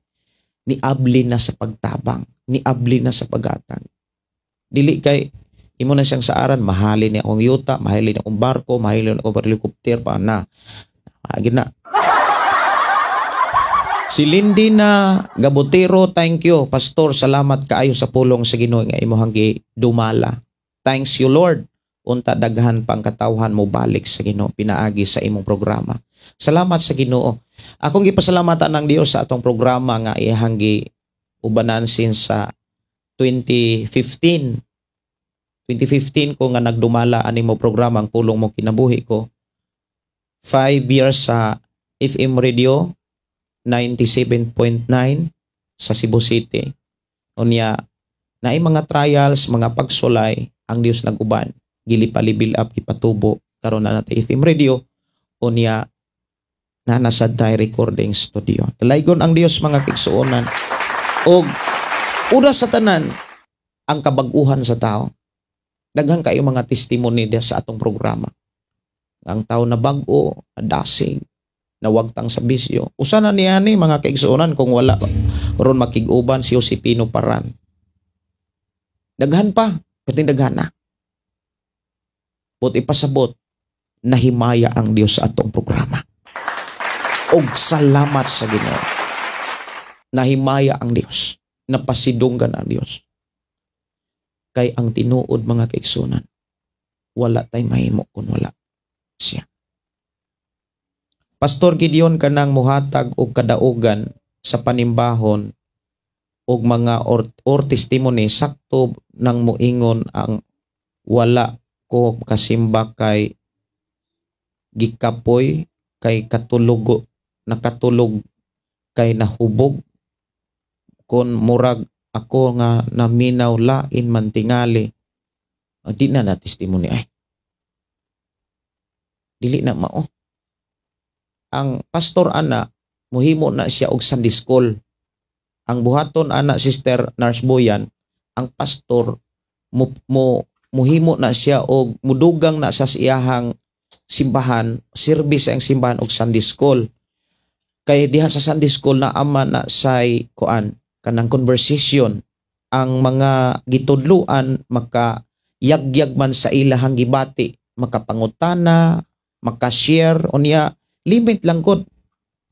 Niabli na sa pagtabang, niabli na sa paghatag. Dili kay imo na siyang saaran, mahalin ni akong yuta, mahalin ni akong barko, mahalin ni akong helicopter pa na. Agi na. Si Lindy na Gabotero, thank you. Pastor, salamat kaayo sa pulong sa Ginoo nga imong dumala. Thanks you, Lord. Unta daghan pang katawhan mo balik sa Ginoo pinaagi sa imong programa. Salamat sa Ginoo. Akong gipasalamatan ng Dios sa atong programa nga iyahang ubanan since sa 2015. 2015 ko nga nagdumala ani mo programa ang Pulong Mo Kinabuhi Ko. 5 years sa FM Radio 97.9 sa Cebu City. Unya naay mga trials, mga pagsulay, ang Dios naguban. Gilipali up, gipatubo karon na natin FM radio, unya na nasa tay recording studio. Dalaygon ang Dios, mga kigsuonan. Og una sa tanan ang kabag-uhan sa tao. Daghan kayo mga testimony diya sa atong programa. Ang tao na bag-o, nadasig. Nawagtang sa bisyo. Usa na niya ni, mga kaigsuonan, kung wala ron makig-uban si Josepino Paran. Daghan pa, pati daghan na. But ipasabot, nahimaya ang Dios sa atong programa. Og salamat sa Ginoo. Nahimaya ang Dios. Napasidunggan ang Dios. Kay ang tinuod, mga kaigsuonan, wala tay mahimo kung wala siya. Pastor Gideon, kanang muhatag og kadaugan sa panimbahon og mga or testimony, sakto nang muingon ang wala ko kasimba kay gikapoy, kay katulog, nakatulog kay nahubog kon murag ako nga naminaw, lain man tingali. Ah, di na na testimony ay dili na mao ang pastor ana. Muhimo na siya og Sunday school. Ang buhaton ana, Sister Nurse Boyan, ang pastor mo muhimo na siya og mudugang na sa iyahang simbahan, service ang simbahan og Sunday school, kay diha sa Sunday school na ama na say kuan, kanang conversation. Ang mga gitudluan maka yagyag man sa ilahang gibati, makapangutana, maka-share. Unya limit lang gud,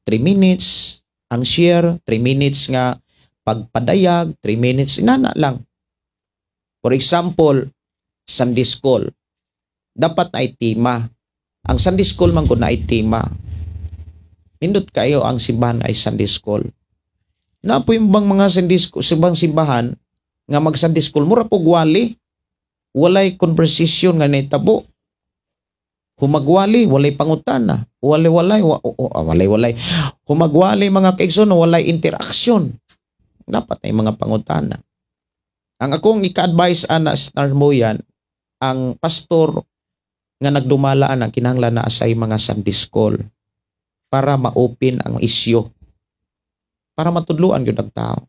3 minutes ang share, 3 minutes nga pagpadayag, 3 minutes inana lang. For example, Sunday school dapat ay tema. Ang Sunday school man gud na ay tema. Nindot kayo ang simbahan ay Sunday school na po. Yung bang mga Sunday school, sibang simbahan nga mag Sunday school, mura pog wali, walay conversation nga nahitabo. Humagwali, walay pangutana, walay walay wa, walay walay humagwali, mga kaigsoon, walay interaksyon. Dapat ay mga pangutana. Ang akong ika-advise ana sa Narmoyan, ang pastor nga nagdumala ana, kinahanglan na asay mga Sunday school para ma-open ang isyu, para matudluan gyud ang tao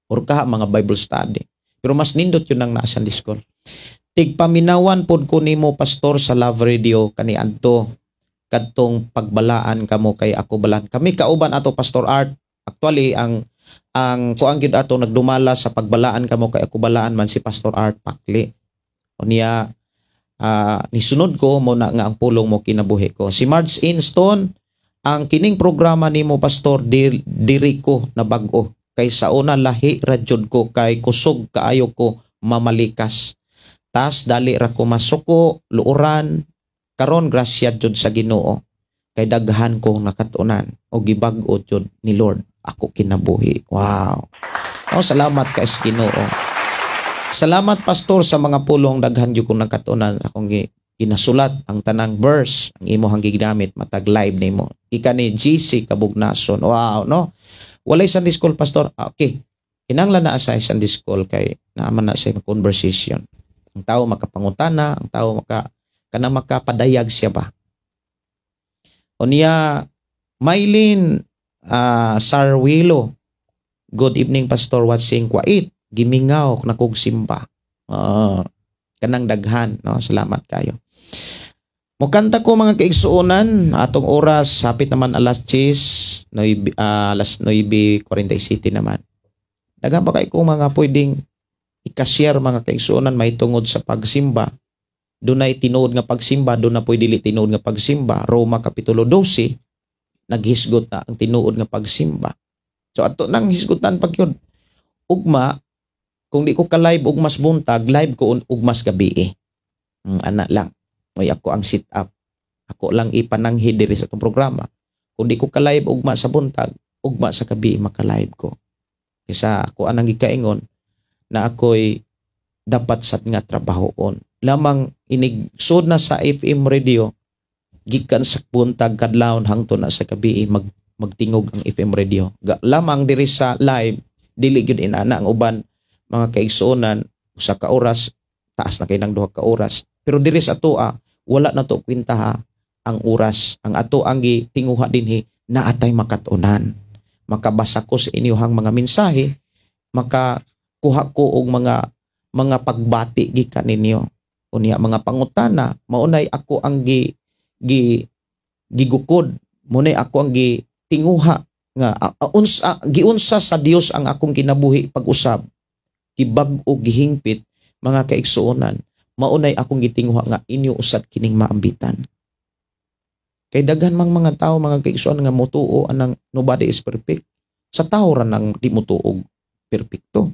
or kaha mga Bible study, pero mas nindot yun ang naa Sunday school. Tigpaminawan pod ko nimo, pastor, sa Love Radio kaniadto, kadtong pagbalaan kamo kay ako balan. Kami kauban ato, Pastor Art. Actually, ang kuang gyud ato nagdumala sa pagbalaan kamo kay ako balaan man si Pastor Art Pakli. Unya nisunod ko mo na nga ang pulong mo kinabuhi ko. Si Marge Inston, ang kining programa nimo, pastor, diri ko na bag-o kay sa una lahi ra jud ko, kay kusog kaayo ko mamalikas, tas dali ra ko masuko luoran. Karon grasya jud sa Ginoo kay daghan ko nakatunan o gibag-o jud ni Lord ako kinabuhi. Wow, oh, salamat kay sa Ginoo. Salamat, pastor, sa mga pulong. Daghan jud kong nakatunan. Akong ginasulat ang tanang verse ang imo hang gigamit matag live nimo. Ika ni GC Kabugnason. Wow, no? Walay Sunday school, pastor. Ah, okay, kinahanglan na sa Sunday school kay naaman na sa conversation. Ang tao makapangutana, ang tao maka kana makapadayag siya ba. Unya Mylene Sarwilo, "Good evening, pastor, watching kwait, gimingaw na kog simba." Kanang daghan, no? Salamat kayo. Mukanta ko, mga kaigsuonan, atong oras hapit naman alas 10, 9, alas 9:47 naman. Daghan pa kay kung mga pwedeng ika-share, mga kaigsuonan, may tungod sa pagsimba. Dunay tinuod nga pagsimba, doon na pwede dili tinuod nga pagsimba. Roma Kapitulo 12, naghisgot na ang tinuod nga pagsimba. So ato nang hisgutan pag yun. Ugma, kung di ko ka-live ugmas buntag, live ko ugmas gabi eh. Ana lang. May ako ang sit up. Ako lang ipananghi diri sa itong programa. Kung di ko ka-live ugma sa buntag, ugma sa gabi maka-live ko. Kaysa ako anang gikaingon na ako'y dapat sad nga trabahoon. Lamang inig sud na sa FM radio, gikan sa buntag kadlawon hangtod na sa gabi magtingog ang FM radio. Lamang diri sa live, dili gyud inana. Ang uban mga kaigsuonan, usa ka oras, taas na kay nang 2 ka oras. Pero diri sa atoa, wala na to kwenta ha ang oras. Ang ato ang gitinguha dinhi naatay makatunan. Makabasa ko sa inyong mga mensahe, makakuha ko og mga pagbati gikan ninyo. Unya mga pangutana, maunay ako ang gi gi gigukod Munay ako ang gitinguha nga giunsa sa Dios ang akong kinabuhi pag-usab, gibag-o, gihingpit, mga kaigsuonan. Maunay akong gitinguha nga inyo usad kining maambitan. Kay daghan mang mga tao, mga kaigsuonan, nga motuo anang nobody is perfect. Sa tao ra nang di motuog perpekto.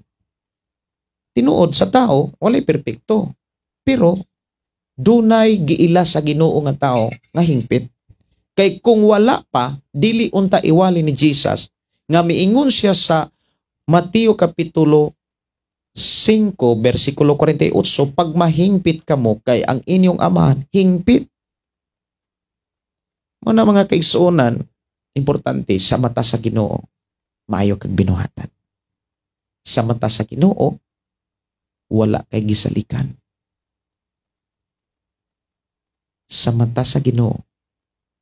Tinuod sa tao walay perpekto. Pero dunay giila sa Ginoo nga tao nga hingpit. Kay kung wala pa, dili unta iwali ni Jesus nga miingon siya sa Mateo kapitulo 5 bersikulo 48, pag mahingpit kamo kay ang inyong amahan hingpit. Muna mga kaigsuonan, importante sa mata sa Ginoo maayo kag binuhatan. Sa mata sa Ginoo wala kay gisalikan. Sa mata sa Ginoo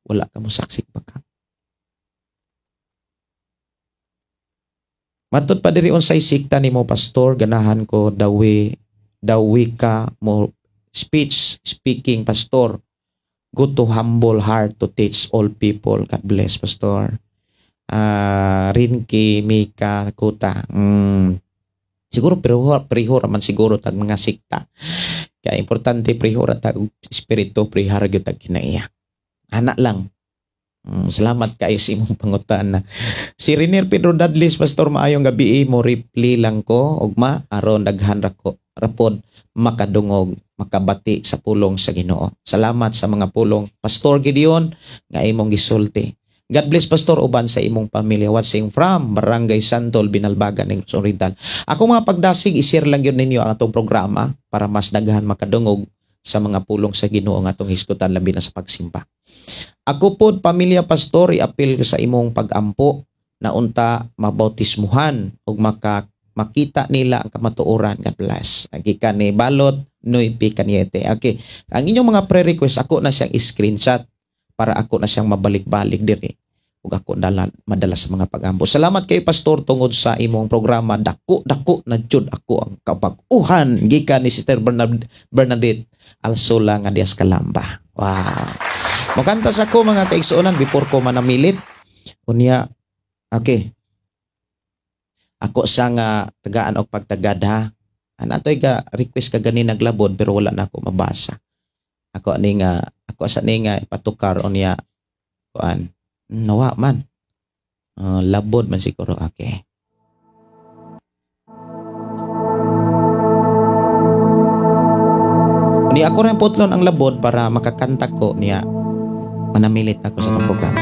wala ka mo saksik baka. Matod pa diri unsay sikta nimo pastor, ganahan ko dawi ka mo speech speaking pastor. Go to humble heart to teach all people. God bless pastor. Rinki Mika Kuta. Siguro prihor man siguro tag mga sikta. Kaya importante prihor tag espiritu, prihar gyud tag kinaiya. Anak lang. Salamat kayo sa imong pangutana. Si Renier Pedro Dadlis, pastor maayong gabi, mo reply lang ko ugma aron daghan ra ko rapod makadungog, makabati sa pulong sa Ginoo. Salamat sa mga pulong Pastor Gideon nga imong gisulti. God bless pastor uban sa imong pamilya, watching from Barangay Santol, Binalbagan, Negros Oriental. Ako mga pagdasig, i-share lang yun ninyo ang atong programa para mas daghan makadungog sa mga pulong sa Ginoo nga atong hisgutan labi na sa pagsimba. Ako pod pamilya pastor, iapil ko sa imong pagampo na unta mabautismuhan ug makita nila ang kamatuoran. God bless. Gikan ni Balot Noy P. Caniete. Okay. Ang inyong mga pre-request, ako na siyang screenshot para ako na siyang mabalik-balik diri ug ako madala sa mga pagampo. Salamat kay pastor tungod sa imong programa. Dako na jud ako ang kabag-uhan. Gikan ni Sister Bernadette Alsola nga Diaz Calamba. Wow. Mokanta sa ko mga kaigsuonan before ko manamilit. Unya, okay. Ako sa nga tagaan og pagtagad ha. Ana toy ga request ka gani naglabod pero wala na ako mabasa. Ako ani nga ako sa ni nga ipatukar unya kuan. Nawa man. Labod man siguro. Okay. Ni ako rin putlon ang labod para makakanta ko niya. Manamilit ako sa itong programa.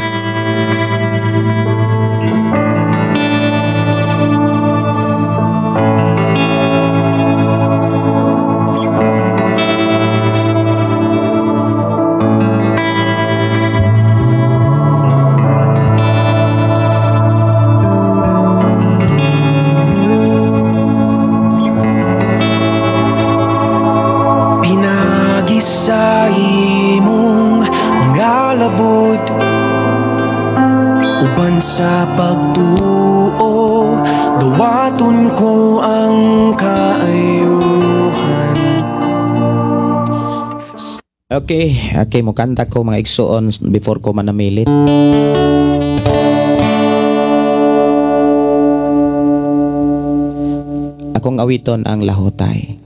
Sa imong mga labod uban sa pagtuo, dawaton ko ang kaayuhan. Okay, mukanta ko mga igsuon before ko manamilit. Akong awiton ang lahutay.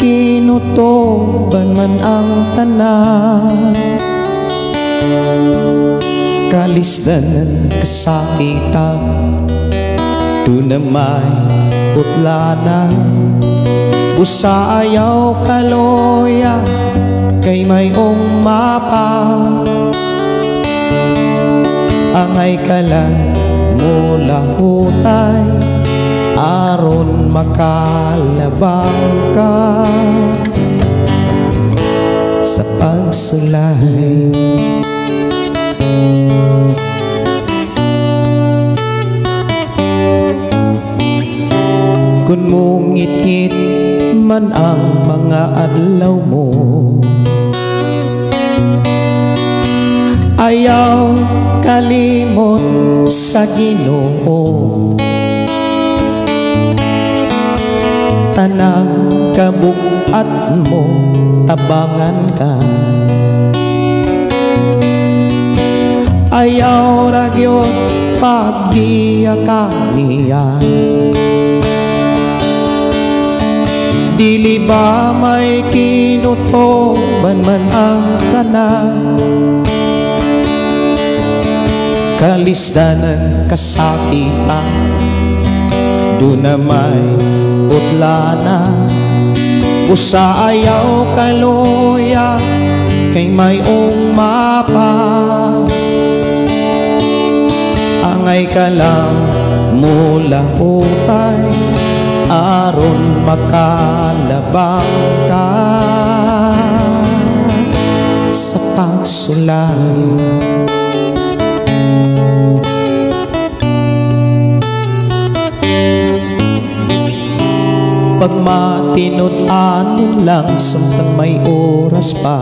Kinutoban man ang tanan, kalisdanan, kasakitan, doon na may utlanan. Usa ayaw kaloya, kay kay mayong mapa. Angay ka lang mulahutay aron makalabang ka sa pagsulay. Kung mungit-ngit man ang mga adlaw mo, ayaw kalimot sa Ginoo. Tanang kabuat mo, tabangan ka. Ayaw ra gyud pagbiya ka niya. Dili ba may kinutoban man ang tanan? Kalisdanan, kasakitan, doon na may putlana. Busa ayaw kaluya kay mayong mapa. Angay ka lang mulahutay aron makalabang ka sa pagsulay. Pagmatinud-anon lang samtang may oras pa,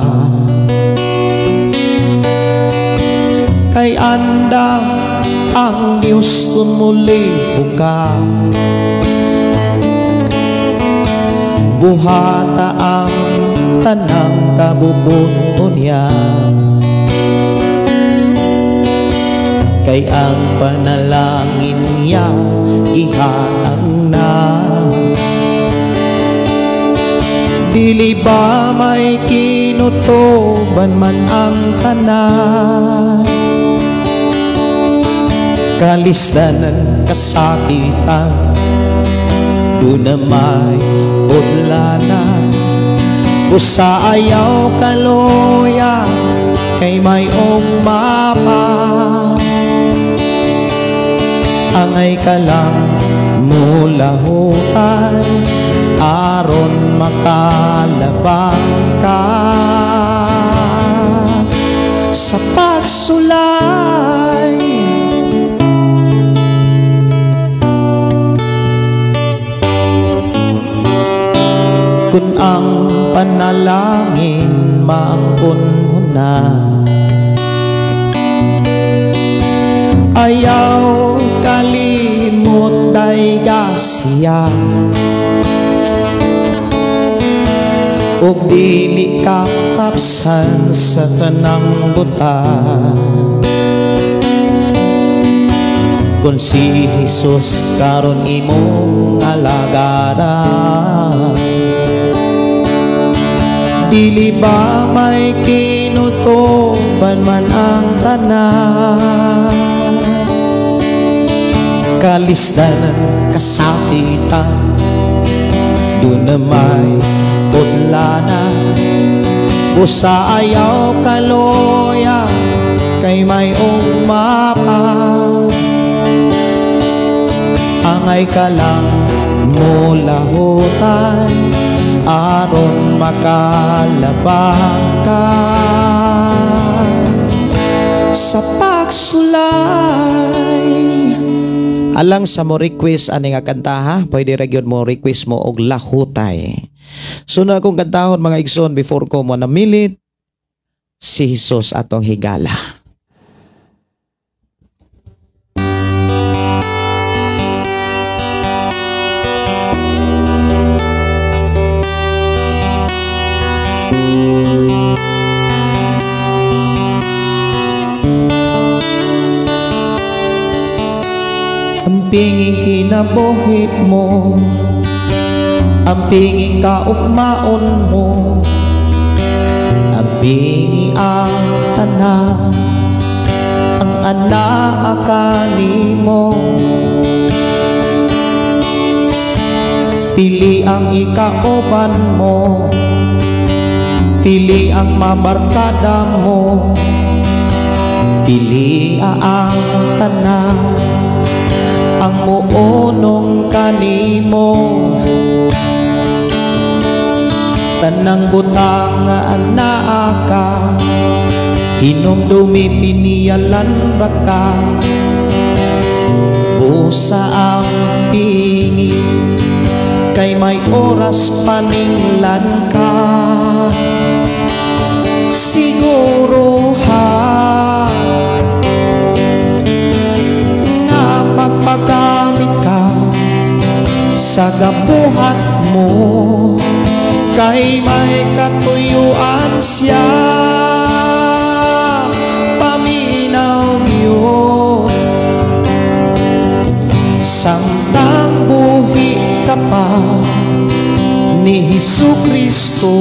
kay anda ang Diyos kung muli ka. Buhata ang tanang kabubuton niya, kay ang panalangin niya gihatag na. Dili ba may kinutoban man ang tanan? Kalisdanan, kasakitan, doon na may udlana. Busa ayaw kaluya kay mayong mapa. Angay ka lang mulahutay aron makalabang ka sa pagsulay. Kung ang panalangin maangkon mo na, ayaw kalimot ay gasiya. Ug dili ka kapsan sa tanang butan. Kung si Jesus karon imong alagaran, dili ba may kinutoban man ang tanan? Kalisdanan, kasakitan, doon na may putlana. Busa ayaw kaluya kay mayong mapa. Angay ka lang mulahutay aron makalabang ka sa pagsulay. Alang sa mo request ani nga kanta ha, pwede ra gyud mo request mo og lahutay. So na akong kantahon mga igsoon before ko mo namilit si Jesus atong higala. Ang pinging kinabuhi mo, ang pinging kaugmaon mo, ang pingi ang tanan, ang anak kanimo. Pili ang ikauban mo, Pili ang mabarkada mo, pili ang tanan ang muunong kanimo. Tanang butang nga anaa ka, hinumdumi piniyalan ra ka. Busa ang pingi, kay may oras paninglan ka. Siguro ha nga magpagamit ka sa gabuhat mo, kay may katuyuan siya. Paminaw yun samtang buhi ka pa ni Hesus Kristo,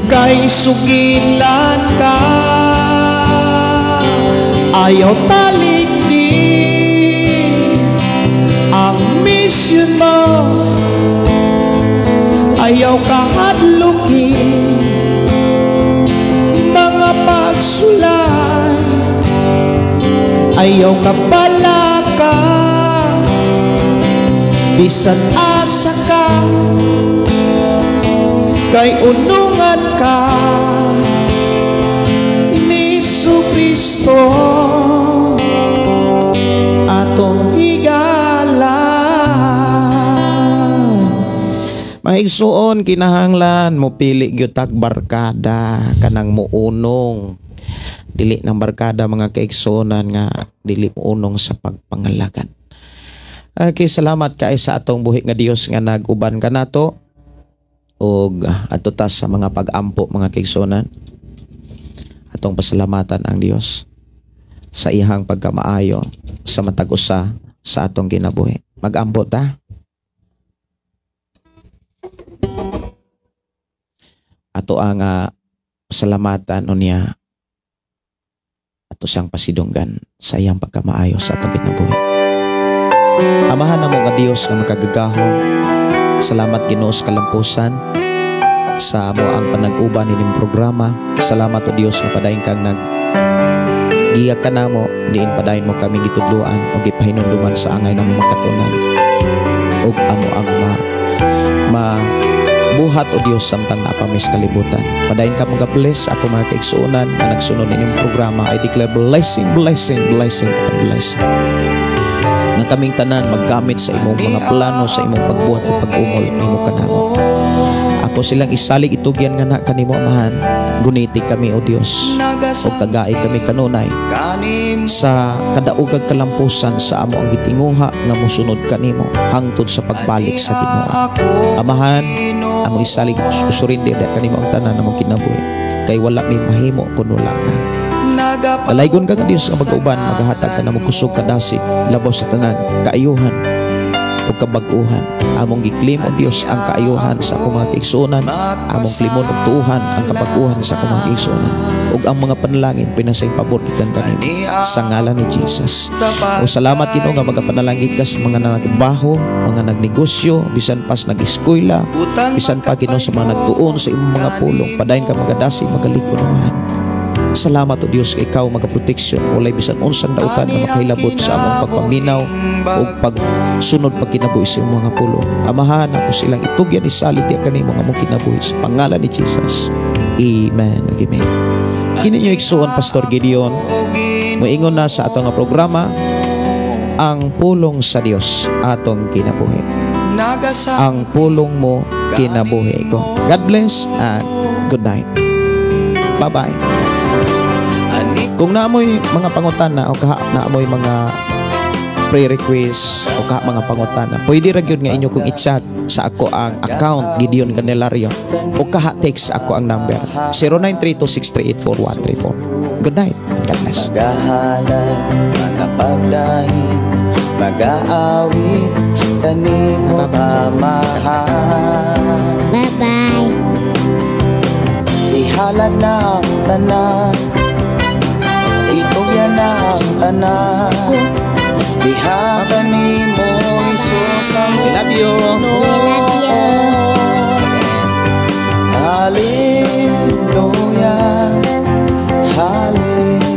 kay sugilan ka. Ayaw talikdi ang mission mo, ayaw kahadlukin mga pagsulay, ayaw kabalaka bisan asa ka, kay unungan ka ni Jesu Kristo atong higala. Maigsuon, kinahanglan mo pili gyud tag barkada kanang muunong. Dili ng barkada, mga kaigsuonan, nga dili muunong sa pagpangalagad. Okay, salamat kay sa atong buhi nga Dios nga nag-uban kanato og adto ta sa mga pag-ampo, mga kaigsuonan. Atong pasalamatan ang Dios sa iyang pagkamaayo sa matag usa sa atong kinabuhi. Mag-ampo ta. Ato ang pasalamatan unya ato siyang pasidunggan sa iyang pagkamaayo sa atong kinabuhi. Amahan namo nga Dios nga makagagahom, salamat Ginoo sa kalampusan sa amo ang panag-uban ining programa. Salamat o Dios nga padayon kang nag giya kanamo, diin padayon mo kami gitudloan o gipahinumduman sa angay namo makatunan ug amo ang ma buhat o Dios samtang napamis kalibutan. Padayon ka mga-bless ako mga kaigsuonan nga nagsunod inyong programa. I declare blessing, blessing, blessing, and blessing. Nga kaming tanan maggamit sa imong mga plano, sa imong pagbuhat o pag-umol nimo kanamo. Ako silang isalig itugyan nga na kanimo, Amahan. Guniti kami o Dios ug tagai kami kanunay sa kadaogag kalampusan sa amo ang gitinguha nga mosunod kanimo hangtod sa pagbalik sa Ginoo. Amahan, amo isalig usurin di kanimo ang tanan namong kinabuhi, kay wala mi mahimo kun wala ka. Dalaygon ka nga Dios nga mag-uban, maghatag ka namo kusog kadasig, labaw sa tanan kaayuhan ug kabag-uhan. Among giklim o Dios ang kaayuhan sa akong mga kaigsuonan, among klimon og tuuhan ang kabag-uhan sa akong mga kaigsuonan, ug ang mga panalangin pinasay pabor gikan kanimo sa ngalan ni Jesus. O salamat Ginoo nga magapanalangin ka sa mga nagbaho, mga nagnegosyo, bisan pas nag-eskwela, bisan pa Ginoo sa mga nagtuon sa imong mga pulong. Padayon ka magadasig, magalikod naman. Salamat o Dios kay ikaw magaproteksyon, walay bisan unsang dautan na makahilabot sa among pagpaminaw o pagsunod pagkinabuhi sa imong mga pulong. Amahan, ako silang itugyan isalig di kanimo nga among kinabuhi sa pangalan ni Jesus. Amen. Amen. Kini inyo igsuon Pastor Gideon, moingon na sa atong nga programa ang pulong sa Dios atong kinabuhi. Ang pulong mo kinabuhi ko. God bless and good night. Bye-bye. Kung naamoy mga pangutana o kaha naamoy mga pre-request o kaha mga pangutana, pwede ra gyud nga inyo kong i-chat sa ako ang account Gideon Candelario o kaha text ako ang number 0932-638-4134. Good night. God bless. Magahalad, magapagdahi, magaawit, kanimo pamahal. Bye-bye. Ihalad na ang tanan, itugyan na ang tanan, diha kanimo Hesus ang I love you. I love you. Hallelujah. Hallelujah.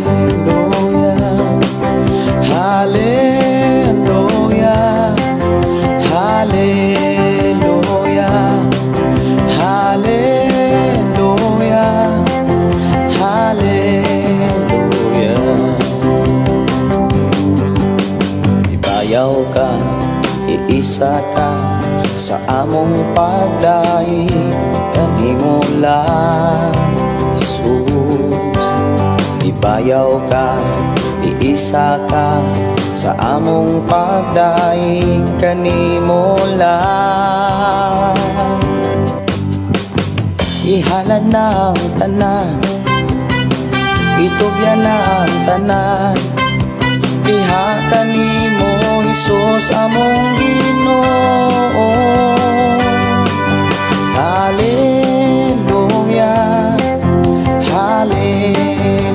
Hallelujah. Hallelujah. Hallelujah. Hallelujah. Ibayaw ka, iisa ka sa among pagdaig kanimo lang, Jesus. Ibayaw ka, iisa ka sa among pagdaig kanimo lang. Ihalad na ang tanan, itugyan na ang tanan diha kanimo, Hesus, among Ginoo. Hallelujah. Hallelujah.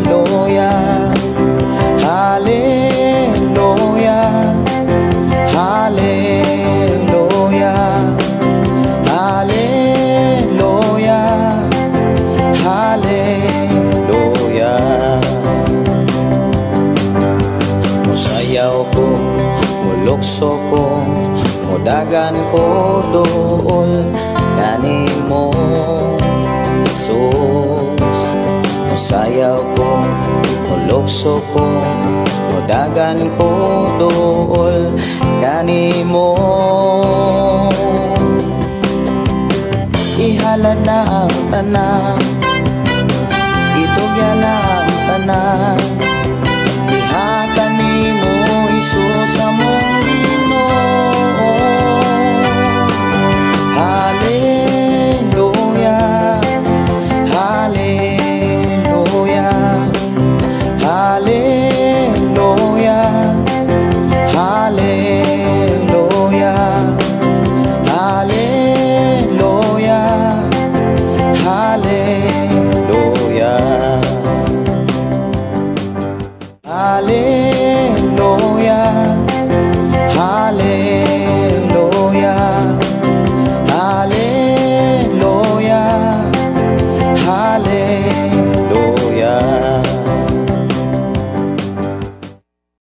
Hallelujah. Hallelujah. Hallelujah. Hallelujah. Musayaw ko, mulukso ko, mudagan ko duol kanimo, Jesus. Musayaw ko, mulukso ko, mudagan ko duol kanimo. Ihalad na ang tanan, itugyan na ang tanan.